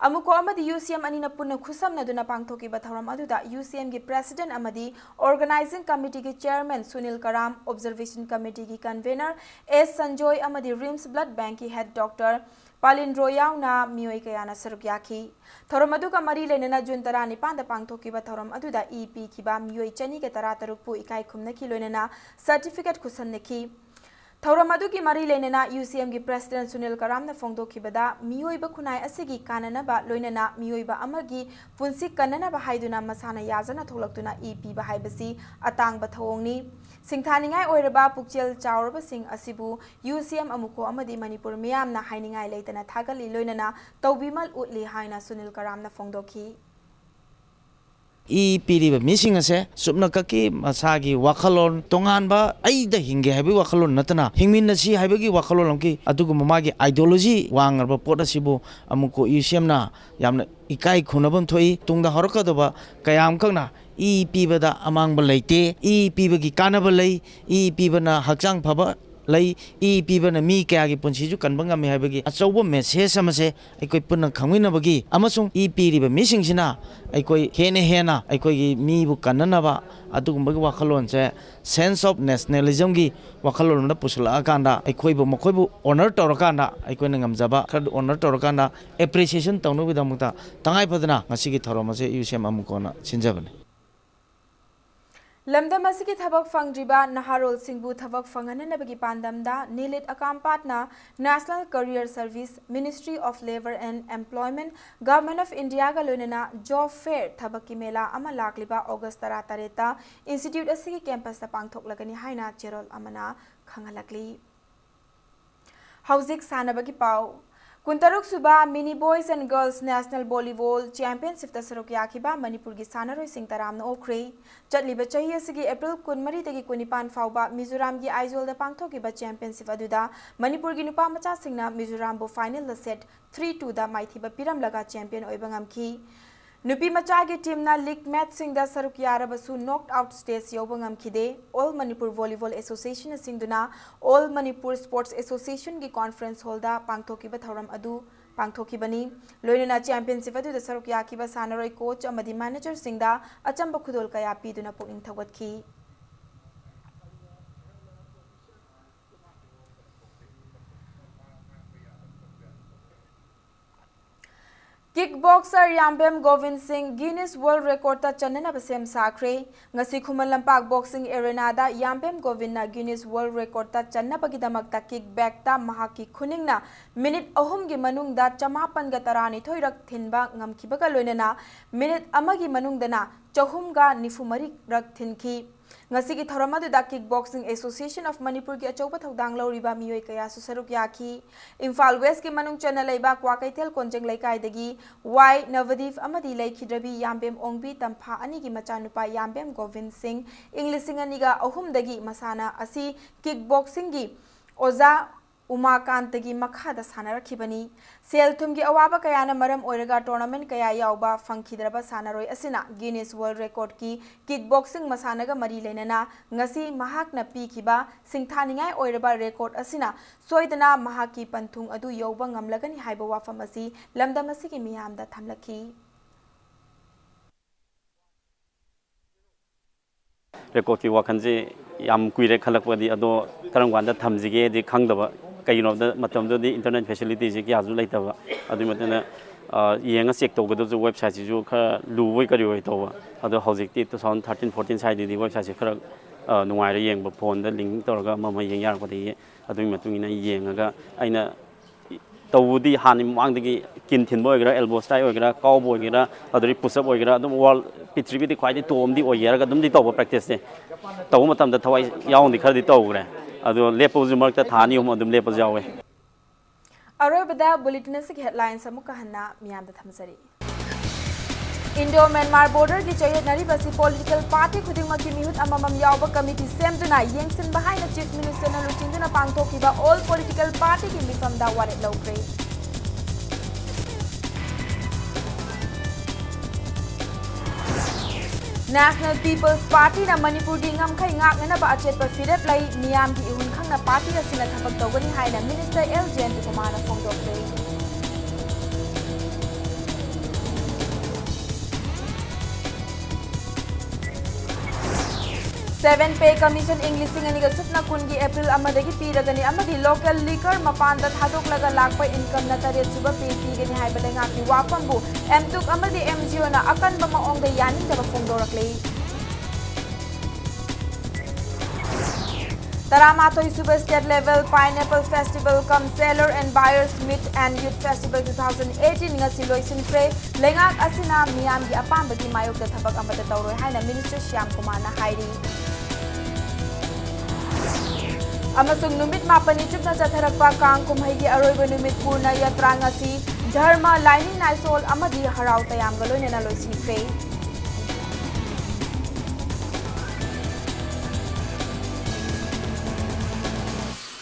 ꯑꯃꯨꯀꯣ ꯑꯃꯗꯤ ꯌꯨ ꯁꯤ ꯑꯦꯝ ꯑꯅꯤꯅ ꯄꯨꯟꯅ ꯈꯨꯠꯁꯝꯅꯗꯨꯅ ꯄꯥꯡꯊꯣꯛꯈꯤꯕ ꯊꯧꯔꯝ ꯑꯗꯨꯗ ꯌꯨ ꯁꯤ ꯑꯦꯝ ꯒꯤ president ꯑꯃꯗꯤ organizing committee ꯒꯤ chairman ꯁꯨꯅꯤꯜ ꯀꯔꯥꯝ, observation committee ꯒꯤ convener ꯑꯦꯁ ꯁꯟꯖꯣꯏ ꯑꯃꯗꯤ ꯔꯤꯝꯁ blood bank ꯀꯤ head doctor ꯄꯥꯂꯤꯟꯗ꯭ꯔꯣ ꯌꯥꯎꯅ ꯃꯤꯑꯣꯏ ꯀꯌꯥꯅ ꯁꯔꯨꯛ ꯌꯥꯈꯤ꯫ ꯊꯧꯔꯝ ꯑꯗꯨꯒ ꯃꯔꯤ ꯂꯩꯅꯅ ꯖꯨꯟ ꯇꯔꯥꯅꯤꯄꯥꯟꯗ ꯄꯥꯡꯊꯣꯛꯈꯤꯕ ꯊꯧꯔꯝ ꯑꯗꯨꯗ ꯏ ꯄꯤꯈꯤꯕ ꯃꯤꯑꯣꯏ ꯆꯅꯤꯒ ꯇꯔꯥꯇꯔꯨꯛꯄꯨ ꯏꯀꯥꯏ ꯈꯨꯝꯅꯈꯤ, ꯂꯣꯏꯅꯅ certificate ꯈꯨꯠꯁꯝꯅꯈꯤ꯫ ꯊꯧꯔꯝ ꯑꯗꯨꯒꯤ ꯃꯔꯤ ꯂꯩꯅꯅ ꯌꯨ ꯁꯤ ꯑꯦꯝ ꯒꯤ president ꯁꯨꯅꯤꯜ ꯀꯔꯥꯝꯅ ꯐꯣꯡꯗꯣꯛꯈꯤꯕꯗ, ꯃꯤꯑꯣꯏꯕ ꯈꯨꯟꯅꯥꯏ ꯑꯁꯤꯒꯤ ꯀꯥꯟꯅꯅꯕ, ꯂꯣꯏꯅꯅ ꯃꯤꯑꯣꯏꯕ ꯑꯃꯒꯤ ꯄꯨꯟꯁꯤ ꯀꯟꯅꯅꯕ ꯍꯥꯏꯗꯨꯅ ꯃꯁꯥꯅ ꯌꯥꯖꯅ ꯊꯣꯛꯂꯛꯇꯨꯅ ꯏ ꯄꯤꯕ ꯍꯥꯏꯕꯁꯤ ꯑꯇꯥꯡꯕ ꯊꯧꯑꯣꯡꯅꯤ꯫ ꯁꯤꯡꯊꯥꯅꯤꯡꯉꯥꯏ ꯑꯣꯏꯔꯕ ꯄꯨꯛꯆꯦꯜ ꯆꯥꯎꯔꯕꯁꯤꯡ ꯑꯁꯤꯕꯨ ꯌꯨ ꯁꯤ ꯑꯦꯝ ꯑꯃꯨꯀꯣ ꯑꯃꯗꯤ ꯃꯅꯤꯄꯨꯔ ꯃꯤꯌꯥꯝꯅ ꯍꯥꯏꯅꯤꯡꯉꯥꯏ ꯂꯩꯇꯅ ꯊꯥꯒꯠꯂꯤ, ꯂꯣꯏꯅꯅ ꯇꯧꯕꯤꯃꯜ ꯎꯠꯂꯤ ꯍꯥꯏꯅ ꯁꯨꯅꯤꯜ ꯀꯔꯥꯝꯅ ꯐꯣꯡꯗꯣꯛꯈꯤ꯫ ꯏ ꯄꯤꯔꯤꯕ ꯃꯤꯁꯤꯡ ꯑꯁꯦ ꯆꯨꯝꯅꯈꯛꯀꯤ ꯃꯁꯥꯒꯤ ꯋꯥꯈꯜꯂꯣꯟ ꯇꯣꯉꯥꯟꯕ, ꯑꯩꯗ ꯍꯤꯡꯒꯦ ꯍꯥꯏꯕꯒꯤ ꯋꯥꯈꯜꯂꯣꯟ ꯅꯠꯇꯅ, ꯍꯤꯡꯃꯤꯟꯅꯁꯤ ꯍꯥꯏꯕꯒꯤ ꯋꯥꯈꯜꯂꯣꯟ ꯑꯃꯒꯤ, ꯑꯗꯨꯒꯨꯝꯕ ꯃꯥꯒꯤ ideology ꯋꯥꯡꯉꯕ ꯄꯣꯠ ꯑꯁꯤꯕꯨ ꯑꯃꯨꯛꯀ ꯏ ꯌꯨ ꯁꯤ ꯑꯦꯝꯅ ꯌꯥꯝꯅ ꯏꯀꯥꯏ ꯈꯨꯝꯅꯐꯝ ꯊꯣꯛꯏ꯫ ꯇꯨꯡꯗ ꯍꯧꯔꯛꯀꯗꯕ ꯀꯌꯥ ꯑꯃꯈꯛꯅ ꯏ ꯄꯤꯕꯗ ꯑꯃꯥꯡꯕ ꯂꯩꯇꯦ, ꯏ ꯄꯤꯕꯒꯤ ꯀꯥꯟꯅꯕ ꯂꯩ, ꯏ ꯄꯤꯕꯅ ꯍꯛꯆꯥꯡ ꯐꯕ ꯂꯩ, ꯏ ꯄꯤꯕꯅ ꯃꯤ ꯀꯌꯥꯒꯤ ꯄꯨꯟꯁꯤꯁꯨ ꯀꯟꯕ ꯉꯝꯃꯤ ꯍꯥꯏꯕꯒꯤ ꯑꯆꯧꯕ message ꯑꯃꯁꯦ ꯑꯩꯈꯣꯏ ꯄꯨꯟꯅ ꯈꯪꯃꯤꯟꯅꯕꯒꯤ ꯑꯃꯁꯨꯡ ꯏ ꯄꯤꯔꯤꯕ ꯃꯤꯁꯤꯡꯁꯤꯅ ꯑꯩꯈꯣꯏ ꯍꯦꯟꯅ ꯍꯦꯟꯅ ꯑꯩꯈꯣꯏꯒꯤ ꯃꯤꯕꯨ ꯀꯟꯅꯅꯕ ꯑꯗꯨꯒꯨꯝꯕꯒꯤ ꯋꯥꯈꯜꯂꯣꯟꯁꯦ sense of nationalismꯒꯤ ꯋꯥꯈꯜꯂꯣꯟ ꯑꯃꯗ ꯄꯨꯁꯤꯜꯂꯛꯑꯀꯥꯟꯗ, ꯑꯩꯈꯣꯏꯕꯨ ꯃꯈꯣꯏꯕꯨ honor ꯇꯧꯔꯀꯥꯟꯗ, ꯑꯩꯈꯣꯏꯅ ꯉꯝꯖꯕ ꯈꯔ honor ꯇꯧꯔꯀꯥꯟꯗ appreciation ꯇꯧꯅꯕꯒꯤꯗꯃꯛꯇ ꯇꯉꯥꯏ ꯐꯗꯅ ꯉꯁꯤꯒꯤ ꯊꯧꯔꯝ ꯑꯁꯦ ꯏ ꯌꯨ ꯁꯤ ꯑꯦꯝ ꯑꯃꯨꯛ ꯀꯣꯟꯅ ꯁꯤꯟꯖꯕꯅꯤ꯫ ꯂꯝꯗꯝ ꯑꯁꯤꯒꯤ ꯊꯕꯛ ꯐꯪꯗ꯭ꯔꯤꯕ ꯅꯍꯥꯔꯣꯜꯁꯤꯡꯕꯨ ꯊꯕꯛ ꯐꯪꯍꯟꯅꯕꯒꯤ ꯄꯥꯟꯗꯝꯗ ꯅꯤꯂꯤꯠ ꯑꯀꯥꯝꯄꯥꯠꯅ National Career Service, Ministry of Labour and Employment, Government of Indiaꯒ ꯂꯣꯏꯅꯅ job fair, ꯊꯕꯛꯀꯤ ꯃꯦꯂꯥ ꯑꯃ ꯂꯥꯛꯂꯤꯕ August ꯇꯔꯥꯇꯔꯦꯠꯇ institute ꯑꯁꯤꯒꯤ campusꯇ ꯄꯥꯡꯊꯣꯛꯂꯒꯅꯤ ꯍꯥꯏꯅ ꯆꯦꯔꯣꯜ ꯑꯃꯅ ꯈꯪꯍꯜꯂꯛꯂꯤ꯫ ꯍꯧꯖꯤꯛ ꯁꯥꯟꯅꯕꯒꯤ ꯄꯥꯎ꯫ ꯀꯨꯟꯇꯔꯨꯛ ꯁꯨꯕ Mini Boys and Girls National Volleyball Championshipꯇ ꯁꯔꯨꯛ ꯌꯥꯈꯤꯕ ꯃꯅꯤꯄꯨꯔꯒꯤ ꯁꯥꯟꯅꯔꯣꯏꯁꯤꯡ ꯇꯔꯥꯝꯅ ꯑꯣꯛꯈ꯭ꯔꯦ꯫ ꯆꯠꯂꯤꯕ ꯆꯍꯤ ꯑꯁꯤꯒꯤ April ꯀꯨꯟꯃꯔꯤꯗꯒꯤ ꯀꯨꯟꯅꯤꯄꯥꯟ ꯐꯥꯎꯕ ꯃꯤꯖꯣꯔꯥꯝꯒꯤ ꯑꯥꯏꯖꯣꯜꯗ ꯄꯥꯡꯊꯣꯛꯈꯤꯕ championship ꯑꯗꯨꯗ ꯃꯅꯤꯄꯨꯔꯒꯤ ꯅꯨꯄꯥ ꯃꯆꯥꯁꯤꯡꯅ ꯃꯤꯖꯣꯔꯥꯝꯕꯨ finalꯗ set three twoꯗ ꯃꯥꯏꯊꯤꯕ ꯄꯤꯔꯝꯂꯒ champion ꯑꯣꯏꯕ ꯉꯝꯈꯤ꯫ ꯅꯨꯄꯤ ꯃꯆꯥꯒꯤ teamꯅ league matchꯁꯤꯡꯗ ꯁꯔꯨꯛ ꯌꯥꯔꯕꯁꯨ knock out stage ꯌꯧꯕ ꯉꯝꯈꯤꯗꯦ꯫ All Manipur Volleyball Associationꯅ ꯁꯤꯡꯗꯨꯅ All Manipur Sports Associationꯒꯤ conference hallꯗ ꯄꯥꯡꯊꯣꯛꯈꯤꯕ ꯊꯧꯔꯝ ꯑꯗꯨ ꯄꯥꯡꯊꯣꯛꯈꯤꯕꯅꯤ꯫ ꯂꯣꯏꯅꯅ championship ꯑꯗꯨꯗ ꯁꯔꯨꯛ ꯌꯥꯈꯤꯕ ꯁꯥꯟꯅꯔꯣꯏ, coach ꯑꯃꯗꯤ managerꯁꯤꯡꯗ ꯑꯆꯝꯕ ꯈꯨꯗꯣꯜ ꯀꯌꯥ ꯄꯤꯗꯨꯅ ꯄꯨꯛꯅꯤꯡ ꯊꯧꯒꯠꯈꯤ꯫ Kick boxer ꯌꯥꯝꯕꯦꯝ ꯒꯣꯕꯤꯟ ꯁꯤꯡ Guinness World Recordꯇ ꯆꯟꯅꯅꯕ ꯁꯦꯝ ꯁꯥꯈ꯭ꯔꯦ꯫ ꯉꯁꯤ Khuman Lampak boxing arenaꯗ ꯌꯥꯝꯕꯦꯝ ꯒꯣꯕꯤꯟꯅ Guinness World Recordꯇ ꯆꯟꯅꯕꯒꯤꯗꯃꯛꯇ kick backꯇ ꯃꯍꯥꯛꯀꯤ ꯈꯨꯅꯤꯡꯅ minute ꯑꯍꯨꯝꯒꯤ ꯃꯅꯨꯡꯗ ꯆꯃꯥꯄꯟꯒ ꯇꯔꯥꯅꯤꯊꯣꯏ ꯔꯛ ꯊꯤꯟꯕ ꯉꯝꯈꯤꯕꯒ ꯂꯣꯏꯅꯅ minute ꯑꯃꯒꯤ ꯃꯅꯨꯡꯗꯅ ꯆꯍꯨꯝꯒ ꯅꯤꯐꯨ ꯃꯔꯤ ꯔꯛ ꯊꯤꯟꯈꯤ꯫ ꯉꯁꯤꯒꯤ ꯊꯧꯔꯝ ꯑꯗꯨꯗ Kick Boxing Association of ꯃꯅꯤꯄꯨꯔꯒꯤ ꯑꯆꯧꯕ ꯊꯧꯗꯥꯡ ꯂꯧꯔꯤꯕ ꯃꯤꯑꯣꯏ ꯀꯌꯥꯁꯨ ꯁꯔꯨꯛ ꯌꯥꯈꯤ꯫ ꯏꯝꯐꯥꯜ ꯋꯦꯁꯀꯤ ꯃꯅꯨꯡ ꯆꯟꯅ ꯂꯩꯕ ꯀ꯭ꯋꯥꯀꯩꯊꯦꯜ ꯀꯣꯟꯖꯦꯡ ꯂꯩꯀꯥꯏꯗꯒꯤ ꯋꯥꯏ ꯅꯕꯗꯤꯞ ꯑꯃꯗꯤ ꯂꯩꯈꯤꯗ꯭ꯔꯕꯤ ꯌꯥꯝꯕꯦꯝ ꯑꯣꯡꯕꯤ ꯇꯝꯐꯥ ꯑꯅꯤꯒꯤ ꯃꯆꯥꯅꯨꯄꯥ ꯌꯥꯝꯕꯦꯝ ꯒꯣꯕꯤꯟ ꯁꯤꯡ ꯏꯪ ꯂꯤꯁꯤꯡ ꯑꯅꯤꯒ ꯑꯍꯨꯝꯗꯒꯤ ꯃꯁꯥꯟꯅ ꯑꯁꯤ ꯀꯤꯛ ꯕꯣꯛꯁꯤꯡꯒꯤ ꯑꯣꯖꯥ ꯎꯃꯥꯀꯥꯟꯇꯒꯤ ꯃꯈꯥꯗ ꯁꯥꯟꯅꯔꯛꯈꯤꯕꯅꯤ꯫ ꯁꯦꯜ ꯊꯨꯝꯒꯤ ꯑꯋꯥꯕ ꯀꯌꯥꯅ ꯃꯔꯝ ꯑꯣꯏꯔꯒ tournament ꯀꯌꯥ ꯌꯥꯎꯕ ꯐꯪꯈꯤꯗ꯭ꯔꯕ ꯁꯥꯟꯅꯔꯣꯏ ꯑꯁꯤꯅ Guinness World Recordꯀꯤ ꯀꯤꯛ ꯕꯣꯛꯁꯤꯡ ꯃꯁꯥꯟꯅꯒ ꯃꯔꯤ ꯂꯩꯅꯅ ꯉꯁꯤ ꯃꯍꯥꯛꯅ ꯄꯤꯈꯤꯕ ꯁꯤꯡꯊꯥꯅꯤꯡꯉꯥꯏ ꯑꯣꯏꯔꯕ record ꯑꯁꯤꯅ ꯁꯣꯏꯗꯅ ꯃꯍꯥꯛꯀꯤ ꯄꯟꯊꯨꯡ ꯑꯗꯨ ꯌꯧꯕ ꯉꯝꯂꯒꯅꯤ ꯍꯥꯏꯕ ꯋꯥꯐꯝ ꯑꯁꯤ ꯂꯝꯗꯝ ꯑꯁꯤꯒꯤ ꯃꯤꯌꯥꯝꯗ ꯊꯝꯂꯛꯈꯤ꯫ Recordꯀꯤ ꯋꯥꯈꯜꯁꯦ ꯌꯥꯝ ꯀꯨꯏꯔꯦ ꯈꯜꯂꯛꯄꯗꯤ, ꯑꯗꯣ ꯀꯔꯝ ꯀꯥꯟꯗ ꯊꯝꯁꯤꯒꯦꯗꯤ ꯈꯪꯗꯕ꯫ ꯀꯩꯒꯤꯅꯣ ꯍꯥꯏꯕꯗ ꯃꯇꯝꯗꯨꯗꯤ internet facilityꯁꯦ ꯀꯌꯥꯁꯨ ꯂꯩꯇꯕ꯫ ꯑꯗꯨꯒꯤ ꯃꯇꯨꯡꯗ, ꯑ, ꯌꯦꯡꯉ check ꯇꯧꯒꯗꯕꯁꯨ websiteꯁꯤꯁꯨ ꯈꯔ ꯂꯨꯕꯣꯏ ꯀꯔꯤ ꯑꯣꯏ ꯇꯧꯕ꯫ ꯑꯗꯣ ꯍꯧꯖꯤꯛꯇꯤ two thousand thirteen fourteen ꯁ꯭ꯋꯥꯏꯗꯗꯤ websiteꯁꯦ ꯈꯔ, ꯑ, ꯅꯨꯡꯉꯥꯏꯔꯦ ꯌꯦꯡꯕ, phoneꯗ link ꯇꯧꯔꯒ ꯑꯃ ꯑꯃ ꯌꯦꯡ ꯌꯥꯔꯛꯄꯗꯒꯤ꯫ ꯑꯗꯨꯒꯤ ꯃꯇꯨꯡ ꯏꯟꯅ ꯌꯦꯡꯉꯒ ꯑꯩꯅ ꯇꯧꯕꯗꯤ ꯍꯥꯟꯅ ꯃꯃꯥꯡꯗꯒꯤ ꯀꯤꯟ ꯊꯤꯟꯕ ꯑꯣꯏꯒꯦꯔꯥ, elbow strike ꯑꯣꯏꯒꯦꯔꯥ, ꯀꯥꯎꯕ ꯑꯣꯏꯒꯦꯔꯥ, ꯑꯗꯨꯗꯒꯤ push up ꯑꯣꯏꯒꯦꯔꯥ, ꯑꯗꯨꯝ world ꯄ꯭ꯔꯤꯊꯤꯕꯤꯗꯤ ꯈ꯭ꯋꯥꯏꯗꯒꯤ top ꯑꯃꯗꯤ ꯑꯣꯏꯒꯦ ꯍꯥꯏꯔꯒ ꯑꯗꯨꯝꯗꯤ ꯇꯧꯕ practiceꯁꯦ꯫ ꯇꯧꯕ ꯃꯇꯝꯗ ꯊꯋꯥꯏ ꯌꯥꯎꯅꯗꯤ ꯈꯔꯗꯤ ꯇꯧꯈ꯭ꯔꯦ꯫ ꯑꯗꯣ ꯂꯦꯞꯄꯁꯨ ꯃꯔꯛꯇ ꯊꯥ ꯑꯅꯤ ꯑꯍꯨꯝ ꯑꯗꯨꯝ ꯂꯦꯞꯄꯁꯨ ꯌꯥꯎꯋꯦ꯫ ꯑꯔꯣꯏꯕꯗ bulletin ꯑꯁꯤꯒꯤ headlines ꯑꯃꯨꯛꯀ ꯍꯟꯅ ꯃꯤꯌꯥꯝꯗ ꯊꯝꯖꯔꯤ꯫ Indo Myanmar borderꯒꯤ ꯆꯌꯦꯠꯅꯔꯤꯕ ꯑꯁꯤ political party ꯈꯨꯗꯤꯡꯃꯛꯀꯤ ꯃꯤꯍꯨꯠ ꯑꯃꯃꯝ ꯌꯥꯎꯕ committee ꯁꯦꯝꯗꯨꯅ ꯌꯦꯡꯁꯤꯟꯕ ꯍꯥꯏꯅ Chief Ministerꯅ ꯂꯨꯆꯤꯡꯗꯨꯅ ꯄꯥꯡꯊꯣꯛꯈꯤꯕ all political partyꯒꯤ ꯃꯤꯐꯝꯗ ꯋꯥꯔꯦꯞ ꯂꯧꯈ꯭ꯔꯦ꯫ National People's Partyꯅ ꯃꯅꯤꯄꯨꯔꯒꯤ ꯉꯝꯈꯩ ꯉꯥꯛꯅꯅꯕ ꯑꯆꯦꯠꯄ ꯐꯤꯔꯦꯞ ꯂꯩ, ꯃꯤꯌꯥꯝꯒꯤ ꯏꯍꯨꯟ ꯈꯪꯅ party ꯑꯁꯤꯅ ꯊꯕꯛ ꯇꯧꯒꯅꯤ ꯍꯥꯏꯅ Minister ꯑꯦꯜ ꯖꯌꯟꯇꯀꯨꯃꯥꯔꯅ ꯐꯣꯡꯗꯣꯛꯈ꯭ꯔꯦ꯫ Seven Pay Commission ꯏꯪ ꯂꯤꯁꯤꯡ ꯑꯅꯤꯒ ꯁꯨꯞꯅ ꯀꯨꯟꯒꯤ April ꯑꯃꯗꯒꯤ ꯄꯤꯔꯒꯅꯤ ꯑꯃꯗꯤ local liquor ꯃꯄꯥꯟꯗ ꯊꯥꯗꯣꯛꯂꯒ ꯂꯥꯛꯄ incomeꯅ ꯇꯔꯦꯠ ꯁꯨꯕ pay ꯄꯤꯒꯅꯤ ꯍꯥꯏꯕ ꯂꯩꯉꯥꯛꯀꯤ ꯋꯥꯐꯝꯕꯨ MTUC ꯑꯃꯗꯤ MGOꯅ ꯑꯀꯟꯕ ꯃꯑꯣꯡꯗ ꯌꯥꯅꯤꯡꯗꯕ ꯐꯣꯡꯗꯣꯔꯛꯂꯤ꯫ ꯇꯔꯥꯃꯥꯊꯣꯏ ꯁꯨꯕ State Level Pineapple Festival cum Seller and Buyers Meet and Youth Festival two thousand eighteen ꯉꯁꯤ ꯂꯣꯏꯁꯤꯟꯈ꯭ꯔꯦ꯫ ꯂꯩꯉꯥꯛ ꯑꯁꯤꯅ ꯃꯤꯌꯥꯝꯒꯤ ꯑꯄꯥꯝꯕꯒꯤ ꯃꯥꯌꯣꯛꯇ ꯊꯕꯛ ꯑꯃꯠꯇ ꯇꯧꯔꯣꯏ ꯍꯥꯏꯅ Minister ꯁ꯭ꯌꯥꯝ ꯀꯨꯃꯥꯔꯅ ꯍꯥꯏꯔꯤ꯫ ꯑꯃꯁꯨꯡ ꯅꯨꯃꯤꯠ ꯃꯥꯄꯟꯅꯤ ꯆꯨꯞꯅ ꯆꯠꯊꯔꯛꯄ ꯀꯥꯡ ꯀꯨꯝꯍꯩꯒꯤ ꯑꯔꯣꯏꯕ ꯅꯨꯃꯤꯠ ꯄꯨꯔꯅ ꯌꯥꯇ꯭ꯔꯥ ꯉꯁꯤ ꯙꯔꯃ, ꯂꯥꯏꯅꯤꯡ ꯂꯥꯏꯁꯣꯜ ꯑꯃꯗꯤ ꯍꯔꯥꯎ ꯇꯌꯥꯝꯒ ꯂꯣꯏꯅꯅ ꯂꯣꯏꯁꯤꯟꯈ꯭ꯔꯦ꯫